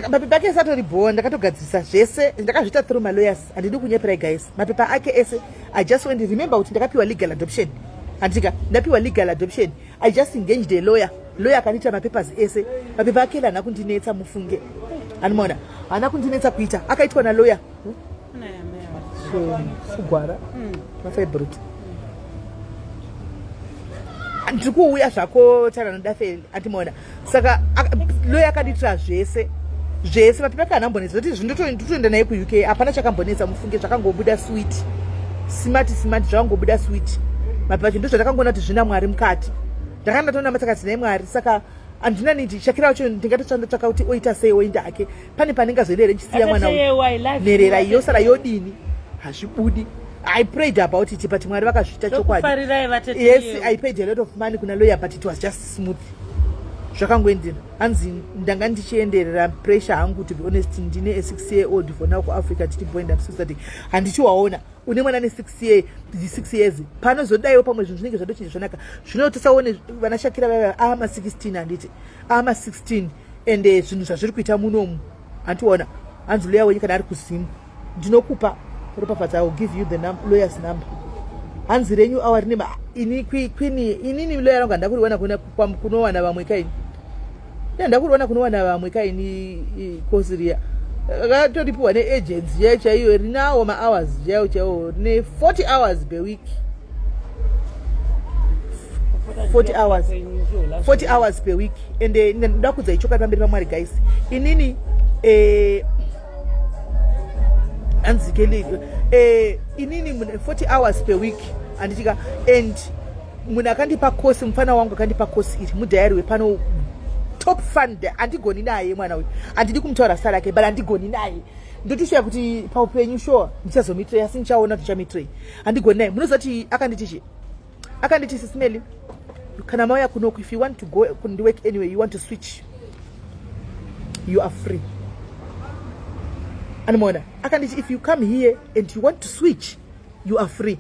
mapepa ake ese atori bhowa, ndakatogadzirisa zvese, ndakazviita through malawyers, handidi kunyeperai guys. Mapepa ake ese I just went, remember kuti ndakapiwa legal adoption, handika? Ndapiwa legal adoption, I just engaged a lawyer, lawyer akandiita mapapers ese. Mapepa ake haana kundinetsa mufunge, anomaona? Haana kundinetsa kuita, akaitwa nalawyer. Kugwara mafibroid ndiri kuuya zvako taranodafeli, andimaona? Saka lawyer akadiitira zvese zvese, mapepa ake haana mbonetsa kuti nditoenda naye kuUK. Hapana chakambonetsa mufunge, zvakangobuda sweet, smart smart, zvakangobuda sweet mapepa acho. Ndozvandakangoona kuti zvina Mwari mukati. Ndakanga ndatoona matakati naye Mwari. Saka handina nidi Shakira wacho ndingatotsvandotsvaka kuti oita sei, oenda hake pane panenge azoenda here nchisiya mwana nherera yosara yodini? Hazvibudi. I prayed about it, but Mwari vakazviita chokwadi. Yes, I paid a lot of money kuna lawyer, but it was just smooth, zvakangoendera. Hanzi ndanga ndichienderera pressure hangu, to be honest ndine a 6 year old for now kuAfrica tichimboenda musi handichiwaona. Une mwana ne6 year, 6 years, panozodaiwo pamwe zvinhu zvinenge zvatochinja zvanaka. Zvino tisaone vana Shakira vaiva ama 16, handiti? Ama 16 ende zvinhu zvazviri kuita munomu, handiona? Hanzi lawyer wenyu kana ari kuZimu ndinokupa ropafadzo. I will give you the lawyer's number. Hanzi renyu awa rine ini kwini inini lawyer rangu handakuriwana kunowana vamwe kaini, handakuriwana kunowana vamwe kaini. Kosi riya akatoripiwa neagency chaiyo chaiyo, rinawo mahours chaiwo chaiwo, rine 40 hours per week. 40 hours 40 hours per week and eh, ndoda kudza ichokwadi pamberi pamwari guys inini eh, anzikeli eh, inini 40 hours per week anditika and munhu akandipa kosi mufana wangu akandipa kosi iri mudhayari wepano top fund handigoni naye mwana uyu handidi kumutaura zita rake but handigoni naye ndotoshaya kuti paupenyu sure ndichazomitirei asi ndichaona kuti ndichamitirei handigoni naye munoziva kuti akanditi chi akanditi sisimeli kana mauya kunoku if you want to go kundiwork anyway you want to switch you are free anomaona akanditi if you come here and you want to switch you are free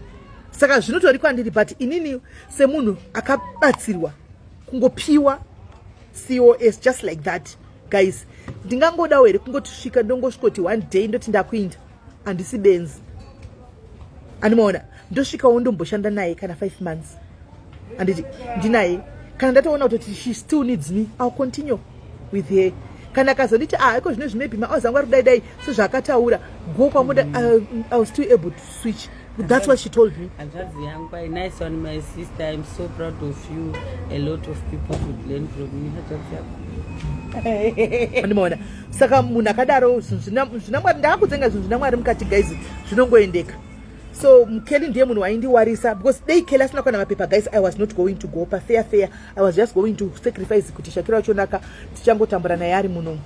saka zvinotori kwandiri but inini semunhu akabatsirwa kungopiwa cos just like that guys ndingangodawo here kungoti svika ndongosvikoti one day ndoti ndakuinda handisi benzi andimaona ndosvikawo ndomboshanda naye kana five months handiti ndinaye kana ndatoona kutoti she still needs me ill continue with her kana akazonditi ah iko zvino zvimaybe mahours angu ari kudai dai sezvaakataura go kwamuda i was still able to switch that's what she told me hanzvadzi yangu i nice one my sister i'm so proud of you a lot of people should learn from you hanzvadzi yangu andimaona saka munhu akadaro zvinhu zvina mwari ndakakudzenga zvinhu zvina mwari mukati guys zvinongoendeka so mukeli ndiye munhu waindiwarisa because dei keli asina kuwana mapepa guys i was not going to go pafair fair i was just going to sacrifice kuti shakira wachonaka tichangotambura naye ari munomu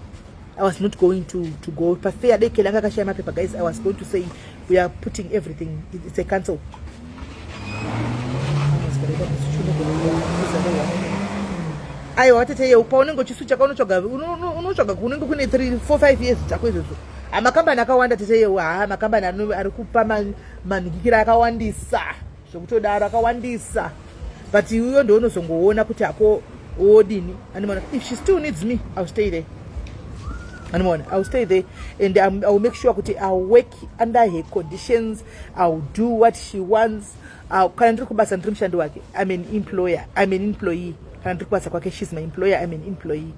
i was not going to go pafair dei keli anga akashaya mapepa guys i was going to say we are putting everything it's a cancel aiwa tete yeu paunenge uchisucha kaunotsvaga unotsvaga kunenge kune 3 4 5 years dzako izvozvo hamakambani akawanda tete yeu haa makambani ari kupa manhikikira akawandisa zvekutodaro akawandisa but iwe ndo unozongoona kuti hako wodini andimona if she still needs me ill stay there andimona ill stay there and I will make sure kuti ill work under her conditions ill do what she wants kana ndiri kubasa ndiri mushandi wake i'm an employer i'm an employee kana ndiri kubasa kwake shes my employer i'm an employee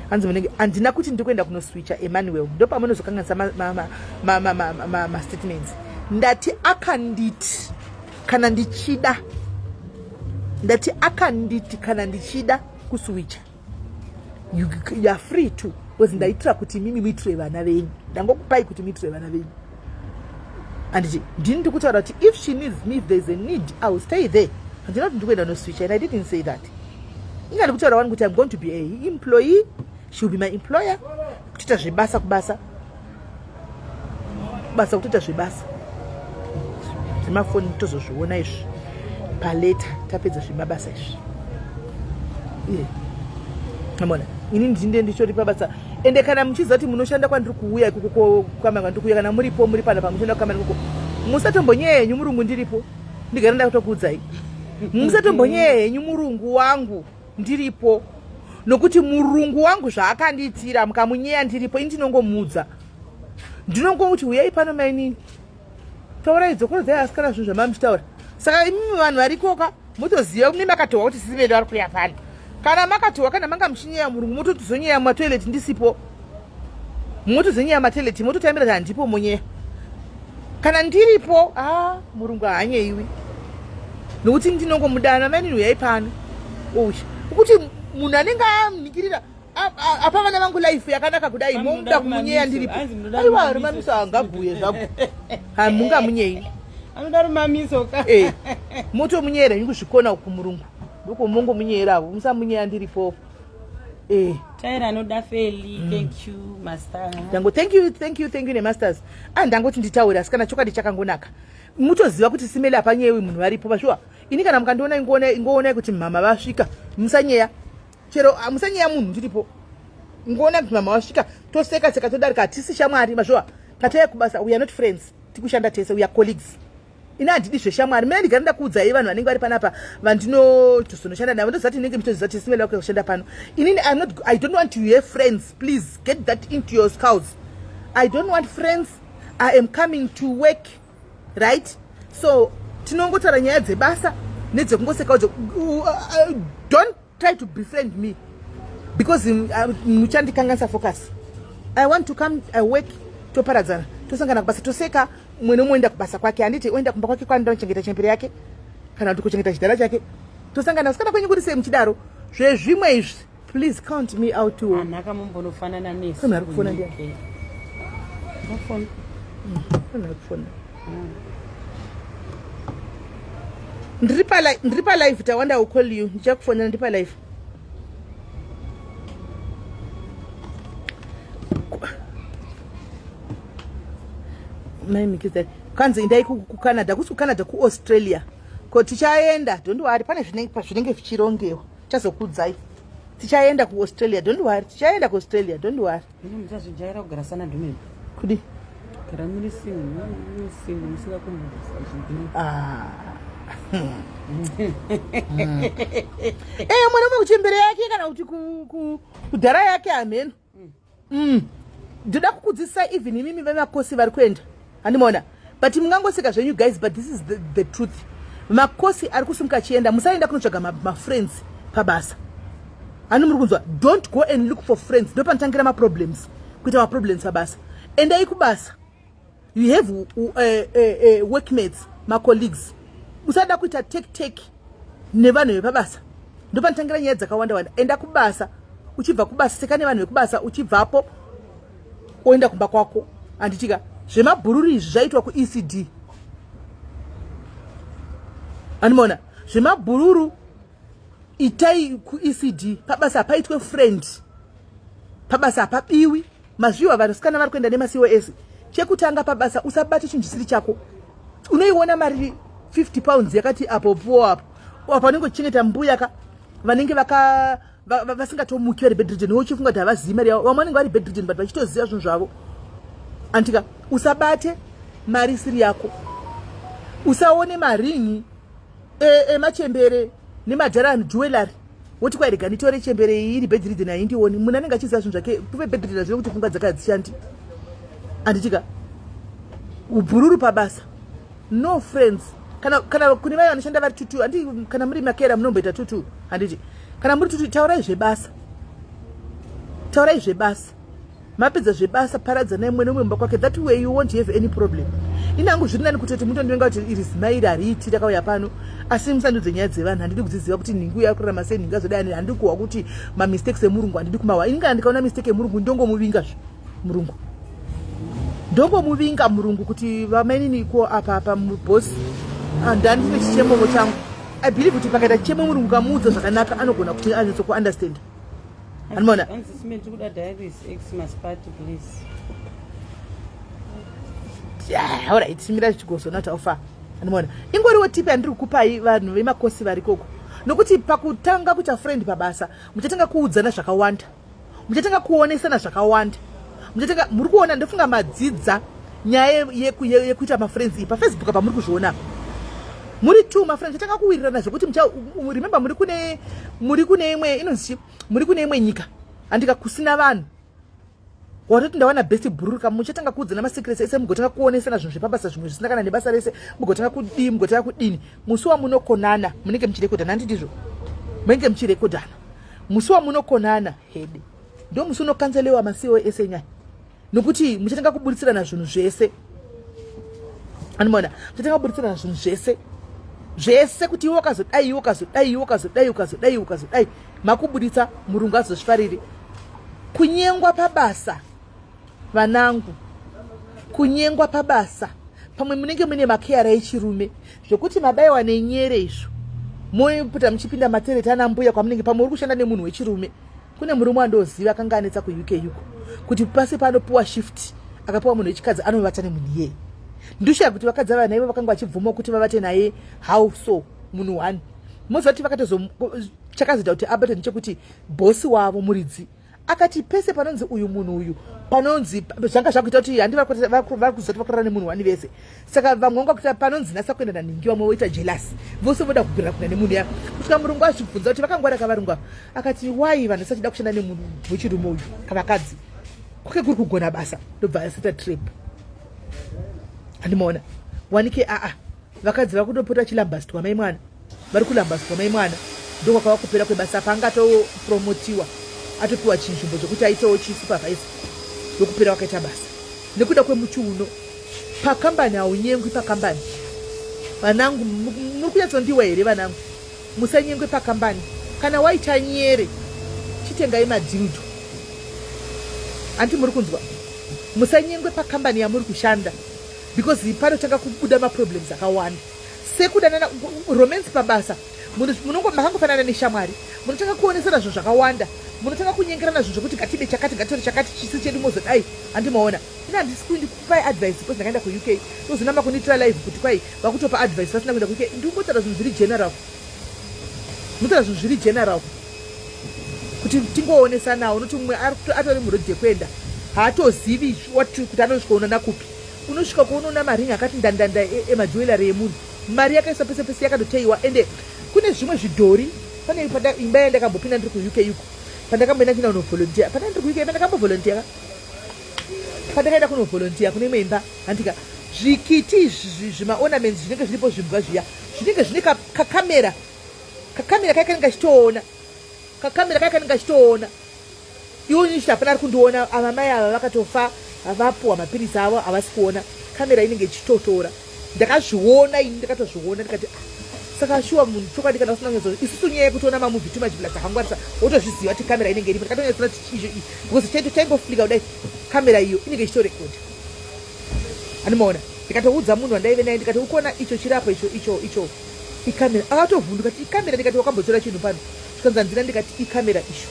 hanzi munenge handina kuti ndiri kuenda kunoswitcha emmanuel ndo pamunozokanganisa mastatements ndati akanditi kana ndichida ndati akanditi kana ndichida kuswitcha you, you are free to because ndaitira kuti mimi muitire vana venyu ndangokupai kuti muitire vana venyu anditi ndini ndiri kutaura kuti if she needs me if there is a need i will stay there handina kuti ndikuenda noswitcha and i didn't say that inga ndikutaura wani kuti i'm going to be a employee she will be my employer kutoita zvebasa kubasa basa kutoita zvebasa zvemafoni tozozviona izvi paleta tapedza zvemabasa izvi yeah. amona ini ndinde ndichori pabasa ende kana muchiziva kuti munoshanda kwandiri kuuya ikoko kwamai kwandiri kuuya kana muripo muri pana pamushanda kukamani ikoko musatombonyeya henyu murungu ndiripo ndigara ndakutokuudzai musatombonyeya henyu murungu wangu ndiripo nokuti murungu wangu zvaakandiitira mukamunyeya ndiripo ini ndinongomuudza ndinongomuti uyai pano mainini taurai dzokorodzai asikana zvinhu zvamamuchitaura saka imimi vanhu varikoka motoziva mune makatohwa kuti sisi vedu vari kuya pano kana makatohwa kana manga muchinyeya murungu mototozonyeya mumatoilet ndisipo motozonyeya matoilet mototambira kuti handipo monyeya kana ndiripo a ah, murungu haanyeiwi nokuti ndinongomudana mainini uyai pano ouya ukuti munhu anenge anikirira apa vana vangu life yakanaka kudai momuda kumunyeya ndiripo aiwa rumamiso angaguye zvago hamungamunyei anoda rumamiso ka eh motomunyeyera henyu kuzvikona uku murungu ndokumongomunyeyeravo musamunyeya ndiripo eh taira anoda feli thank you master ndango thank you thank you thank you nemasters ah ndangoti nditaure asi kana chokwadi chakangonaka mutoziva kuti simele hapanyewi munhu varipo pashuwa ini kana mukandiona ingoonai kuti mama vasvika musanyeya chero ah, musanyeya munhu ndiripo ngoona kuti mama vasvika toseka seka todarika hatisi shamwari mazvowa katauya kubasa we are not friends tikushanda tese we are colleagues ini handidi zveshamwari mene ndigara ndakuudzai vanhu vanenge vari panapa vandinotozonoshanda navo ndoziva kuti inenge mitoziva kuti simele wako kushanda pano inini I'm not, i don't want to have friends please get that into your skulls i don't want friends i am coming to work right so tinongotaura nyaya dzebasa nedzekungoseka don't try to befriend me because muchandikanganisa focus i want to come i work toparadzana tosangana kubasa toseka Mumwe nomwe oenda kubasa kwake, handiti oenda kumba kwake kwaanoda kuchengeta chembere yake kana kuti kuchengeta chidhara chake. Tosangana sikana kwenyu kuri sei muchidaro. Zvezvimwe izvi, please count me out too. Anaka mumbonofanana nesu. Munhu ari kufona ndiani? UK. Unofona. Munhu ari kufona. Ndiri palive Tawanda, will call you. Ndichakufonera ndiri palive. Mai Mikiza, kwanzi indai kuCanada, kusi kuCanada, kuAustralia. Ko tichaenda, don't worry, pane zvinenge zvichirongewa. Tichazokuudzai. Tichaenda kuAustralia, don't worry. Tichaenda kuAustralia, don't worry. Ino muchazvijaira kugara sana dhumeni. Kudi? Gara muri single, muri single musingakumbusa. Ah. Eh, mwana umwe kuchembere yake kana kuti kudhara yake hameno. Ndoda kukudzidzisai even imimi vemakosi vari kuenda. Handimaona. But mungangoseka zvenyu guys, but this is the truth. Makosi ari kusimuka achienda, musaenda kunotsvaga mafriends pabasa. Hani muri kunzwa? Don't go and look for friends. Ndopanotangira maproblems. Kuita maproblems pabasa. Endai kubasa. You have workmates, macolleagues. Usada kuita take take nevanhu vepabasa. Ndopanotangira nyaya dzakawanda wanda. Enda kubasa, uchibva kubasa seka nevanhu vekubasa, uchibvapo oenda kumba kwako. Handitika zvemabhururu izvi zvaitwa kuECD. Andimaona zvemabhururu itai kuECD. Pabasa hapaitwe friend, pabasa hapabiwi. Mazviwa vasikana vari kuenda nemaCOS. Chekutanga pabasa usabate chinhu chisiri chako. Unoiona mari 50 pounds yakati apo puwo apo apo, vanenge uchichengeta mbuya ka vanenge vaka vasingatomuki vari bedridden, wochifunga kuti havazivi mari yavo. Vamwe vanenge vari bedridden but vachitoziva zvinhu zvavo. Antika usabate mari isiri yako, usaone maringi emachembere nemadhara jewelry woti kwai rega nditore chembere iyi iri bedridden haindioni. Munhu anenge achiziva zvinhu zvake. Kuve bedridden hazvino kuti pfungwa dzake hadzishandi. Handitika ubhururu pabasa, no friends. Kana kune vaya vanoshanda vari tutu, handi kana muri makera munomboita tutu, handiti? Kana muri tutu, taurai zvebasa, taurai zvebasa. Mapedza zvebasa, paradzanai, mumwe nemumwe mumba kwake. That way you won't have any problem. Ini hangu zviri nani kutoti mutondivenga kuti iri zimai iri hariiti rakauya pano, asi musandudze nyaya dzevanhu. Handidi kudziziva kuti nhingi uya kurarama sei, nhingi azodai. Handidi kuhwa kuti mamistakes emurungu, handidi kumahwa. Ini kana ndikaona mistake yemurungu, ndongomuvinga zve murungu, ndongomuvinga murungu kuti vamainini iko apa apa boss, ndandine chichemovo changu. I believe kuti pakaita chichemo, murungu kamuudza zvakanaka, anogona kuti anyatsokuunderstand. Andimaona. Hanzi Simeni, tikuda diaries Xmas party, please. Yeah, alright, mira chichigozona kuti aufa. Andimaona ingoriwo tip yandiri kukupai vanhu vemakosi vari koko, nokuti pakutanga kuita friend pabasa muchatanga kuudzana zvakawanda, muchatanga kuonesana zvakawanda, muchatanga muri kuona. Ndofunga madzidza nyaya yekuita mafriends iyi paFacebook apa muri kuzviona apa. Muri two mafriends, muchatanga kuwirirana zvekuti remember muri kune imwe inonzi chii, muri kune imwe nyika, handika, kusina vanhu. Watoti ndawana best bhururuka, muchatanga kuudzana masecrets ese, mugotanga kuonesana zvinhu zvepabasa, zvimwe zvisina kana nebasa rese, mugotanga kudii, mugotanga kudini. Musi wamunokonana munenge muchirekodhana, handitizvo? Munenge muchirekodhana. Musi wamunokonana hede ndo musi unokanzelewa masiwo ese nyaya, nokuti muchatanga kuburitsirana zvinhu zvese. Anomaona muchatanga kuburitsirana zvinhu zvese zvese, kuti iwe wakazodai, iwe wakazodai, iwe wakazodai, ukazodai, ukazodai. Makuburitsa, murungu azozvifariri. Kunyengwa pabasa, vanangu, kunyengwa pabasa. Pamwe munenge mune makeyara echirume zvekuti mabayiwa nenyere izvo, moipota muchipinda matereti ana mbuya kwamunenge. Pamwe uri kushanda nemunhu wechirume. Kune murume wandoziva akanga anetsa kuUK uko kuti pasi paanopiwa shift, akapiwa munhu wechikadzi, anovata nemunhu iyeye. Ndoshaya kuti vakadzi ava naivo vakanga vachibvuma kuti vavate naye how so, munhu one. Moziva kuti vakatozo chakazoita kuti abate ndechekuti bhosi wavo muridzi akati pese panonzi uyu munhu uyu, panonzi zvanga zvakuita kuti handi vari kuziva kuti vakurara nemunhu wani vese. Saka vamwe vanga kuita panonzi nhasi akuenda nanhingi, vamwe voita jealous, vose voda kugwira kuenda nemunhu ya, kusvika murungu azvibvunza kuti vakangwara kavarungu ava. Akati why vanhu vasachida kushanda nemunhu wechirume uyu kavakadzi kwake kuri kugona basa? Ndobva asita trip. Handimaona wanike aa vakadzi vari kutopota chilambastwa mai mwana, vari kulambastwa mai mwana. Ndokwakava kupera kwebasa. Panga atopromotiwa, atopiwa chinzvimbo chekuti aitewo chisupervisor, ndokupera wakaita basa nekuda kwemuchiuno. Pakambani haunyengwi pakambani. Vanangu muri kunyatsondiwa here vanangu? Musanyengwe pakambani. Kana waita nyere chitengai madhildo. Anti muri kunzwa? Musanyengwe pakambani yamuri kushanda because panotanga kubuda maproblems akawanda. Sekudanana romance pabasa munongo makangofanana neshamwari munotanga kuonesana zvinhu zvakawanda munotanga kunyengerana zvinhu zvekuti ngatibe chakati ngatitore chakati chisi chedu mozodai handimaona ini handisi kundi kupai advice because ndakaenda kuUK tozonamba kundiitira live kuti kwai vakutopa advice vasina kuenda kuUK. Ndikungotaura zvinhu zviri general, ndinotaura zvinhu zviri general kuti tingoonesanawo nokuti mumwe atori muroad yekuenda haatozivi what kuti anosvika unoona kupi. Unosvika kwaunoona maringi akati ndandanda emajewellery emunhu, mari yakaiswa pese pese yakatoteiwa. Ende kune zvimwe zvidhori pane imba yandakambopinda ndiri kuUK uko pandakamboenda ndina kunovolunteer pana ndiri kuUK pandakambovolunteer pandakaenda kunovolunteer kune imwe imba handika zvikiti izvi zvimaornaments zvinenge zviripo zvimbwa zviya zvinenge zvine kakamera kakamera kai kanenge kachitoona kakamera kai kanenge kachitoona iwo nichiti hapana ari kundiona ava mai ava vakatofa vapuwa mapirisi avo havasi kuona kamera inenge ichitotora. Ndakazviona ini, ndakatozviona ndikati ah, saka shuwa munhu chokwadi kana usina kunyatso isusu nyaya yekutoona mamovie too much plus akangwarisa wotozviziva kuti kamera inenge iripo. Ndakatonyatsoona kuti izvo because chaito chaingoflika kudai kamera iyo inenge ichitorekodha andimaona. Ndikatoudza munhu wandaive naye ndikati ukuona icho chirapo icho icho icho ikamera. Akatovhunduka ti ikamera. Ndikati wakambotora chinhu pano zvikanzi handina. Ndikati ikamera isho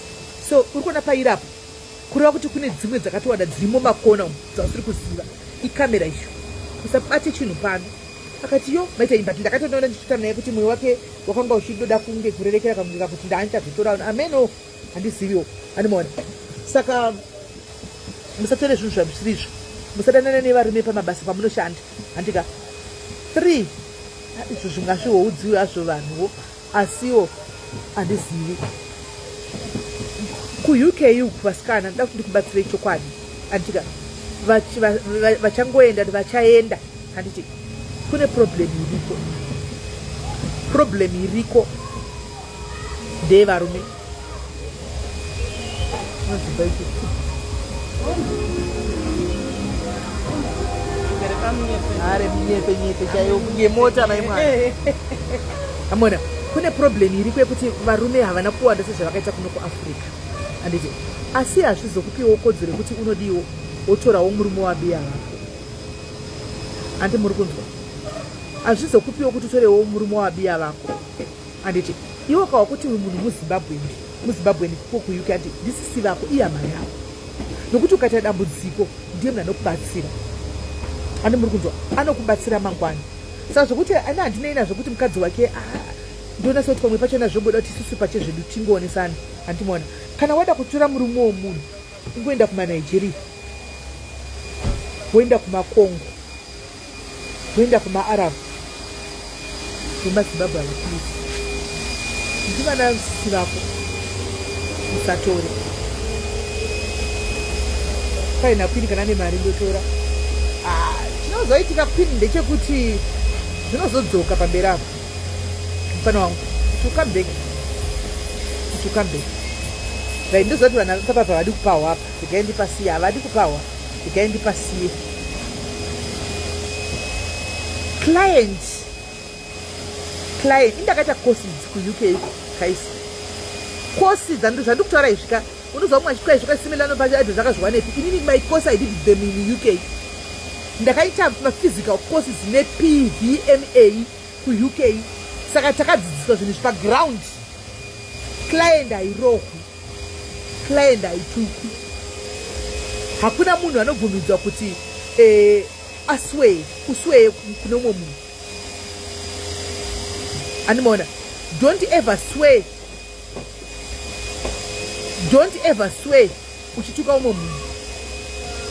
so uri kuona pairapo kureva kuti kune dzimwe dzakatowanda dzirimo makona umu dzausiri kuziva ikamera isho usabate chinhu pano. Akati yo maita imba ndakatonoona ndichitaura naye kuti mwoyo wake wakanga uchidoda kunge kurerekera kamwe kakuti ndaanichazotora ameno handiziviwo andimaona. Saka musatore zvinhu zvisiri izvo, musadanana nevarume pamabasa pamunoshanda handika. Three izvo zvingazvihoudziwe hazvo vanhuwo asiwo handizivi kuUK uku vasikana ndoda kuti ndikubatsirei chokwadi handika vachangoenda vachaenda handiti kune problem iriko. Problem iriko ndeyevarume. Are munyepe nyepe chaiwo yemota mai mwana amona. Kune problem iriko yekuti varume havana kuwanda sezvavakaita kuno kuAfrica handiti, asi hazvizokupiwo kodzero yekuti unodiwo wotorawo murume wabiya vako handi. Muri kunzwa? Hazvizokupiwo kuti utorewo murume wabiya vako handiti. Iwe kawa kuti uyu munhu muZimbabweni muZimbabweni ko kuUK ati ndisisi vako ihama yako nokuti ukaita dambudziko ndiye munhu anokubatsira andi. Muri kunzwa? Anokubatsira mangwana. Saka zvokuti ana handinei nazvo kuti mukadzi wake ah, ndoona sekuti pamwe pachona zvoboda kuti isusu pachezvedu tingoonesana handimaona. Kana wada kutora murume womunhu ingoenda kumaNigeria, woenda kumaCongo, woenda kumaArab nemaZimbabwe ava please ndivana sisi vako musatore. Paina queen kana nemari ndotora. Ah, chinozoitika queen ndechekuti zvinozodzoka pamberi apo mufana wangu to come back, to come back. Right, ndoziva kuti vanhu papa havadi kupahwa apa. Regai ndipasiye, havadi kupahwa, regai ndipasiye. Client client indakaita courses kuUK iko guys, courses zvandiri kutaura izvi ka unozwa mumwe achitwa izvi kwasimilano pacho aibve zvakazviwanepi. Inini my course I did them in UK. Ndakaita maphysical courses nePVMA kuUK saka takadzidziswa zvinhu izvi paground. Client hairohwi, client haitukwi. Hakuna munhu anobvumidzwa kuti asweye usweye kune umwe munhu andimaona. Don't ever swear, don't ever swear uchituka umwe munhu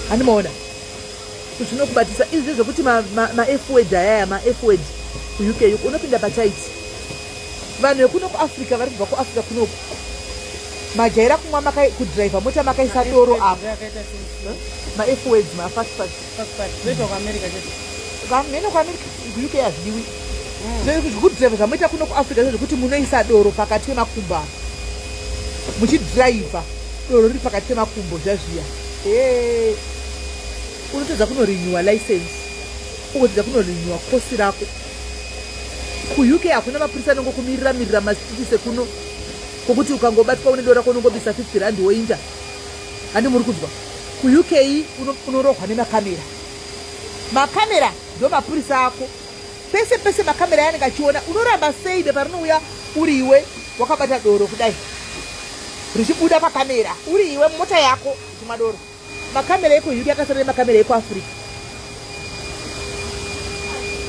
handimaona. Zvinokubatisa izvi zvekuti maF word ayaya maF word kuUK uko unopinda pataiti. Vanhu vekuno kuAfrica vari kubva kuAfrica kunoku majaira kumwa kudhiraivha mota makaisa doro apa maF words mafast fast. Mheno kuAmerica, kuUK hazvidiwi zvekudhiraivha zvamoita kuno kuAfrica zvezvekuti munoisa doro pakati pemakumbo apa muchidhiraivha doro riri pakati pemakumbo zvazviya. Unotadza kunorenewa license. Ugodzidza kunorinyiwa kosi rako. KuUK hakuna mapurisa anongokumirira mirira mastreet sekuno kwokuti ukangobatwa une doro rako unongobisa 50 rand woinda. Handi muri kunzwa? KuUK unorohwa nemakamera. Makamera ndo mapurisa ako. Pese pese makamera ayanenge achiona unoramba sei bepa rinouya uri iwe wakabata doro kudai richibuda pakamera uri iwe mumota yako uchimwa doro. Makamera ekuUK akasiyana nemakamera ekuAfrica.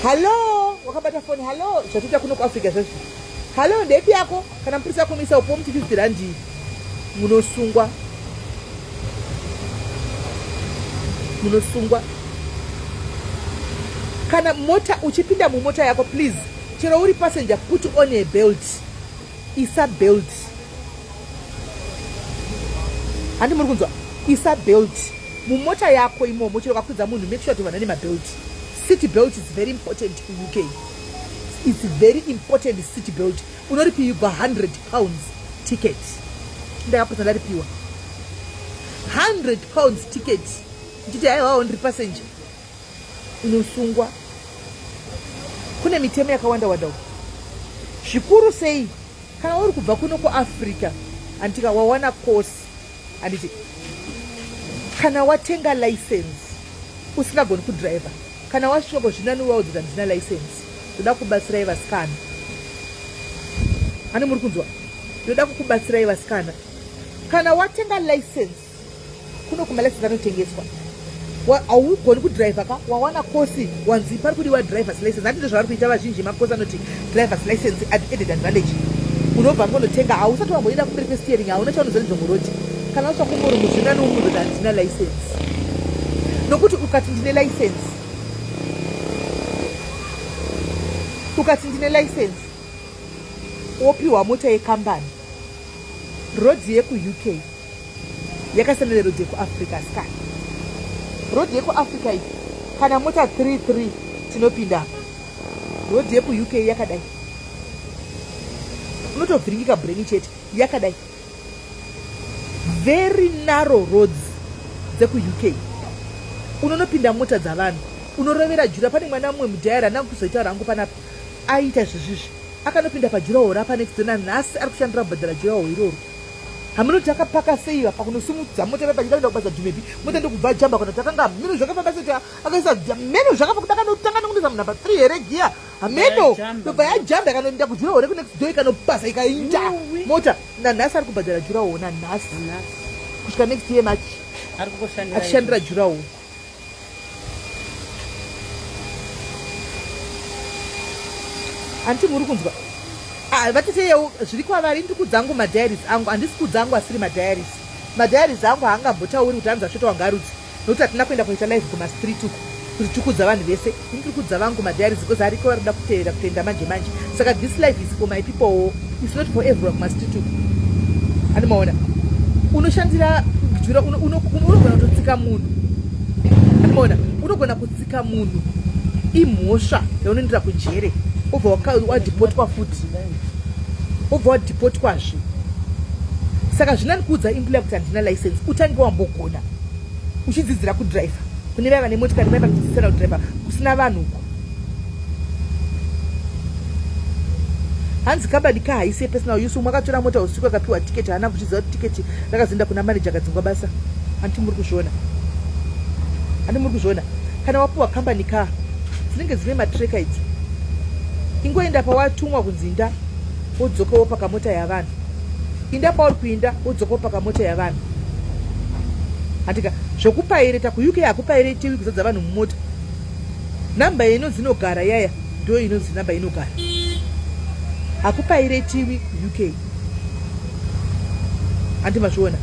Hallo, wakabata foni. Hallo, zvatoita kuno kuAfrica zvazvi. Hallo, ndepi yako? Kana mupurisa akumisa upo muti 50 rand munosungwa. Munosungwa. Kana mota uchipinda mumota yako please, chero uri passenger put on a belt. Isa belt. Handi muri kunzwa? Isa belt mumota yako imomo chero kakwidza munhu make sure kuti vanhu vane mabelt. Seat belt is very important kuUK. It's very important seat belt. Unoripiwa 100 pounds ticket. Ndakapotsa ndaripiwa 100 pounds ticket. Ndichiti haiwawo ndiri passenger. Unosungwa. Kune mitemo yakawanda wanda uko. Zvikuru sei kana uri kubva kuno kuAfrica handika wawana course handiti kana watenga license usingagoni kudriver kana wasvika kuzvinani waudza kuti handina license ndoda kubatsirai vasikana hani muri kunzwa ndoda kukubatsirai vasikana kana watenga license kuno kumalicense anotengeswa haugoni kudriver ka wawana kosi wanzi pari kudiwa drivers license handi ndozvavari kuita vazhinji makosi anoti drivers license added advantage unobva ngonotenga hausati wamboenda kumberi kwesteering hauna chaunoziva nezvemurodhi kana usva kumurungu zvinani umuudza kuti handina license nokuti ukati ndine license ukati ndine license wopiwa mota yekambani rodhi yekuuk yakasiyana nerodhi yekuafrica asikana rodhi yekuafrica iyi kana mota 33 tinopinda apa rodhi yekuuk yakadai unotovhiringika brain chete yakadai very narrow roads dzekuuk unonopinda mota dzavanhu unorovera jura pane mwana mumwe mudhayari andanga kuzoitaura hangu panapa aiita zvezvizvi akanopinda pajuraho rapa next door nanhasi ari kushandira kubhadhara juraho iroro hameno kuti akapaka sei apa kunosimudza mota paipa achida kuenda kubasa dhumepi mota ndokubva ajamba kana kuti akanga hameno zvakafamba sei akaisa hameno zvakafa kuti akanotanga nokundoisa munumber 3 here giya hameno ndobva yajamba ikanoenda kujuraho rekunext door ikanopasa ikainda mota nanhasi ari kubhadhara juraho nanhasi kusvika next year march achishandira juraho Anti muri kunzwa? Ah, vatete zviri kwavari ndiri kudzangu madiaries angu handisi kudzangu asiri madiaries. Madiaries angu haangambotauri kuti hanzi asveta wangarudzi nokuti hatina kuenda kuita live kumastreet uku kuti tikudza vanhu vese. Ini ndiri kudza vangu madiaries because ariko vari kuda kutevera kutoenda manje manje. Saka this life is for my people. It's not for everyone kumastreet uku. Ani maona? Unoshandira jura unogona kutotsika munhu. Ani maona? Unogona kutsika munhu. Imhosva yaunoendera kujere. Obva wadhipotwa futi. Obva wadhipotwazve. Saka zvinani kuudza employer kuti handina license utange wambogona. Uchidzidzira kudriver. Kune vaya vane motikari vaya vachidzidzisana kudriver kusina vanhu uko. Hanzi kabadi ka haisi yepersonal use umwe akatora mota usiku akapiwa ticket haana kuchiziva kuti ticket rakazoenda kuna manager akadzingwa basa. Hanti muri kuzviona? Hanti muri kuzviona? Kana wapiwa company car dzinenge dzine matracker idzi. Ingoenda pawatumwa kunzi inda wodzoka wopaka mota yavanhu. Inda pauri kuinda wodzoka wopaka mota yavanhu. Handika zvekupaireta kuUK hakupairetiwi kuzadza vanhu mumota. Number inonzi inogara yaya ndo inonzi number inogara. Hakupairetiwi kuUK. Handi mazviona.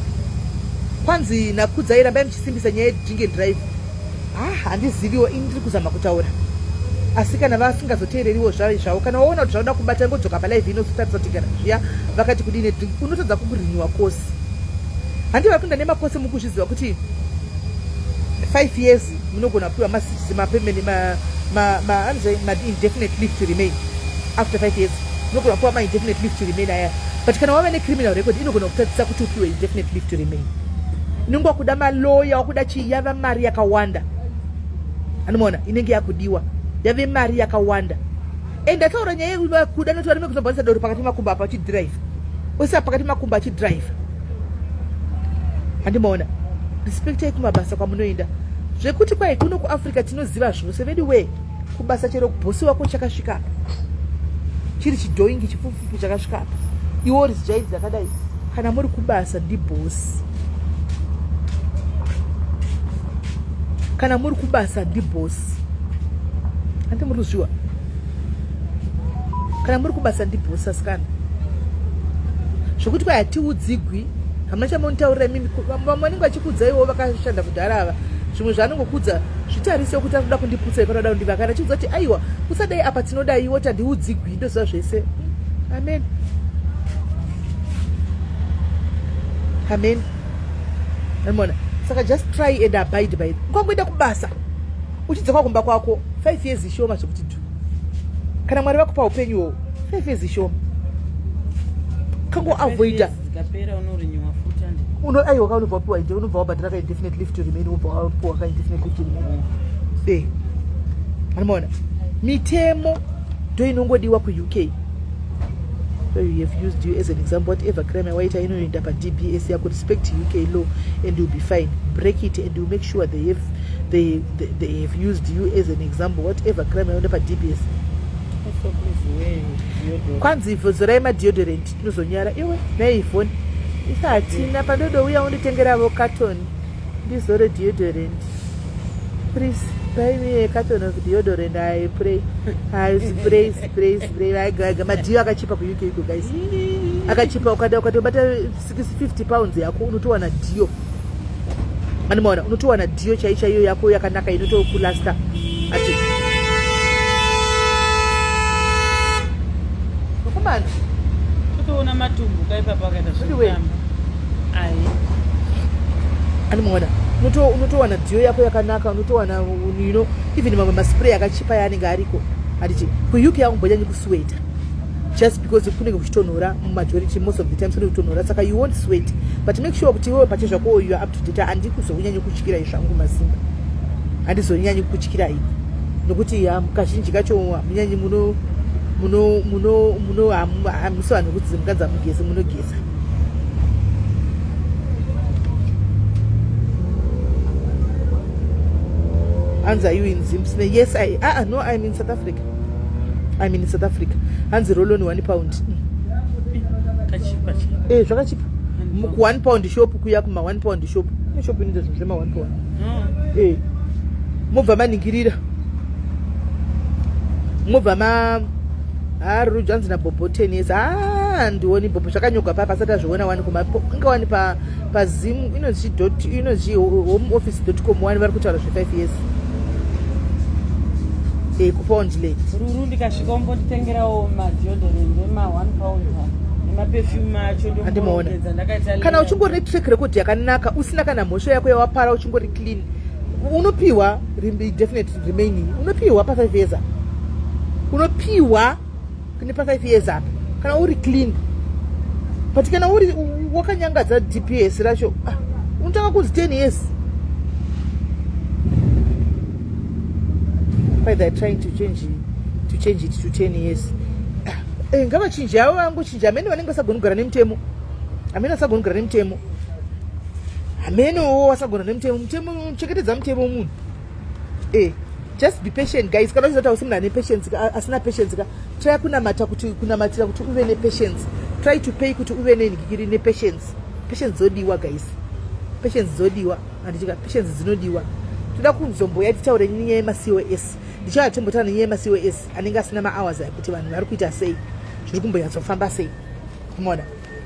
Kwanzi naKudzai rambai muchisimbisa nyaya yedrink and drive. Ah, handiziviwo ini ndiri kuzama kutaura. Asi kana vasingazoteereriwo zvave zvavo kana waona kuti zvauda kubata ingodzoka palive inozotarisa kuti kana zviya vakati kudii nedrink unotadza kurinyiwa kosi. Handi vari kuenda nemakosi mukuzviziva kuti 5 years munogona kupiwa mapemeni ma-indefinite leave to remain after 5 years unogona kupiwa ma-indefinite leave to remain aya but kana wava necriminal record inogona kutadzisa kuti upiwe indefinite leave to remain unenge wakuda maloya wakuda chii yava mari yakawanda. Anomaona inenge yakudiwa yave mari yakawanda. And ndataura nyaya yekuda noti varume kuzobvanisa doro pakati makumbo apa achidrive, oisa pakati makumbo achidrive. Handimaona respectai kumabasa kwamunoenda, zvekuti kwai kuno kuAfrica tinoziva zvose vedu wee. Kubasa chero bhosi wako chakasvika apa chiri chidhoingi chipfupipi chakasvika apa, iwe uri zijaidzi rakadai. Kana muri kubasa ndibhosi, kana muri kubasa ndibhosi, handi muri kuzviwa? Kana muri kubasa ndibhosi asikana, zvokuti kwai hatiudzigwi, hamuna chamunotaurira imimi. Vamwe vanenge vachikuudzaiwo vakashanda kudhara ava, zvimwe zvaanongokudza zvitarise kuti anoda kundiputsa ipanoda kundivaka. Kana achiudza kuti aiwa usadai apa tinodaiwo, tandiudzigwi, ndoziva zvese. Amen, amen. Amona saka just try and abide by it. Ukangoenda kubasa uchidzoka kumba kwako, 5 years ishoma zvekuti du. Kana Mwari vakupa upenyu iwowo, 5 years ishoma, kangoavoida. Dzikapera unorinyiwa futi andi. Uno aiwa ka, unobva wapiwa inde, unobva wabhadhara ka indefinite leave to remain, wobva wapiwa ka indefinite leave to remain. Anomaona mitemo ndo inongodiwa kuUK. So you have used you as an example. Whatever crime waita inoenda paDBS yako. Respect UK law and you'll be fine. Break it and you make sure they have used you as an example. Whatever crime yaenda paDBS. Kwanzi zorai madeodorant, tinozonyara. Iwe neifoni isa hatina pandodouya unditengeravo carton ndizore deodorant. Please buy me a carton of deodorant, I pray. I spray, spray, spray. Aiga madeo akachipa kuUK iko guys, akachipa. Ukada ukatobata £50 yako unotowana deo. Anomaona unotowana deo chai chaiyo yako yakanaka inotokulasta ati okumana. Totoona matumbu kaipapa akaita Anyway. zvekutamba ai. Anomaona unotowana deo yako yakanaka, unotowana even mamwe maspray akachipa yaanenge ariko. Handiti kuUK akumbonyanyi kusweta just because kunenge kuchitonhora mumajority, most of the times kunenge kutonhora, saka you won't sweat. But make sure kuti iwewe pache zvako you are up to date. Handikuzonyanyi kutyirai zvangu mazimba, handizonyanyi kutyirai nokuti kazhinji kacho hamunyanyi muno muno muno muno hamusi vanhu vekuti mukanzi hamugezi munogeza. Hanzi, "Are you in Zimbabwe?" Yes, I no, I'm in South Africa. I'm in South Africa. Hanzi roll-on £1. Kachipa chi. Eh, zvakachipa ku1 pound shop kuya, kuma 1 pound shop. Ine shop inoita zvinhu zvema 1 pound. Eh, mobva maningirira, mobva ma haruju. Hanzi naBobo 10 years. Ha, handioni Bobo zvakanyogwa papa asati azviona wani kuma inga wani pazim inonzi dot inonzi homeoffice.com wani vari kutaura zve5 years kuPoundland. Ruru, ndikasvika umbonditengerawo madeodorant ema 1 pound nemaperfume acho. Handimaona. Ndomborongedza ndakaita. Kana uchingori netrack record yakanaka, usina kana mhosva yako yawapara, uchingori clean, unopiwa definite remaining, unopiwa pa5 years apa, unopiwa nepa5 years apa kana uri clean. But kana uri wakanyangadza DBS racho, ah, unotanga kunzi 10 years. Why they're trying to change it to 10 years? Ah, ngavachinje avo, vangochinja hamene. Vanenge vasagoni kugara nemutemo hamene, vasagoni kugara nemutemo hamenowo, vasagona nemutemo. Mutemo, chengetedza mutemo munhu. Just be patient guys. Kana uchizoti hausi munhu ane patience ka, asina patience ka, try kunamata kuti kunamatira kuti uve nepatience. Try to pay kuti uve nenhikiri nepatience. Patience dzodiwa guys, patience dzodiwa, handitika? Patience dzinodiwa. Toda kuzomboya titaure nenyaya yemaCOS. Ndichava timbotaura nenyaya yemaCOS anenge asina mahours aya, kuti vanhu vari kuita sei, zviri kumbonyatsofamba sei. Mona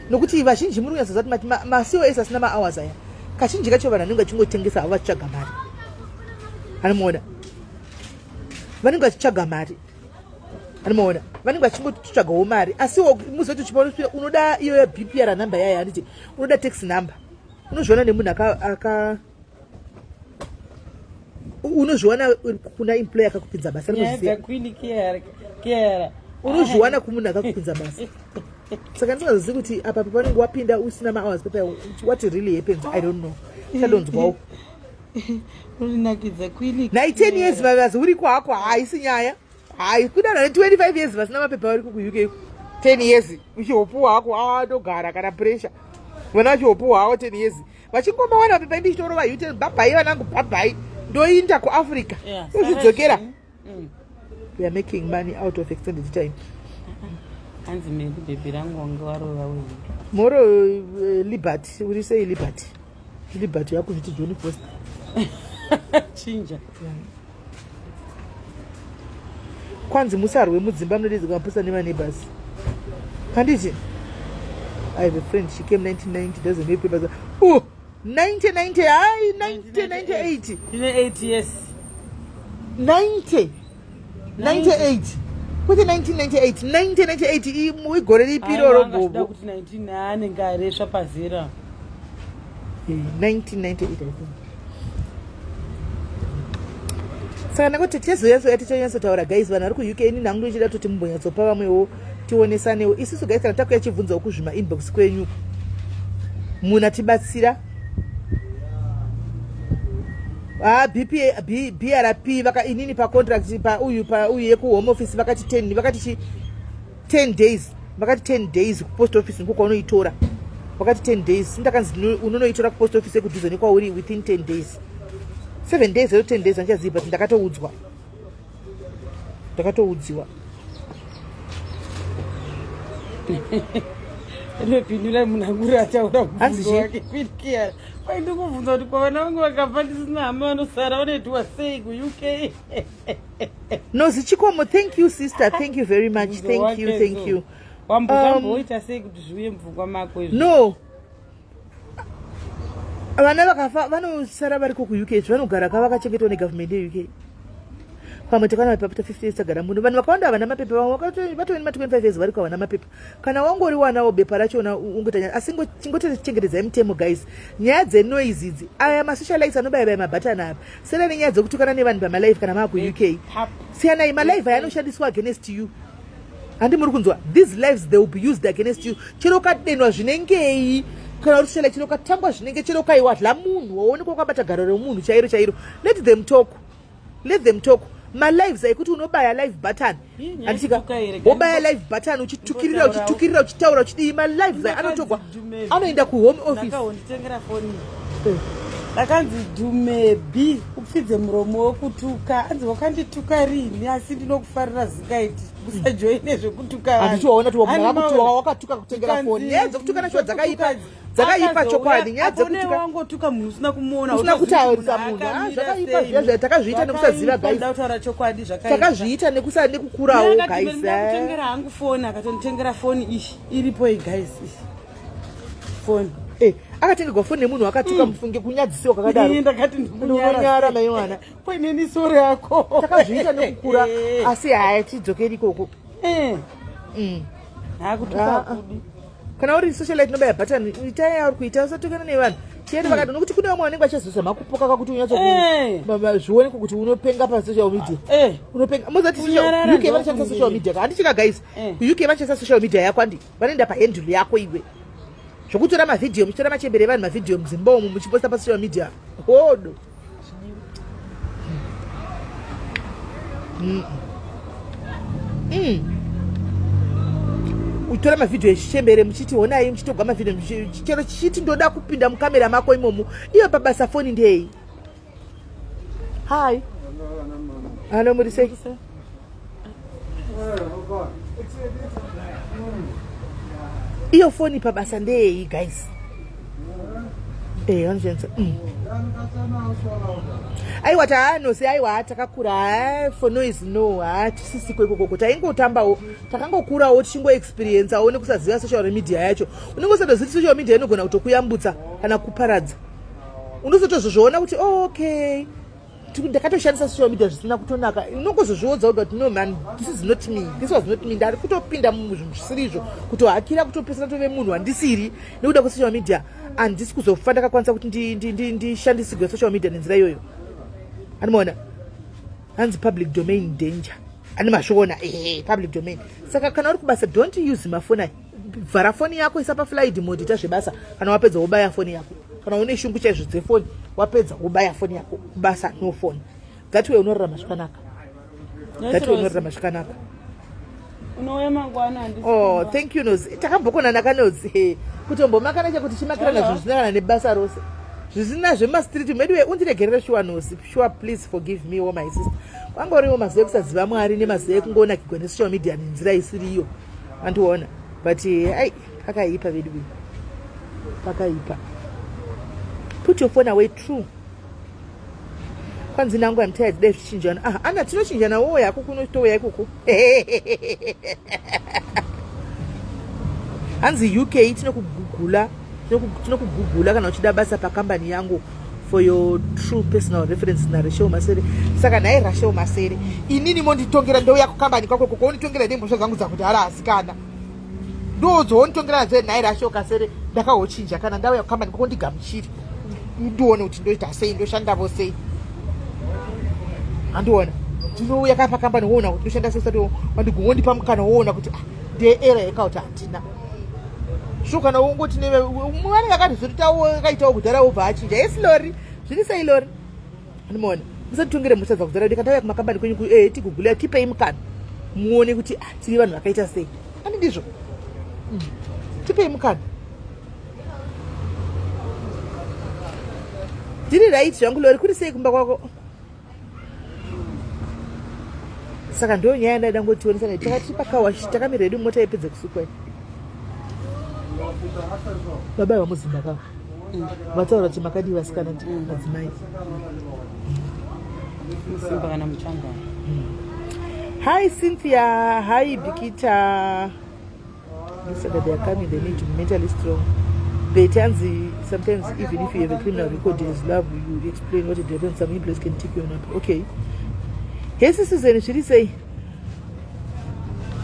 nokuti vazhinji muri kunyatsoziva kuti maCOS asina mahours aya, kazhinji kacho vanhu vanenge vachingotengesa havo vachitsvaga mari. Anomuona vanenge vachitsvaga mari, anomuona vanenge vachingotsvagawo mari. Asiwo muzoti uchipa unoda iyoyo BPR number yayo, handiti? Unoda tax number, unozviona nemunhu aka unozviwana kuna employer akakupinza basa. Nyaya rinozviziva. Dzaqueen Kiara. Unozviwana kumunhu akakupinza basa. Saka ndingazivi kuti apa pavanenge wapinda usina mahours papa, what really happens, I don't know. Chadonzwawo. Urinakidza kwini. Nai 10 years vazi uriko hako, haisi nyaya. Hai, kune vanhu vane 25 years vasina mapepa variko kuUK. 10 years uchihopuwa hako, ah, ndogara kana pressure. Vana vachihopuwa havo 10 years. Vachingomawana mapepa ndichitorova U10 bye bye vanangu bye bye. Ndoinda kuAfrica. Ndozvidzokera. We are making money out of extended time. Hanzi medi bhebhi rangu wange warova uyu. Moro Liberty, uri sei Liberty? Liberty yakuzviti Johnny Foster. Chinja. Kwanzi musarwe mudzimba munodedzwa mapusa nemaneighbors. Handiti? I have a friend, she came 1990, doesn't have papers. Oh, 1990, hai, 1998. Ine 8 years. 90. 98. Kwete 1998, 1998 igore ripi iroro gogo? Kuti 19 anenge aresva pazera. 1998 I think. Saka ndakoti tichazoyatsoya tichanyatsotaura guys, vanhu vari kuUK, ini nhangu ndochida toti mumbonyatsopa vamwewo tionesanewo isusu guys. Kana takuya chibvunzawo kuzvima inbox kwenyu munatibatsira. Ah, BPA, B, BRP vaka inini pacontract pauyu pauyu yekuhome office vakati 10, vakati chi 10 days, vakati 10 days kupost office ndiko kwaunoitora. Vakati 10 days, ndakanzi unonoitora kupost office yekudhuze nekwauri within 10 days, 7 days or 10 days, andichazivi, but ndakatoudzwa, ndakatoudziwa. Inopindura munhu anguri ataura Hanzi mubvunzo chii? wake kwinikiya. Kwai ndikubvunza kuti kwavana vangu vakafa ndisina hama vanosara vanoitiwa sei kuUK? Nozi Chikomo, thank you sister, thank you very much. Thank you, thank you. Wamboita sei kuti zviuye mupfungwa mako izvi? No, vana vakafa vanosara variko kuUK, vanogara ka vakachengetwa negovernment yeUK. Pamwe takana mapepa ta 50 years tagara muno. Vanhu vakawanda havana mapepa, vamwe vatove nema25 years variko, havana mapepa. Kana wangori wanawo bepa rachona ungotanya, asi chingotochengetedzai mutemo guys. Nyaya dzenoise idzi, aya masocialites anobayabaya mabhatani apa, siyana nenyaya dzekutukana nevanhu pamalive kana maa kuUK. Siyanai malive aya, anoshandiswa against you. Handi muri kunzwa? These lives, they will be used against you. Chero ukadenwa zvinengei, kana uri socialite, chero ukatangwa zvinenge, chero ukaiwadla munhu waonekwa wakabata garo remunhu chairo chairo, let them talk, let them talk. Malives ekuti unobaya live button, Ii, nyaya handitika yekutuka here, wobaya live button uchitukirira, uchitukirira, uchitaura, uchidii, malives aya anotogwa, anoenda kuhome office. Ndakahonditengera foni, ndakanzi dhumebi upfidze muromo wekutuka. Anzi wakandituka rini? Asi ndinokufarira zingaiti, usajoine zvekutuka vanhu. Handiti waona kuti Ani wakuti maona? wakatuka kutengera foni. Nyaya dzekutuka nacho dzakaipa, dzakaipa chokwadi. Nyaya dzekutuka Wangotuka munhu usina kumuona, usina utoziva kuti kutaurisa munhu. Ah, akamira zvakaipa sei. zviya zviya, takazviita nekusaziva, Zvakaipa, guys. ndoda kutaura chokwadi, zvakaipa. Takazviita nekusa nekukurawo guys, eh. Ndakutengera hangu foni, akatonditengera foni iyi iripo iyi guys, iyi foni. Eh, akatengerwa foni nemunhu akatuka, mufunge kunyadzisiwa kwakadaro. Ini ndakati Ndinonyara mai mwana. Koineni sore yako. Takazviita nekukura, asi haya, tidzokeri ikoko. Hakutuka Ah, ah. kudi. Kana uri socialite nobaya button, itai yauri kuita, usatukana nevanhu chiyeri vakati, nokuti kune vamwe vanenge vachazozama kupoka kakuti unyatso zvionekwe kuti unopenga pasocial media. Unopenga mozati Kunyarara UK vanoshandisa ndokunge. social media ka, handichika guys? UK vanoshandisa social media yako, handi vanoenda pahandle yako iwe, zvokutora mavhidhiyo, muchitora machembere evanhu mavhidhiyo mudzimba umu muchiposta pasocial media, hodo. Utora mavhidhiyo echichembere muchiti honai, muchitogwa mavhidhiyo chero chichiti ndoda kupinda mukamera mako imomo. Iyo pabasa foni ndei? Hi, ano muri sei? Iyo foni pabasa ndeyei guys? Eh, vanoshandisa. Aiwa, taanosi, aiwa, takakura. Ha, for noise no, ha, tisisiko ikokoko. Taingotambawo, takangokurawo tichingoexperienceawo nekusaziva social media yacho. Unenge usatozivi social media inogona kutokuyambutsa kana kuparadza. Unozotozozviona kuti oh, okay, ndakatoshandisa social media zvisina kutonaka. Unongozozviodza woga kuti no man, this is not me, this was not me. Ndari kutopinda muzvinhu zvisiri izvo, kutohakira, kutopesana tove munhu wandisiri nekuda kwesocial media. Handisi kuzofa ndakakwanisa kuti ndishandisirwe social media nenzira iyoyo. Anomaona hanzi public domain danger, ane mazviona? Ehe, public domain. Saka kana uri kubasa, don't use mafoni aya. Vhara foni yako, isa paflight mode, ita zvebasa. Kana wapedza wobaya foni yako. Kana une shungu chaizvo dzefoni, wapedza wobaya foni yako kubasa, no phone. That way unorarama zvakanaka. That way unorarama zvakanaka. Unouya mangwana handisi. Oh, thank you Nozi. Takambokonana kaNozi. Kutombomakana chekuti chimakirana zvinhu zvisina kana nebasa rose. Zvisina zvemastreet medu we undiregerere shuwa Nozi. Shuwa please forgive me oh my sister. Kwangoriwo mazuva ekusaziva Mwari nemazuva ekungonakigwa nesocial media nenzira isiri iyo. Andiona. But eh, ai pakaipa vedu we. Pakaipa. Put your phone away true. Kwanzi nangu I'm tired dai zvichinjana. Ah, Anna tinochinjana wowe yako kuno touya ikoko. Hanzi UK tinokugugula tinokugugula kana uchida basa pakambani yangu for your true personal reference naRachel Masere. Saka nhai Rachel Masere, inini monditongera ndouya kukambani kwako koko wonditongera nemhosva dzangu dzakudhara asikana. Ndodzowonditongera nadzo nhai Rachel Kasere ndakahochinja kana ndauya kukambani kwako ndigamuchire. Ndione kuti ndoita sei ndoshandavo sei. Andiona. Ndinouya ka pakambani woona kuti ndoshanda sei usati wandigondipa mukana woona kuti ah, ndeera here kana kuti handina. Sure kana ungoti neve mwana akatozototawo akaitawo kudhara wobva achinja. Yes Lori, zviri sei Lori? Andimuona. Musatitongere mhosva dzakudhara kuti kana tauya kumakambani kwenyu eh tigugule tipei mukana. Muone kuti ah, tiri vanhu vakaita sei. Andi ndizvo. Tipei mukana. Ndiri right zvangu Lori, kuri sei kumba kwako? Saka ndo nyaya yandaida ngotionesana takati pakawashi takamira hedu mota ipedza kusukwa iyi. Baba vamuzimba kava vataura kuti makadii vasikana madzimai. Musimba kana muchangana. Hi Cynthia, hi Bikita. This that they are coming, they need to be mentally strong. They turns sometimes even if you have a criminal record, there is love. You explain what it happens. Some employees can take you on up. Okay. Hey, Susan, should you say?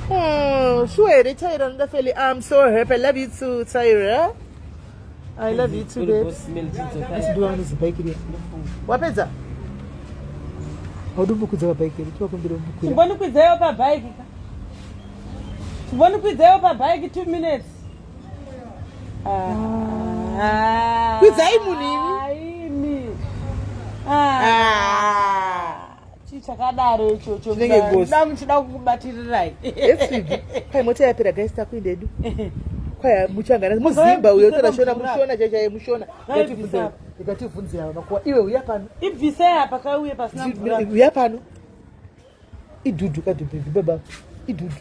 Oh, sure, Tyra, I'm so happy. I love you too, Tyra. I love you too, babes. Asi vanozibhaikiri. Wapedza? Haudi kumbukudza pabhaikiri, tivakumbira umbukwira. Chimbondikwidzeyo pabhaiki ka. Chimbondikwidzeyo pabhaiki 2 minutes. Ah. Kwidzai munhu imi. Imi. Ah. Ah. Chii chakadaro ichocho? Chinenge ngozi. Da muchida kukubatirirai. Yes, Phoebe. Kwai mota yapera guys takuenda hedu. Kwai muchangana muzimba uyo tora shona mushona chaichai mushona. Ngaibvise apa. Ikatibvunze ava makuwa iwe uya pano. Ibvisei apa kauye pasina mvura. Uya pano. Idhudhu kadhubhebhi baba. Idhudhu.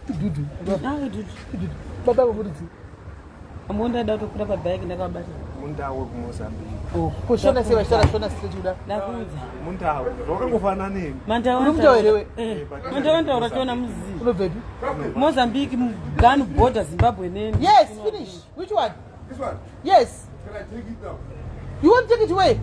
Idhudhu. Ah, idhudhu. Idhudhu. Baba vamuridzi. Ambo ndada kutokwira pabhaiki ndakabata. Mundau wekuMozambique. Kushona sei vachitaura shona straight kuda. Ndakuudza. Mundau. Zvakangofanana nemi. Mandau. Uri mutauro here we? Mandau ndaura tiona muzi. Unobvepi? Mozambique Ghana border Zimbabwe neni. Yes, finish. Which one? This one. Yes. Can I take it now? You want to take it away?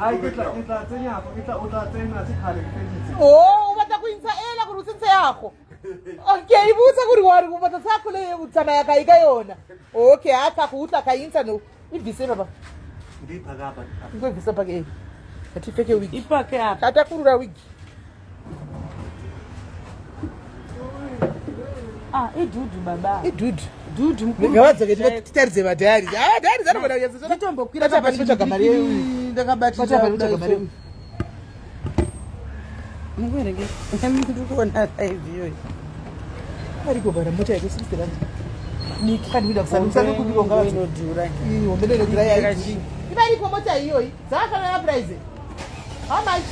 Ai, ke tla ke tla tsenya ke tla o tla tsena sekgale ke feditse. Oh, o batla go intsha ela gore o tsentse yago. Okay, ibutsa gore wa re o batla sa le o tsamaya kae ka yona. Okay, a ka go utla ka intsha no. Ibvise baba. Ndiphakapa. Ngoibvisa pake. Atipfeke wig. Ipake apa. Tatakurura wig. Ah, idhudhu baba. Idhudhu. Dhudhu mukuru. Ngavadzoke titaridze madhayari. Ah, dhayari dzanogona kunyatsotsona. Nditombokwira Bata pano kutsvaga mari yeyu. Ndakabatira. Bata pano kutsvaga mari yeyu. Mukuerenge. Ndikuona live iyoyo. Ariko bara mota yake 60 rand. Diki. Kandi kuda kusana kusana kubika ngavadzoke. Inodhura. Iyi hombe inodhura yayi. Yakachinja. Ibariko mota iyoyi. Dzakafanana price. How much?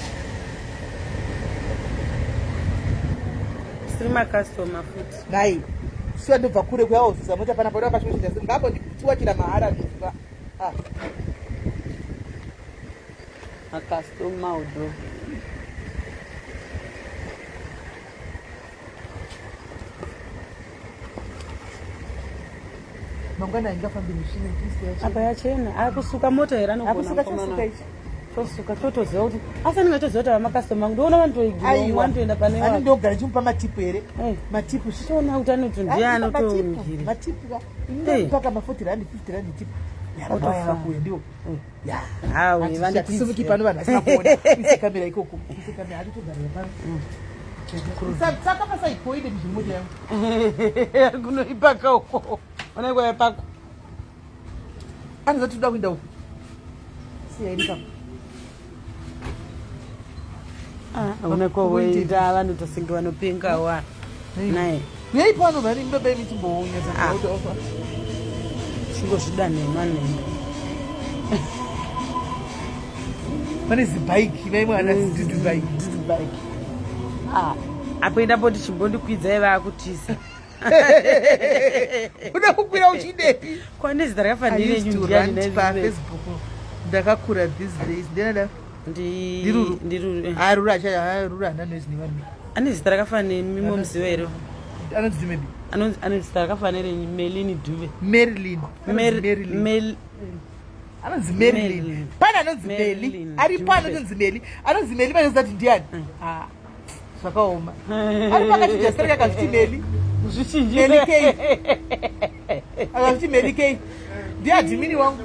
Siri makastoma futi. Nhai. Siwa ndobva kure kuya wozisa mota panapa uri pachimwe chese. Ngapo nditiwachira mahara ndizwa. Ah. Makastoma udo. Mangwana ingafambi mishini Kristu yacho. Apa yachena. Akusuka mota here anogona Akusuka mukomana. chosuka ichi. Chosuka totoziva kuti asi anenge atoziva kuti ava makastoma angu ndoona vanotoigira Aiwa. vanotoenda pane Ani wavo. ndogara chimupa matipu here? Eh. Matipu. Toona kuti anoti ndiye anotoungiri. Matipu ka. Eh. Inopaka ma 40 rand 50 rand tipu. Otofa. Kuye ndiwo. Ya. Hawe Hatisimuki pano vanhu vasina kuona. Ise kamera ikoko. Ise kamera hatitogarira pano. Saka pasaikoide mizvimota yangu. Kunoipaka uko. Ona kwaipaka. Anoza tinoda kuenda uku. Siya iri papa. Ah, hauna kwawoenda vanotosinge vanopenga wa naye Uyai pano mhani baba imi timbounyatsa Ah. chingozvida nhema nhema Pane zibhaiki mai mwana zidudu bike. Dudu bike. Ah, apo endapo ndichimbondikwidzai vaakutisa Uda kukwira uchidepi? Kwane zita rakafanira I used to rant paFacebook. Ndakakura these days. Ndinada Ndiruru. Ndiruru. Eh. Ah, Ruru acha ah, Ruru hana noise nevanhu. Ane zita rakafanira mimo muziva here? Anonzi Dumebi. Anonzi ane zita rakafanira Melini Dube. Marilyn. Marilyn. Mel Anonzi Marilyn. Pane anonzi Meli. Aripo anonzi Meli. Anonzi Meli pane zati ndiani? Mm. Ah. Zvakaoma. Ari pakati jasira kakazviti Meli. Zvichinji. Meli K. Akazviti Meli K. Ndiye admini wangu.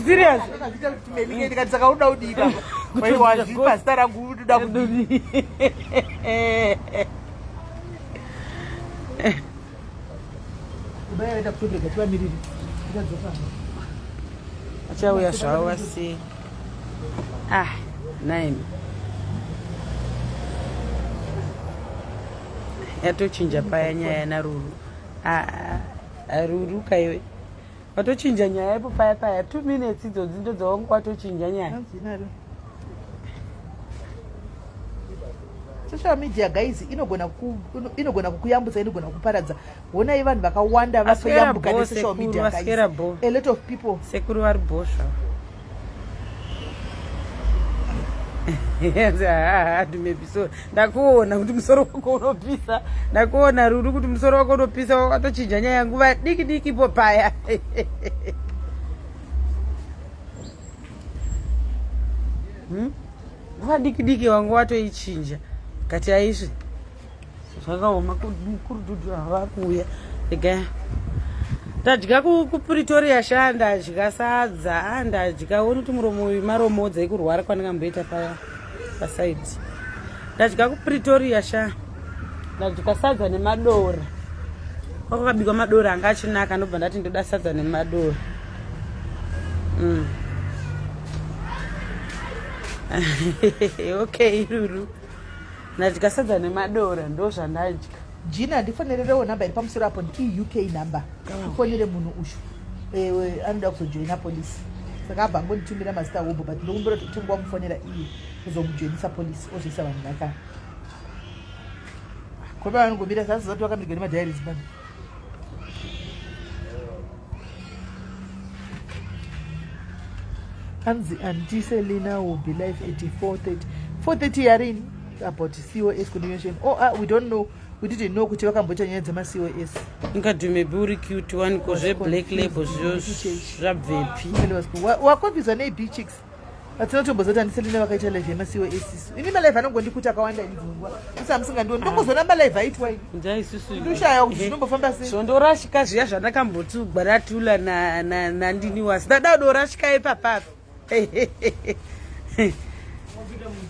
Serious? Akazvita kuti Meli K ndikati saka unoda kudii baba? Wazvipa zita rangu unoda kudii? Baba yaita kutobrega tivamiriri. Ndikadzoka. Achauya zvavo asi. Ah, nine. Yatochinja paya nyaya naRuru. Ah, ah, Ruru kaiwe. Watochinja nyaya ipo paya paya. 2 minutes idzodzi ndodzawanga watochinja nyaya. Social media guys inogona ku, inogona kukuyambutsa inogona kukuparadza. Honai vanhu vakawanda vatoyambuka nesocial media guys. A lot of people. Sekuru vari bhosva. Dumebiso ndakuona kuti musoro wako unopisa ndakuona Ruru kuti musoro wako unopisa watochinja nyaya nguva diki diki ipo paya. Hmm? Nguva diki diki wangu watoichinja kati aizvi zvakaoma kurududu havakuuya rega ndadya kupretoria sha ndadya sadza ah, ndadya oni kuti muromo uyu maromodza ekurwara kwandingamboita paya pasaidi ndadya kupretoria sha ndadya sadza nemadora kwakakabikwa madora anga achinaka ndobva ndati ndoda sadza nemadora mm. okay Ruru ndadya sadza nemadora ndo zvandadya Gina ndifonererewo namba iri pamusoro apo ndiuk number ufonere munhu ushu ewe anoda kuzojoina polisi saka abva angonditumira mazita hobho but ndokumbira kuti utange wamufonera iye kuzomujoinisa polisi ozoisa vanhu vaka koba vanongomira sasizati vakamirwa nemadiaries bani Hanzi Auntie Selina will be live at 4:30. 4:30 yarini about COS continuation. Oh, ah, we don't know. We didn't know kuti vakamboita nyaya dzema COS. Ingadhume buri cute one ko zve black label zvo zvabvepi. Wakonfuswa nei B chicks? Hatina kutombozoti Auntie Selina vakaita live yema COS isu. Ini malive anongondikuta akawanda ini dzimwe nguva. Isi hamusingandioni. Ndongozoona malive aitwa ini. Nja isusu. Ndoshaya kuti zvinombofamba sei. Zvondorashika zviya zvandakamboti gwaratula na na nandini wasi. Ndada kudorashika ipapapa.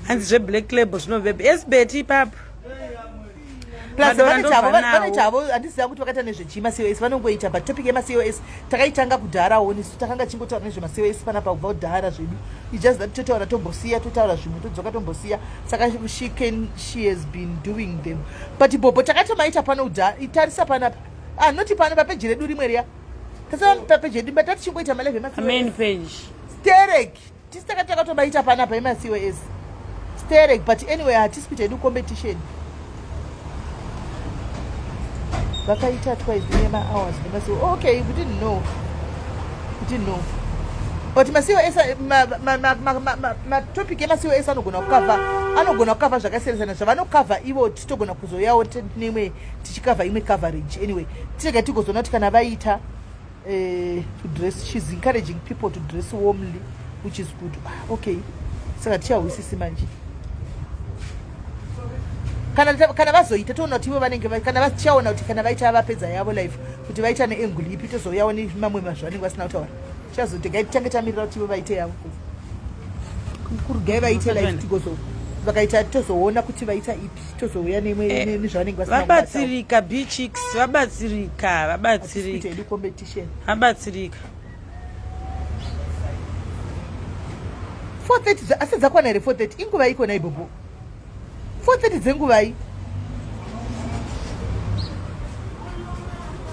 Hanzi zve black label zvinobvepi? Esbet ipapo. Plus Madora vanoita havo ndobva nawo. vanoita havo handiziva kuti vakaita nezvechii maCOS vanongoita but topic yemaCOS takaitanga kudharawo nesu takanga tichingotaura nezvemaCOS panapa kubva kudhara zvedu. It's just that totaura tombosiya totaura zvimwe todzoka tombosiya saka she can she has been doing them but bobo takatomaita pano kudhara itarisa panapa ah noti pano papeji redu rimwe riya tasava papeji redu but tatichingoita malive emaCOS Main page. sterek tisi takati takatomaita panapa emaCOS sterek but anyway hatisi kuita hedu competition vakaita twice nemahours nemaCOS okay we didn't know we didn't know but maCOS matopic emaCOS anogona kukavha anogona kukavha zvakasiyana siyana zvavanokavha ivo titogona kuzoyawo nemwe tichikavha imwe coverage anyway tirega tigozoona kuti kana vaita to dress she's encouraging people to dress warmly which is good. Ah, okay saka tichahwisisi manje kana kana vazoita toona kuti ivo vanenge kana tichaona kuti kana vaita vapedza yavo life kuti vaita neangle ipi tozouyawo nemamwe mazvanenge vasina kutaura tichazotegai tichange tamirira kuti ivo vaite yavo kurugai vaite life tigozo vakaita tozoona kuti vaita ipi tozouya nemwe nezvavanenge vasina kubatawo. Vabatsirika B chicks vabatsirika Hatisi kuita vabatsirika hedu competition vabatsirika. 4:30 asi dzakwana here 4:30 inguva ikona ibobo 4:30 dzenguvai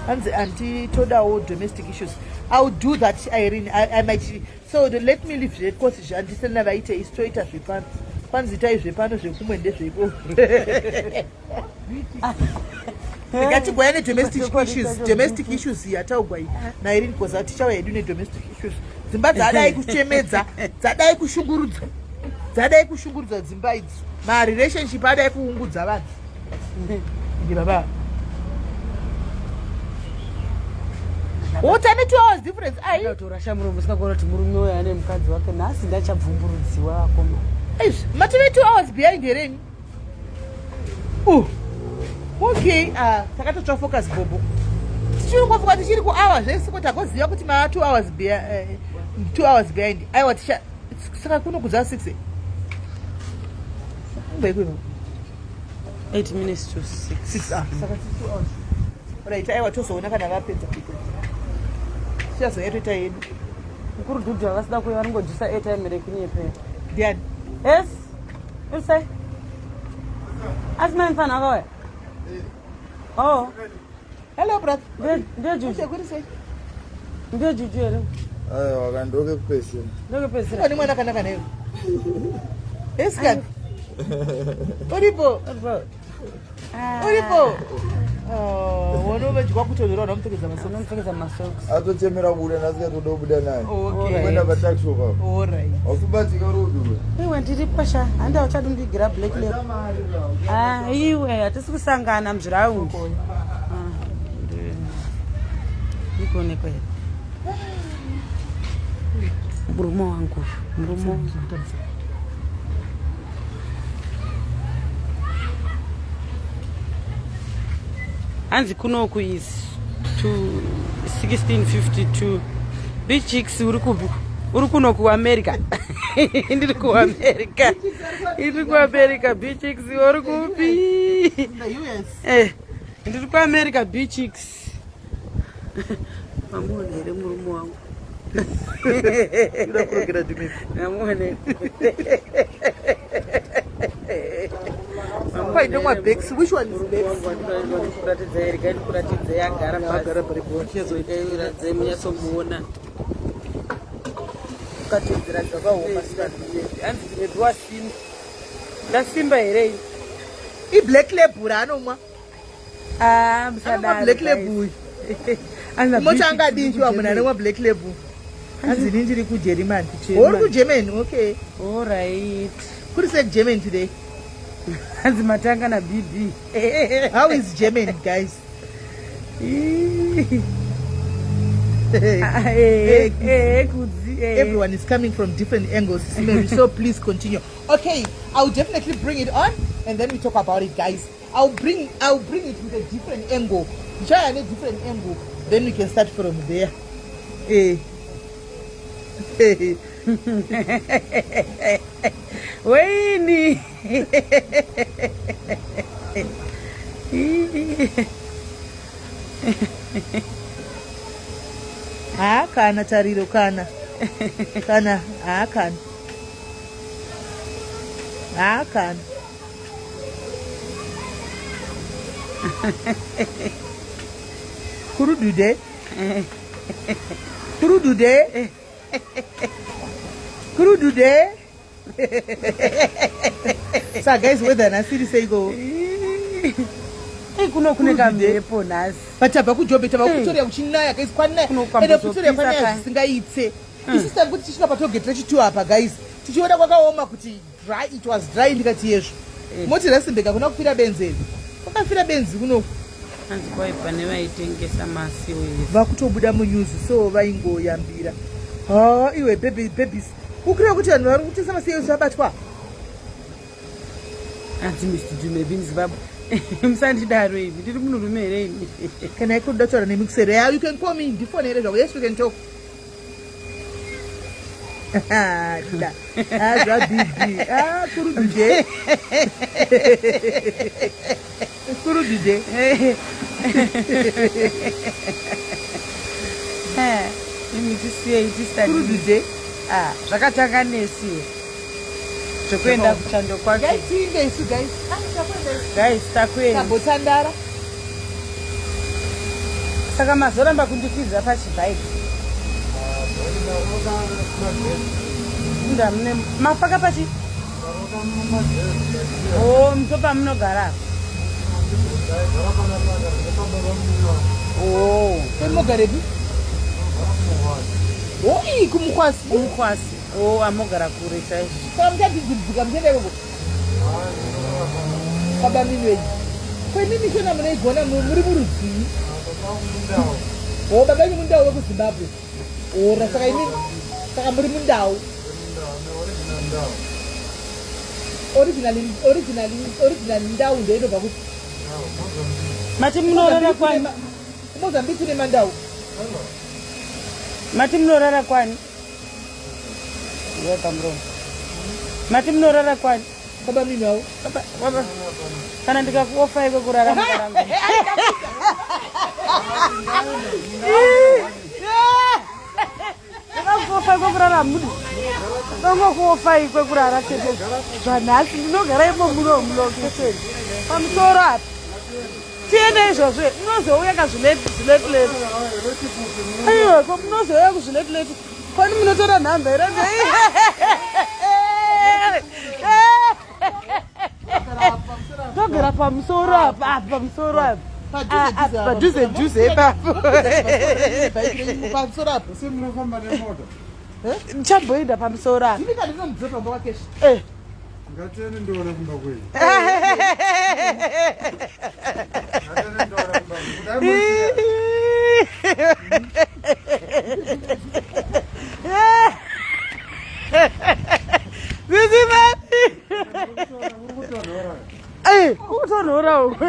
hanzi anti todawo domestic issues iwill do that irene I, I might so the, let me leave zvekosi zvandisina vaite isi toita zvepano kwanzi itai zvepano zvekumwe ndezveiko ngatigwaya nedomestic issues domestic issues yataugwa iyi nairene bcause tichauya hedu nedomestic issues dzimba dzadai kuchemedza dzadai kushungurudza dzadai kushungurudza dzimba idzi marelationship adai kuungudza vanhu ndi baba utane 2 hours difference ai torasha muromo usina kuona kuti murume uyo ane mukadzi wake nhasi ndachabvumburudziwa vakoma izvi matove 2 hours behind here imi uh. Okay ah, takatotsva focus bobo tichiringofuka tichiri kuhour zvese kuti agoziva kuti maa 2 hours 2 eh, hours behind aiwa ticha saka kuno kudza 6 eh? Ungwaikuno 8 minutes to 6 6 ah saka 2 hours right aiwa tozoona kana vapedza kuita tichazouya toita yedu mukuru dhudhu havasida kuuya vanongodyisa airtime rekunyepera ndiani yes urisai asi mai mfana akauya oh hello brother ndiyo juju ndiyo juju here aiwa kandoke kupesera ndoke pesera Kwani mwana kanaka nayo esikani uripo uripo oh, wonovadya kutonhora unomupfekedza masocks unomupfekedza masocks atochemera kubuda nhasi katoda kubuda naye Okay. kuenda pataxshop apo Alright. hausibatika uri iwe ndiripo sha handi auchadi undigira black lab ah iwe hatisi kusangana muzviraundi Ah, ndikuonekwa here murume wangu uyu murume wangu hanzi kunoku is to 1652 bchicks uri kupi uri kuno kuamerica ndiri kuamerica ndiri kuamerica bchicks uri kupi eh, ndiri kuamerica bchicks mamuona here murume wangu mamuona Kwaidomwa Bex. Which one is Bex? Kuratidza here kai kuratidza yagara Agara pari pasi munyatsomuona Ukatedzera zvakaoma. hanzi ndimebiwa simba ndasimba here ini I-black label raanomwa. Ah, Anomwa black label. Moti angadii shuwa munhu anomwa black label. Hanzi ini ndiri kuJeremani. Kugermany. Uri kuGermany, okay. Alright. Kuri sei kuGermany today? Hanzi matanga na BB. How is Germany, guys? Eh, eh, kudzi. eh. Everyone is coming from different angles, Mary, so please continue. Okay, I'll definitely bring it on and then we talk about it, guys. I'll bring it with a different angle. Try a different angle, then we can start from there. Eh. Weini. Ha kana tariro kana. Kana ha kana. Ha kana. Kurudude. Kurudude. Kurudude. So guys, weather nhasi seiko? Ei kuno kune kamhepo nhasi. But tabva kuJobe tabva kuPretoria kuchinaya guys kwanaya. Kuno Ende Pretoria kwambozopisa kwanaya kaya. zvisingaitse. Isu tangu tichisvika patogate rechi2 apa guys. Tichiona kwakaoma kuti dry it was dry ndikati yezvo. Moti Rustenburg hakuna kufira benzi here. Kwakafira benzi kunoku. Hanzi kwaipa nevaitengesa masiwo Vakutobuda munews so vaingoyambira. Ha iwe baby babies. Ukureva kuti vanhu vari kutengesa masiwo vabatwa. Hanzi Mr. Dumebi Zimbabwe. Musandidaro imi. Ndiri munhurume here imi? Kana ikuda kutaura nemi kuseri. Yeah, you can call me ndifonere zvako. Yes, we can talk. Da. Ah, zvaBB. Ah, kurudude. Kurudude. Eh, imi tisiyei tisitadi. Kurudude. Ah, zvakatanga nesi. Zvekuenda kuchando kwacho. Guys, tiinde isu guys. Ah, takuenda isu. Guys, takuenda. Tambotandara. Saka mazoramba kundikwidza pachibhaiki. Ndamune mafaka pachi? Oh, ndipo pamunogara apa. Oh. Kwemunogarepi? Oh, iyi kumukwasi. Kumukwasi. Oh, amogara kure chaizvo. Saka muchadhidhiridzika muchienda ikoko? Baba Minweji. Ko imimi shona munoigona muri murudzii? Oh, baba venyu mundau wekuZimbabwe. Ora saka imimi saka muri mundau. Original original original ndau ndoinobva kupi? Mati munorara kwani? KuMozambique kune mandau. Mati munorara kwani? Pamuromo. Mati munorara kwani? Baba mimi hao. Baba, baba. Kana ndikakuofa iko kurara mukaramba. Ndikakuofa iko kurara mudu. Ndongokuofa iko kurara chete. Zvanhasi ndinogara imo muno mulokesheni. Pamusoro apa. Tiende izvozvo munozouya kazvileti zvileti leti. Aiwa ko munozouya kuzvileti leti. Kwani munotora nhamba here? Togara pamusoro apa apa pamusoro apa. Padhuze dhuze ipapo. Pamusoro apa. Ese munofamba nemota. Ndichamboenda pamusoro apa. Ndini kandinomudzota kumba kwakeshi. Eh. Ngatiende ndione kumba kwenyu. Ngatiende ndione kumba kwenyu. Kudai muri Sisi mani. muri kutonhora. Eh, kutonhora uku.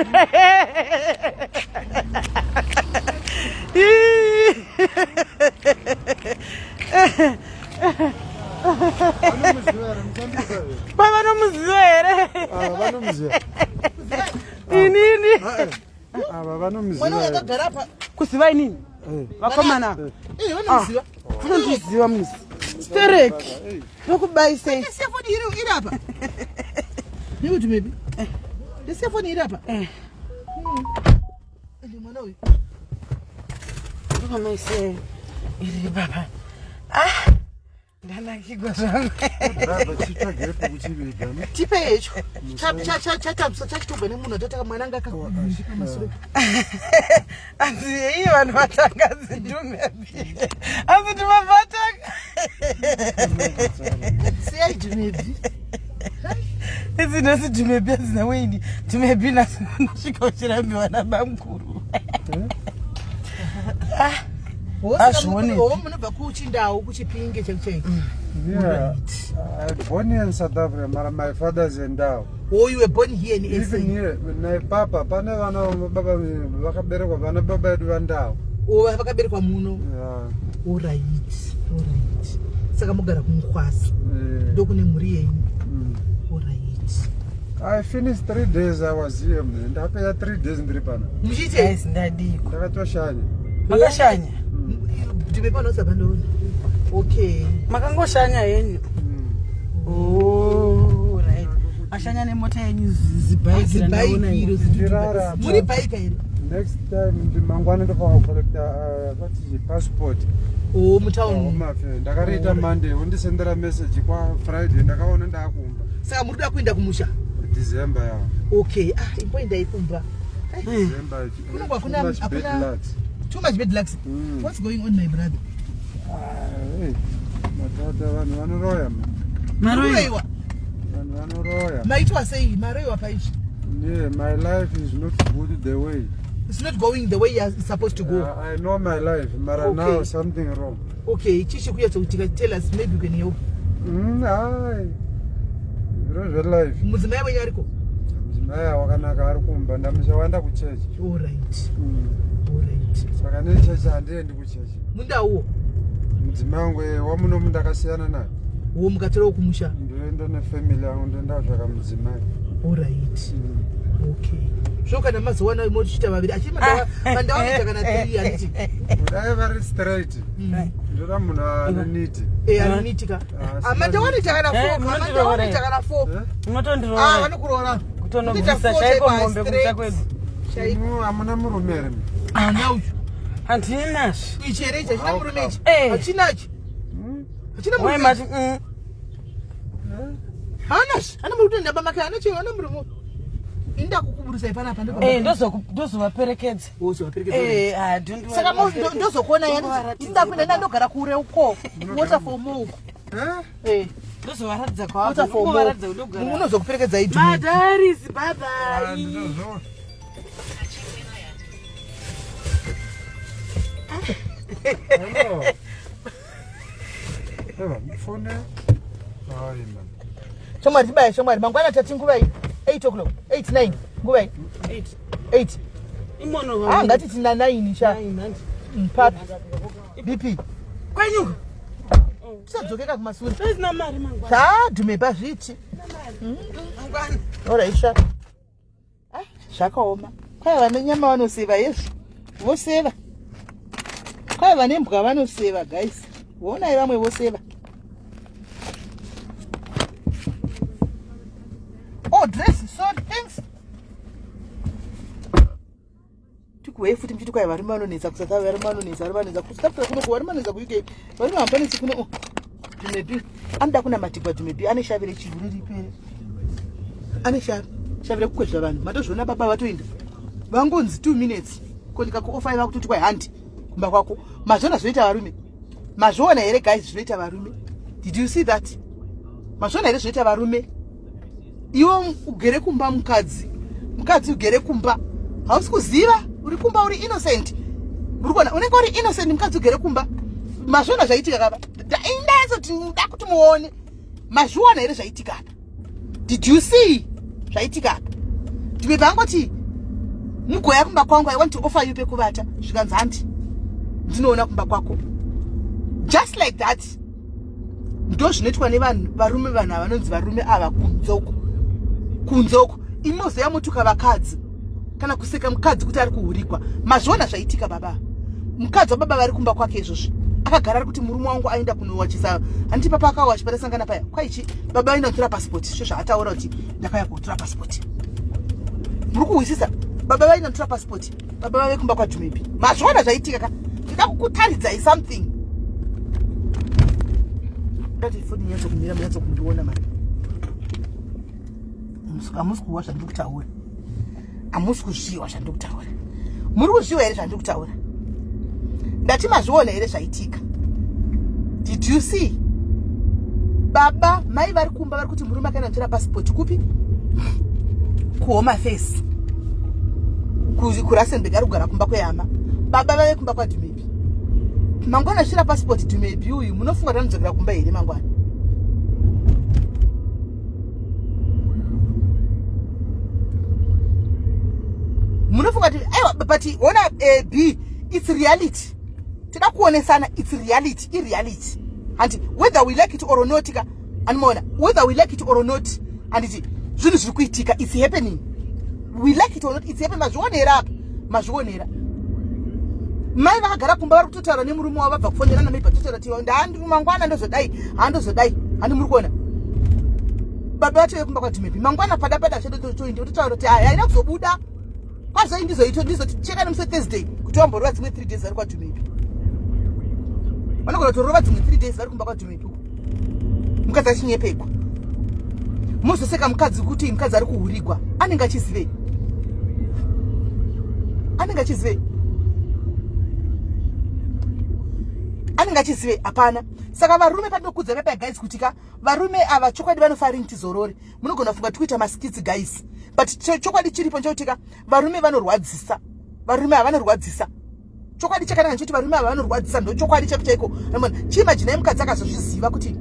Vanomuziva here musandisa here? Pavanomuziva here? Ava vanomuziva. Inini. Ava Mwana vanomuziva. uyu here? akagara apa. Kuziva inini? Eh. Vakomana. Eh, vanomuziva. Vanondiziva musi. Stereki. Ndokubaisei. Ndisiya foni iri iri apa. Nekuti maybe. Ndisiya foni iri apa. Eh. Ende mwana uyu. Ndokwamaisei. Iri baba. Ah. Ndanakigwa zvangu. Driver chitsvagire pekuchiviga. ne? Tipe hecho. Chatabisa chachitogwa nemunhu atataka mwana anga akagumbuka masure. Asi iye vanhu vatanga zidhumebi. Asi timavatanga. Siyai dhumebi. Idzi nhasi dhumebi hadzina weini. Dhumebi nhasi unosvika uchirambiwa nabamukuru. Hazvioneki. Wo munobva kuchindau kuchipinge chekucheki. Yeah. I born here in South Africa, mara my father's in Ndau. Oh, you were born here in Even SA. here, naipapa pane vana baba vakaberekwa vana baba vedu vandau. Oh, vakaberekwa muno. Yeah. All right. All right. Saka mogara kumukwasi. Eh, Ndokune mhuri yenyu. All right. I finished 3 days I was here. man. Ndapedza 3 days ndiri pano. Muchiite Guys, ndadiko. Ndakatoshanya. Makashanya. dhume pano pandoona. Okay. Makangoshanya henyu. Oh, right. Ashanya nemota yenyu zibhaiki randaona Zibhaiki iro iri. Ndirara. Muri bhaika here? Next time mangwana ndofanira kucollecta vati passport. Oh, mutown. Home Affairs. Ndakariita Monday, wondisendera message kwa Friday ndakaona ndakumba. Saka muri kuda kuenda kumusha? December ya. Okay. Ah, imboendai kumba. December. Kunongo hakuna- Too much bad hakuna- luck. Too much bad luck. Mm. What's going on my brother? Ah, hey, matata vanhu vanoroya man. Maroiwa. Vanhu vanoroya. Maitwa sei? Maroiwa paizvi. Yeah, my life is not good the way. It's not going the way it's supposed to go. I know my life, but Okay. now something wrong. Okay, chichi kunyatsokutika tell us maybe you can help. Hai. Zviro zvelife. Mudzimai wenyu ariko? Mudzimai wakanaka ari kumba ndamisha waenda kuchechi. All right. All right. Saka nechechi handiendi kuchechi. Mundauwo. Mudzimai wangu wamunomu ndakasiyana naye. Wo mukatorawo kumusha. Ndoenda nefamily yangu ndoenda kutsvaka mudzimai. All right. Okay. Zvo kana mazowana mochiita vaviri achi mandawa anoita kana 3 handiti. Kudai vari straight. Ndoda munhu ane niti. Eh ane niti ka. Ah mandawa anoita kana 4. Mandawa anoita kana 4. Unotondiroora. Ah vanokuroora. Kutonobvisa chaiko mombe kumusha kwedu. Chaiko. Hamuna murume here? Ana uyu. Handina zve. Ichi here ichi hachina murume ichi. Eh. Hachina ichi. Hachina murume. Wai mati mm. Hana hana murume ndaba make hana chero hana murume. Inda kukuburisa ipana apa Eh ndozovaperekedza. Wozovaperekedza. Eh ah don't Saka ndozokuona yani inda kuenda ndogara kure uko. Waterfall mo uko. Eh? Eh. Ndozovaratidza kwa. Waterfall mo. Unozokuperekedza idhu. Madaris bye bye. Ndozo. Hello. Eva, mfone. Hayi man. Shamwari tibaya shamwari mangwana tati nguva iyi 8 o'clock 8 9 nguva iyi 8 8 Imono. Ah ngati tina 9 sha. Papi. BP. Kwenyu. Tisadzokeka kumasure. Tisina mari mangwana. Tadhume pazviti. Mangwana. Alright sha. Ah, zvakaoma. Kwai vane nyama vanoseva yezvo. Voseva. Kwai vane mbwa vanoseva guys. Vonai vamwe voseva. Oh, dress, sorry, thanks. Tikuwei futi muchiti kwai varume vanonetsa kusasa varume vanonetsa varume vanonetsa kusouth Africa kuno varume vanonetsa kuUK varume hamupanetsi kuno oh. Dumebi anoda kunamatigwa Dumebi ane shavi rechivhu riripo here ane shavi shavi rekukwezva vanhu matozviona baba vatoenda vangonzi 2 minutes ko ndikakuofai vakutoti kwai handi kumba kwako mazviona zvinoita varume mazviona here guys zvinoita varume did you see that mazviona here zvinoita varume iwe ugere kumba mukadzi mukadzi ugere kumba hausi kuziva uri kumba uri innocent uri kuona unenge uri innocent mukadzi ugere kumba mazviona zvaitika kapa ndaizoti nda kuti muone mazviona here zvaitika apa did you see zvaitika apa ndime pangoti mugoya kumba kwangu i want to offer you pekuvata zvikanzi handi ndinoona kumba kwako just like that ndo zvinoitwa nevanhu varume vanhu ava vanonzi varume ava kunze uko kunze uko imozoya motuka vakadzi kana kuseka mukadzi kuti ari kuhurigwa mazviona zvaitika baba mukadzi wababa vari kumba kwake izvozvi akagara ari kuti murume wangu aenda kunowachisa handiti papa akawachi patasangana paya kwaichi baba vaenda kutora pasipoti zvo zvaataura kuti ndakauya kutora pasipoti muri kuhwisisa baba vaenda kutora pasipoti baba vave kumba kwajumepi mazviona zvaitika ka ndida kukutaridzai something ndati foni nyatso kumira munyatso kundiona mani hamusi kuwa zvandiri kutaura hamusi kuzviwa zvandiri kutaura muri kuzviwa here zvandiri kutaura ndati mazviona here zvaitika did you see baba mai vari kumba vari kuti murume akaenda kutora pasipoti kupi kuhome affairs kurasenberg ari kugara kumba kwehama baba vave kumba kwadumebi mangwana achira pasipoti dumebi uyu munofunga kuti anodzokera kumba here mangwana munofunga kuti aiwa but ona eh, b its reality toda kuonesana its reality ireality hanti whether we like it or not ka animoona whether we like it or not handiti zvinhu zviri kuitika its happening we like it or not its happening mazvionera apa mazvionera mai vakagara kumba vari kutotaura nemurume wavo vabva kufonerana maybe vatotaura kuti ndaandiri mangwana ndozodai handozodai handi muri kuona baba vacho vekumba kwadhumebi mangwana pada pada zvedotoindi vototaura kuti haina kuzobuda kwazoi ndizoito ndizoti cheka nemusi thursday kuti vamborova dzimwe 3 days vari kwadhumebi vanogona kutorova dzimwe 3 days vari kumba kwadhumebi uko mukadzi achinyepegwa mozoseka mukadzi kuti mukadzi ari kuhurigwa anenge achizivei anenge achizivei anenge achizivei hapana saka varume patinokudza pepa guys kuti ka varume ava chokwadi vanofa rini tizorore munogona kufunga tikuita maskits guys but chokwadi chiripo nchekuti ka varume vanorwadzisa varume ava vanorwadzisa chokwadi chakanaka nchekuti varume ava vanorwadzisa ndo chokwadi chaiko chaiko chiimajinai mukadzi akazozviziva kuti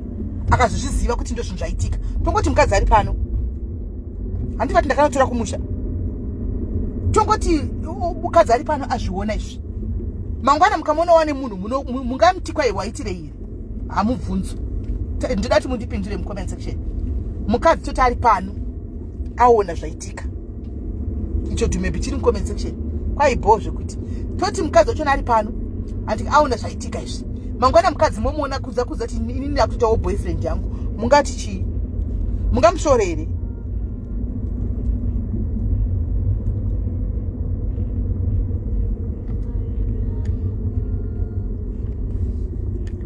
akazozviziva kuti ndozvinhu zvaitika tongoti mukadzi ari pano handivati ndakanotora kumusha tongoti mukadzi ari pano azviona izvi mangwana mukamuona wane munhu mungamuti kwai waitirei here hamubvunzo ndoda kuti mundipindure mucomment section mukadzi toti ari pano aona zvaitika Icho tumepi chiri mucomment section kwaibhoo zvekuti toti mukadzi wachona ari pano ati aona zvaitika izvi mangwana mukadzi momuona kudza kudza kuti inini ndakutoitawo boyfriend yangu mungati chii mungamusvore here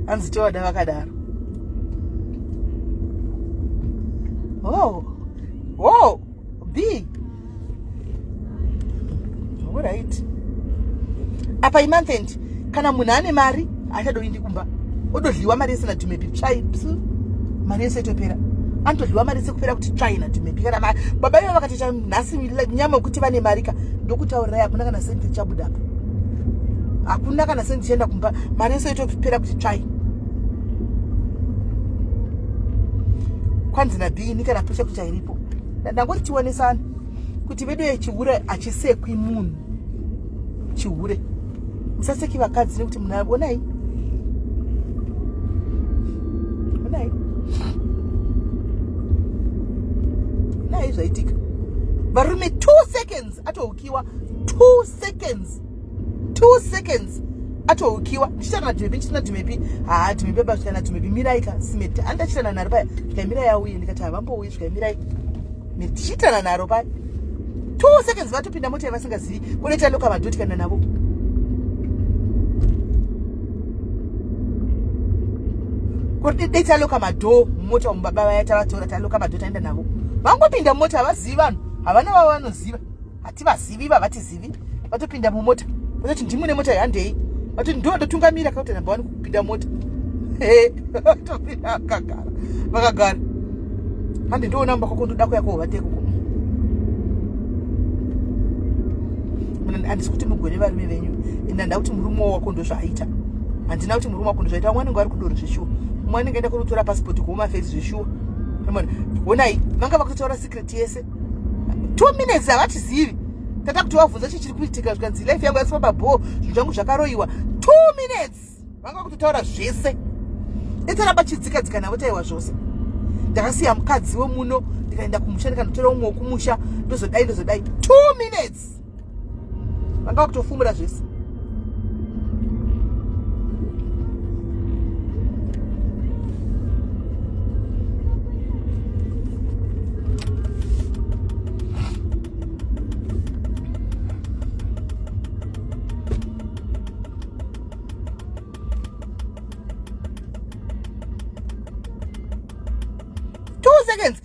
hanzi tovada vakadaro oh oh b Alright. Apa imonth end kana munhu ane mari achadoindi kumba ododliwa mari yese nadhumepi tsvai psu mari yese itopera anotodliwa mari yese kupera kuti tsvai nadhumepi kana baba ivo vakatoita nhasi nyama yekuti vane mari ka ndokutaurirai hakuna kana sendi ichabuda apa hakuna kana sendi ichaenda kumba mari yese itopera kuti tsvai kwanzi nabhini kana presha kuti chairipo ndangoti tionesana kuti veduwe chihure hachisekwi munhu chihure musaseki vakadzi nekuti munhu onai onai onai zvaitika varume two seconds atohukiwa two seconds two seconds atohukiwa ndichitana nadhumepi ndichitana dhumepi haa dhumepi baba zvikana dhumepi mirai ka simeti andachitana naro paya zvikaimirai auye ndikati havambouyi zvikaimirai tichiitana naro paya two seconds vatopinda mota yavasingazivi kunoita loka vadhoti kana navo dei taloka madhoo mumota umu baba vaya tavatora taloka madhoo taenda navo vangopinda mumota havazivi vanhu havana vavo vanoziva hativazivi vavatizivi vatopinda mumota vatoti ndimune mota handei vatoti ndo ndotungamira kauta namba wani kupinda mota vatopinda vakagara vakagara handi ndoona mba kwako ndoda kuya kovateko handisi kuti mugone varume venyu ende handida kuti murume wako ndozvaaita handina kuti murume wako ndozvaita vamwe vanenge vari kudoro zveshuwa mumwe anenge aenda kunotora pasipoti kuhome affairs zveshuwa honai vanga vakutotaura secret yese two minutes havatizivi tata kuti wavhunza chii chiri kuitika zvikanzi life yangu yasifamba bho zvinhu zvangu zvakaroiwa two minutes vanga vakutotaura zvese etaramba chidzika dzika navo taiwa zvose ndakasiya mukadzi wemuno ndikaenda kumusha ndikanotora umwe wekumusha ndozodai ndozodai two minutes vanga vakutofumura zvese two seconds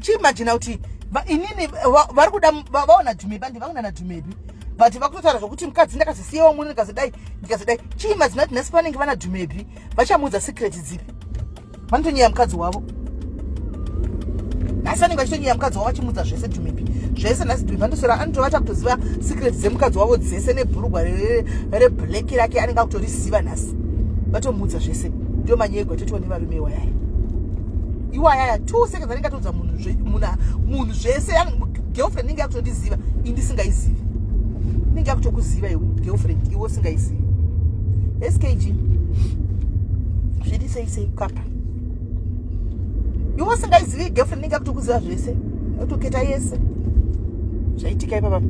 chiimagina kuti inini vari kuda vaona dhumebi andi vaona nadhumebi but vakutotaura zvokuti mukadzi ndakazisiyawo muno ndikazodai ndikazodai chiimagina kuti nhasi panenge vana dhumebi vachamuudza secret dzipi vanotonyeya mukadzi wavo nhasi vanenge vachitonyeya mukadzi wavo vachimuudza zvese dhumebi zvese nhasi dhumebi vanotoswera anotovata kutoziva secret dzemukadzi wavo dzese nebhurugwa reblack rake anenge akutoriziva nhasi vatomuudza zvese ndiyo manyego atotiwa nevarume iwayaya iwayaya two seconds anenge atoudza munhu zvese girlfriend inenge yakutondiziva indisingaizivi inenge yakutokuziva iwe girlfriend iwe usingaizivi skg zviri sei sei kapa iwe usingaizivi girlfriend inenge yakutokuziva zvese yotoketa yese zvaitika ipapa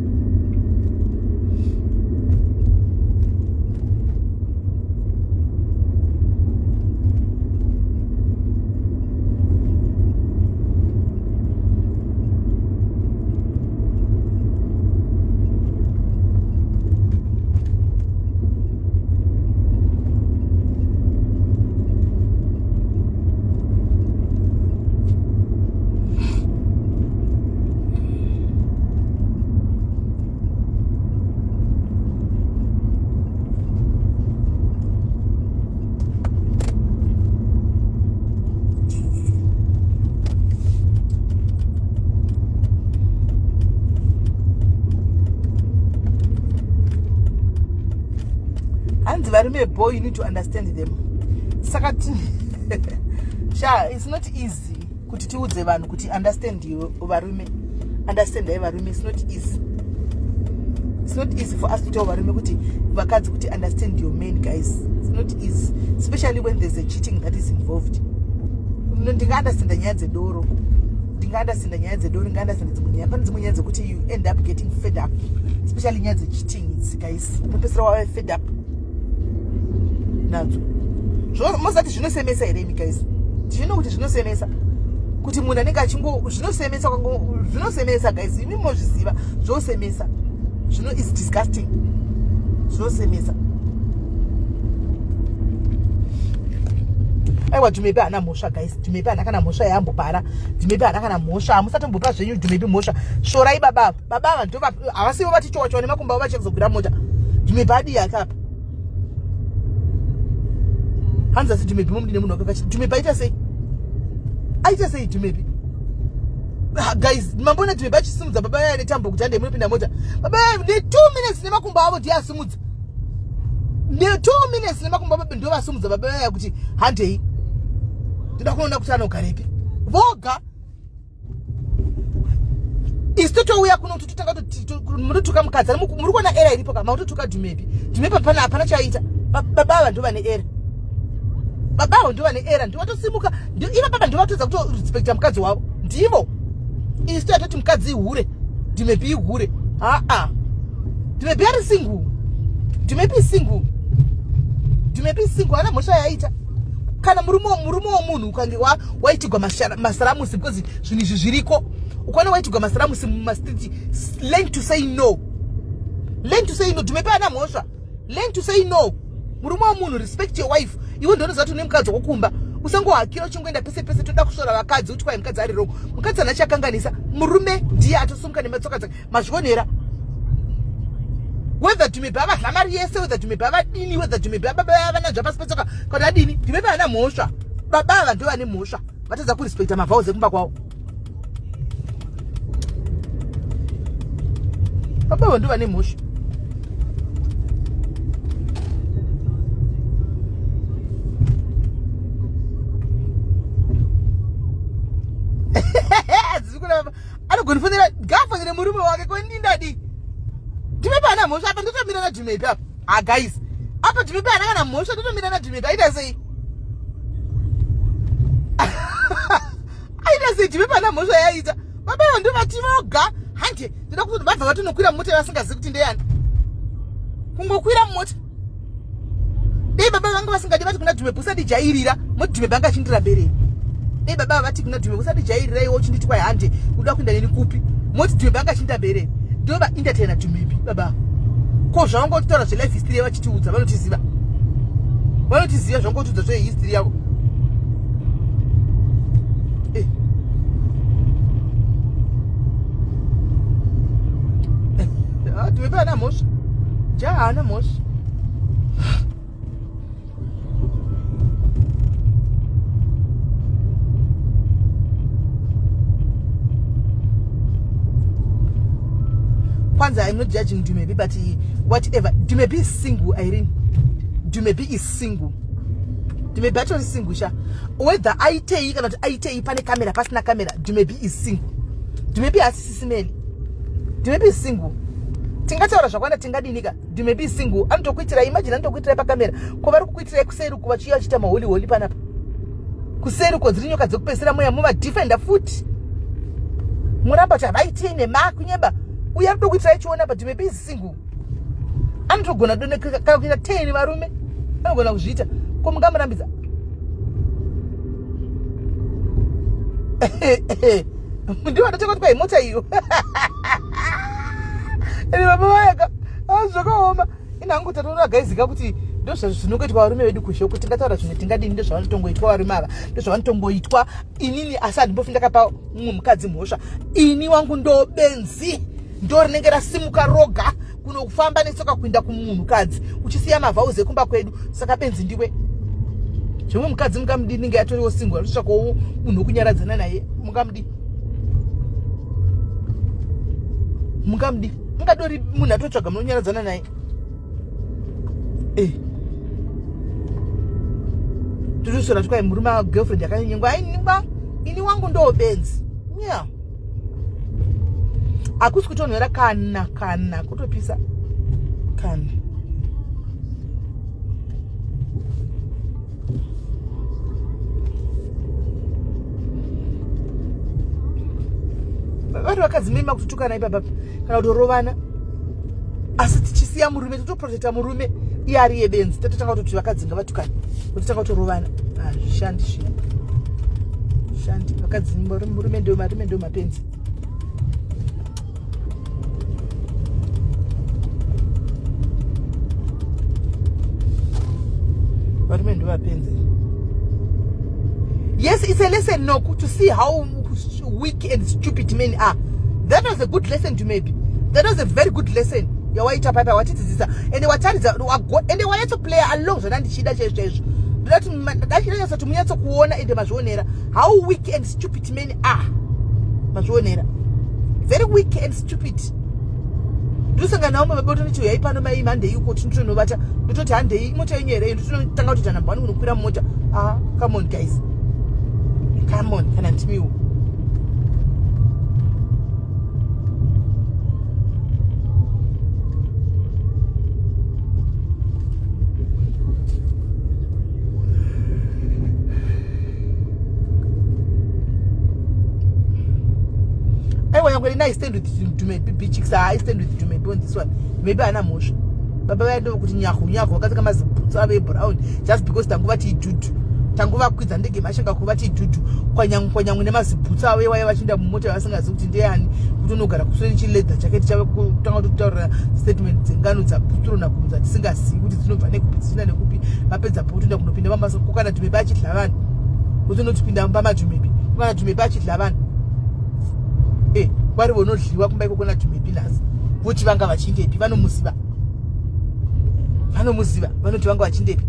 hanzi varume boy you need to understand them saka sha it's not easy kuti tiudze vanhu kuti understand you varume understand ai varume it's not easy it's not easy for us to tell varume kuti vakadzi kuti understand your man guys it's not easy especially when there's a cheating that is involved ndingaunderstanda nyaya dzedoro Ndingaandasenda nyaya dzedoro, ndingaandasenda dzimwe nyaya. Pane dzimwe nyaya dzekuti you end up getting fed up, especially nyaya dzecheating idzi guys. Unopedzisira wave fed up nadzo. Mozati zvinosemesa here imi guys? Ndino kuti zvinosemesa kuti munhu anenge achingo zvinosemesa zvinosemesa guys, imi mozviziva zvosemesa. Zvino is disgusting. Zvinosemesa. Aiwa, Dhumepi haana mhosva guys. Dhumepi haana kana mhosva yaambopara. Dhumepi haana kana mhosva. Hamusatombopa zvenyu Dhumepi mhosva. Svorai baba ava. Baba ava ndo havasivo vati chowa chowa nemakumbo avo vachekuzogwira mota. Dhumepi adii hake apa? Hanzi asi Dhumepi momudi nemunhu wake. Dhumepi aita sei? Aita sei Dhumepi? Guys, mambona Dhumepi achisimudza baba vaya netambo kuti hande munopinda mota. Baba vaya ne 2 minutes nemakumbo avo ndiye asimudza. Ne 2 minutes nemakumbo avo ndo vasimudza baba vaya kuti handei. Ndoda kuona kuti anogarepi. Voga. Isu totouya kuno kuti totanga munotuka mukadzi. Muri kuona era iripo ka makutotuka Dhumepi. Dhumepi hapana hapana chaita. Baba ava ndo vane era. Baba avo ndo vane era, ndivatosimuka. Ivo baba ndovatodza kutorespecta mukadzi wavo. Ndivo. Isu tatoti mukadzi ihure. Dhumepi ihure. Haa. Dhumepi ari single. Dhumepi single. Dhumepi single ana mhosva yaita. Kana murume womunhu ukange waitigwa masaramusi, because zvinhu izvi zviriko. Ukaona waitigwa masaramusi mumastreet, learn to say no. Learn to say no. Dhumepi ana mhosva. Learn to say no. Murume womunhu, respect your wife. Iwe ndonoziva kuti une mukadzi wokumba. Usangohakira uchingoenda pese pese. Toda kusvora vakadzi kuti kwai mukadzi ari wrong. Mukadzi hana chakanganisa. Murume ndiye atosumuka nematsoka dzake. Mazvionera. Whether Dhumepi avadla mari yese, whether Dhumepi avadini, whether Dhumepi ababa avananzva pasi petsoka kana adini, Dhumepi haana mhosva. Baba ava ndo vane mhosva. Vatadza kurespecta mavows ekumba kwavo. Baba ava ndo vane mhosva. Anogonifonera, ngaafonere murume wake. Ko ndadi Dhumepi haana mhosva apa. Ndotomira naDhumepi apa. Ha guys, apa Dhumepi haana kana mhosva. Ndotomira naDhumepi. Aita sei? Aita sei? Dhumepi haana mhosva yaita. Baba ava ndo vati voga hande ndoda kuti vabva vatonokwira mumota vasingazivi kuti ndeyani. Kungokwira mumota. Dei baba vanga vasingadi vati kuna Dhumepi usadijairira, moti Dhumepi anga achindira berei. Dei baba vati kuna Dhumepi usadijairira iwe uchinditi kwai hande uda kuenda neni kupi, moti Dhumepi anga achindira berei. Ndo vaentertainer Dhumepi baba. Ko zvavangotaura zvelife history yavachitiudza, vanotiziva, vanotiziva zvangotiudza zvehistory yavo. Eh. Ah, Dhumepi haana mhosva. Ja haana mhosva. Kwanza, I'm not judging Dumebi, but whatever. Dumebi is single, Irene. Dumebi is single. Dumebi atori single sha. Whether aitei kana kuti aitei, pane kamera pasina kamera, Dumebi is single. Dumebi haasisisimeli. Dumebi is single. Tingataura zvakawanda, tingadinika. Dumebi is single. Anotokuitirai, imagine, anotokuitirai pakamera. Ko vari kukuitirai kuseri uku vachiuya vachiita maholi holi panapa kuseri uko, dziri nyoka dzekupedzisira muya muvadefenda futi, muramba kuti havaitei nemakunyeba. Uye ari kutokuitirai chiona, but Dumebi is single. Anotogona done kana kuita 10 varume, anogona kuzviita. Ko mungamurambidza? Ndivo ndatanga kuti kwai mota iyo ene baba vayaka. Zvakaoma. Inhangu tatoona gaizika kuti ndozvinongoitwa varume vedu kuzhe kuti tingataura zvimwe tingadini. Ndozvavanotongoitwa varume ava, ndozvavanotongoitwa. Inini asi handimbofi ndakapa mumwe mukadzi mhosva. Ini wangu ndobenzi ndo rinenge rasimuka roga kunofamba netsoka kuinda kumunhukadzi uchisiya mavows ekumba kwedu. Saka benzi ndiwe. Zvimwe mukadzi mungamudi ninge atoriwo single, atotsvakawo munhu wekunyaradzana naye. Mungamudi, mungamudi ungadori munhu atotsvaga munonyaradzana naye. Eh. Totosora tikwai murume girlfriend yakanyengwa. Ainingwa ini wangu ndo benzi. Yeah, hakusi kutonhora kana kutopisa kana. Vari vakadzi mema kututukana ipapa kana kutorovana. Asi tichisiya murume totoprotecta murume iye ari yebenzi tototanga kutoti vakadzi ngavatukane. Tototanga kutorovana. Hazvishandi zviya. Shandi vakadzi murume ndio marume ndio mapenzi. Varume ndovapenzi. Yes, it's a lesson no to see how weak and stupid men are. That was a good lesson to maybe. That was a very good lesson. Yawaita papa watidzidzisa ende wataridza ende wanyatso play along zvana ndichida chaizvo chaizvo. Ndati ndachida nyatso kuti munyatso kuona ende mazvionera how weak and stupid men are. Mazvionera. Very weak and stupid. Ndosangana nawo baba toti uyai pano mai handei uko tinotonovata ndototi handei imota yenyu here ndototanga kutoita number one kunokwira mumota. Ah, come on guys. Come on kana ndimiwo. Aiwa yangu ini I stand with Dumebi Bichicks. I stand with Dumebi on this one. Maybe ana mhosva. Baba vaenda kuti nyahu nyahu vakataka mazibhutsu avo ebrown just because tanguvati idhudhu. Tanguvakwidza ndege mashanga kuvati idhudhu kwanyangu kwanyangu nemazibhutsu avo iwayo vachienda mumota vasingazivi kuti ndeyani kuti unogara kusure nechileather jacket chave kutanga kutotaurira statement dzengano dzaputuro nakumu dzatisingazivi kuti dzinobva nekupi dzichienda nekupi vapedza po kutoenda kunopinda pamasa kokana Dumebi achidla vanhu kuti unotipinda mumba maDumebi kokana Dumebi achidla vanhu e kwari vonodliwa kumba ikoko naDumebi nhasi voti vanga vachindepi vanomuziva vanomuziva vanoti vanga vachindepi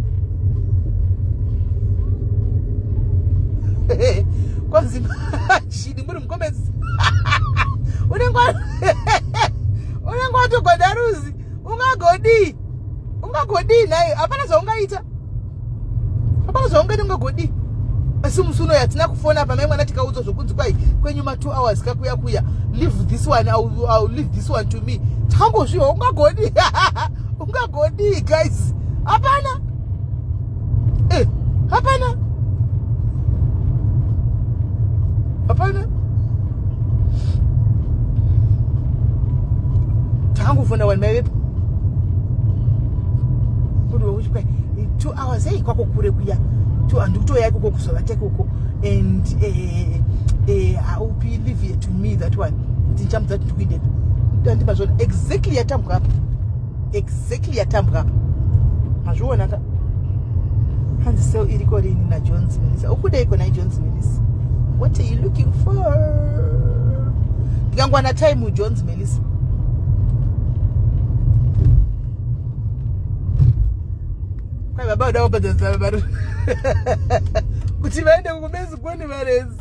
kwanzi chidi muri mukomedzi unenge unenge watogoda ruzi ungagodii ungagodii nhai hapana zvaungaita hapana zvaungaita ungagodii asi musi unoyo hatina kufona apa mai mwana tikaudzwa zvokunzi kwai kwenyu ma two hours kakuya kuya leave this one I'll, I'll leave this one to me takangozviwa ungagodii ungagodii guys hapana eh, hapana hapana takangofona wani maivepo two hours ei kwako kure kuya handikutoya ikoko kuzovata ikoko and eh, eh, I'll be leave to me that one ndichamudza kuti ndikuindepi andimazvona exactly yatambwa apa exactly yatambwa apa mazviona ka hanzi seo iriko rini najones melissa ukudeiko nai jones melissa what are you looking for ndikangwana time jones melissa kwai baba uda kupedza baba kuti vaende kumezi koni varezi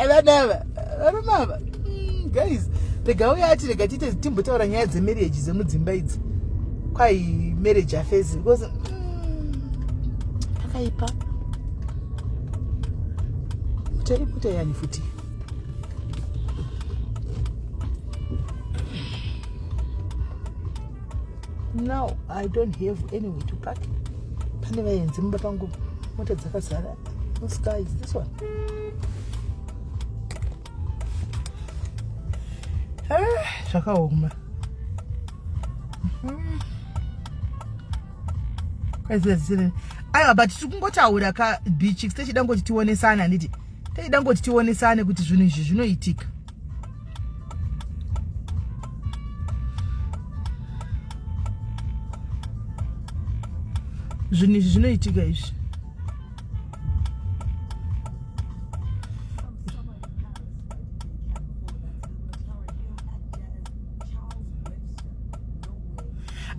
vana ava varume ava mm, guys rega uye ati rega tiite timbotaura nyaya dzemarriage dzemudzimba idzi kwai marriage affairs because mm, pakaipa mota yani futi now i don't have anyway to park pane vaenzi mumba pangu mota dzakazara this car is this one ah, zvakaoma mhm. aiwa but tiri kungotaura ka beach techida ngoti tionesane handiti techida ngoti tionesane kuti zvinhu izvi zvinoitika zvinhu izvi zvinoitika izvi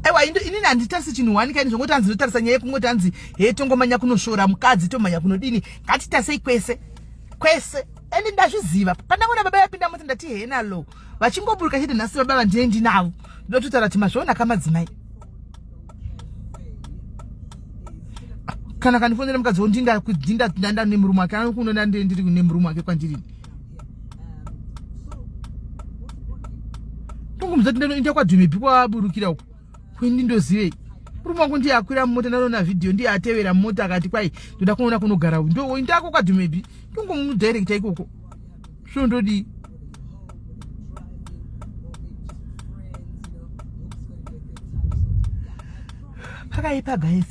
aiwa inini handitarisi chinhu one kaini zvongoti hanzi ndotarisa nyaya yekungoti hanzi he tongomanya kunosvora mukadzi tomanya kunodini ngatitasei kwese kwese and ndazviziva pandangoona baba yapinda moti ndati hena lo vachingoburuka chete nhasi baba vandine ndinavo ndototaura kuti mazviona kamadzimai kana kandifonera mukadzi wondinda kudinda ndanda nemurume wake anokunona ndiri nemurume wake kwandiri ndongomudza kuti ndinoenda kwadhumebi kwaburukira uko kuindi ndozivei murume wangu ndiye akwira mumota ndanoona vhidhiyo ndiye atevera mumota akati kwai ndoda kunoona kunogara ndoindako kwadhumebi ndongomudirecta ikoko so ndodii. Pakaipa guys.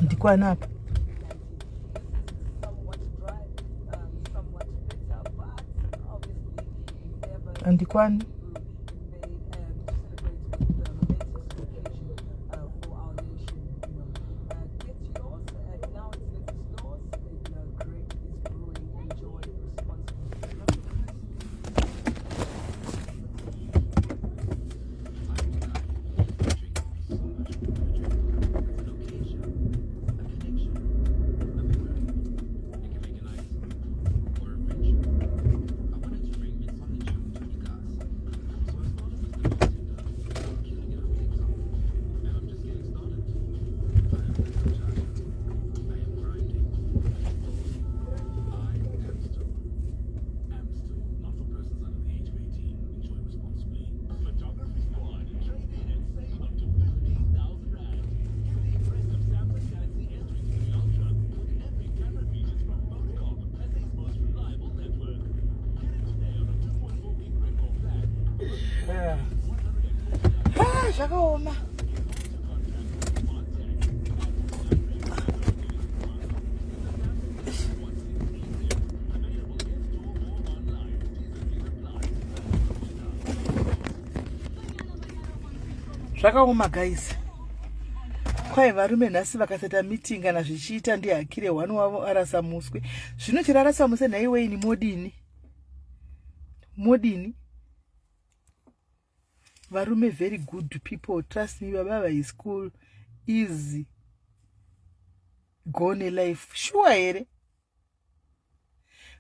Ndikwana apa. Andikwani. Ah, zvakaoma. Zvakaoma guys. Kwai varume nhasi vakaseta meeting kana zvichiita ndihakire one wavo arasa muswe. Zvino chirarasa muswe nhaiwe ini modini? Modini? Varume very good people, trust me, baba is cool, easy gone life. Sure here?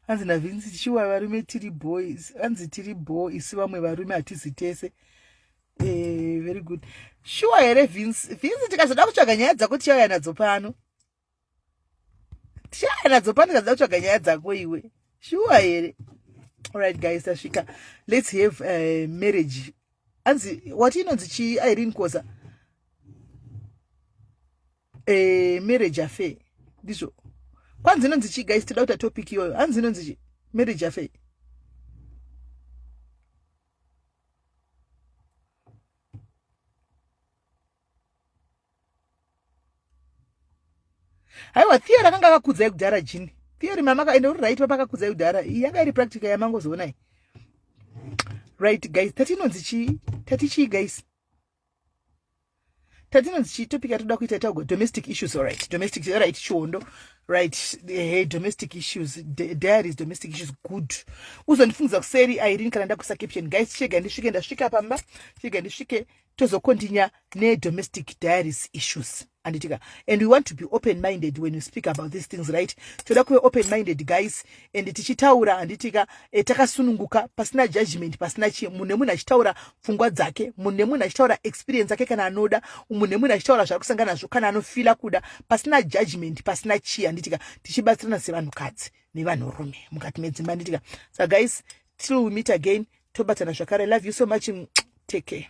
Hanzi naVinci shuwa varume tiri boys, hanzi tiri bo isu vamwe varume hatizi tese. Very good. Shuwa here Vince? Vince tikazoda kutsvaga nyaya dzako tichauya nadzo pano. Tichauya nadzo pano tikazoda kutsvaga nyaya dzako iwe. Shuwa here? Alright guys, tasvika. Let's have a marriage. Hanzi wati inonzi chii Irene Koza? Marriage affair. Ndizvo. Kwanzi inonzi chii guys? Toda kuita topic iyoyo. Hanzi inonzi chii? Marriage affair. Haiwa, theory akanga akakudzai kudhara jini. Theory mama ende uri right papakakudzai kudhara. Iyi yanga iri practical yamangozoonai. Right guys, tati inonzi chii? Tati chii guys? Tati inonzi chii topic yatoda kuita taugwa domestic issues. All right, domestic, all right, chiondo. Right, hey, domestic issues, diaries, domestic issues, good. Uzondifungidza kuseri Irene kana ndakuisa caption. Guys, chega ndisvike, ndasvika pamba, chega ndisvike tozokontinya ne-domestic diaries issues. Anditika, and we want to be open minded when we speak about these things, right? Toda kuve open minded guys, and tichitaura handitika takasununguka, pasina judgment, pasina chi munhu nemunhu achitaura pfungwa dzake, munhu nemunhu achitaura experience yake kana anoda, munhu nemunhu achitaura zvaari kusangana nazvo kana anofila kuda, pasina judgment, pasina chi handitika, tichibatsirana sevanhukadzi nevanhurume mukati medzimba, handitika. So guys, till we meet again, tobatana zvakare. Love you so much. Take care.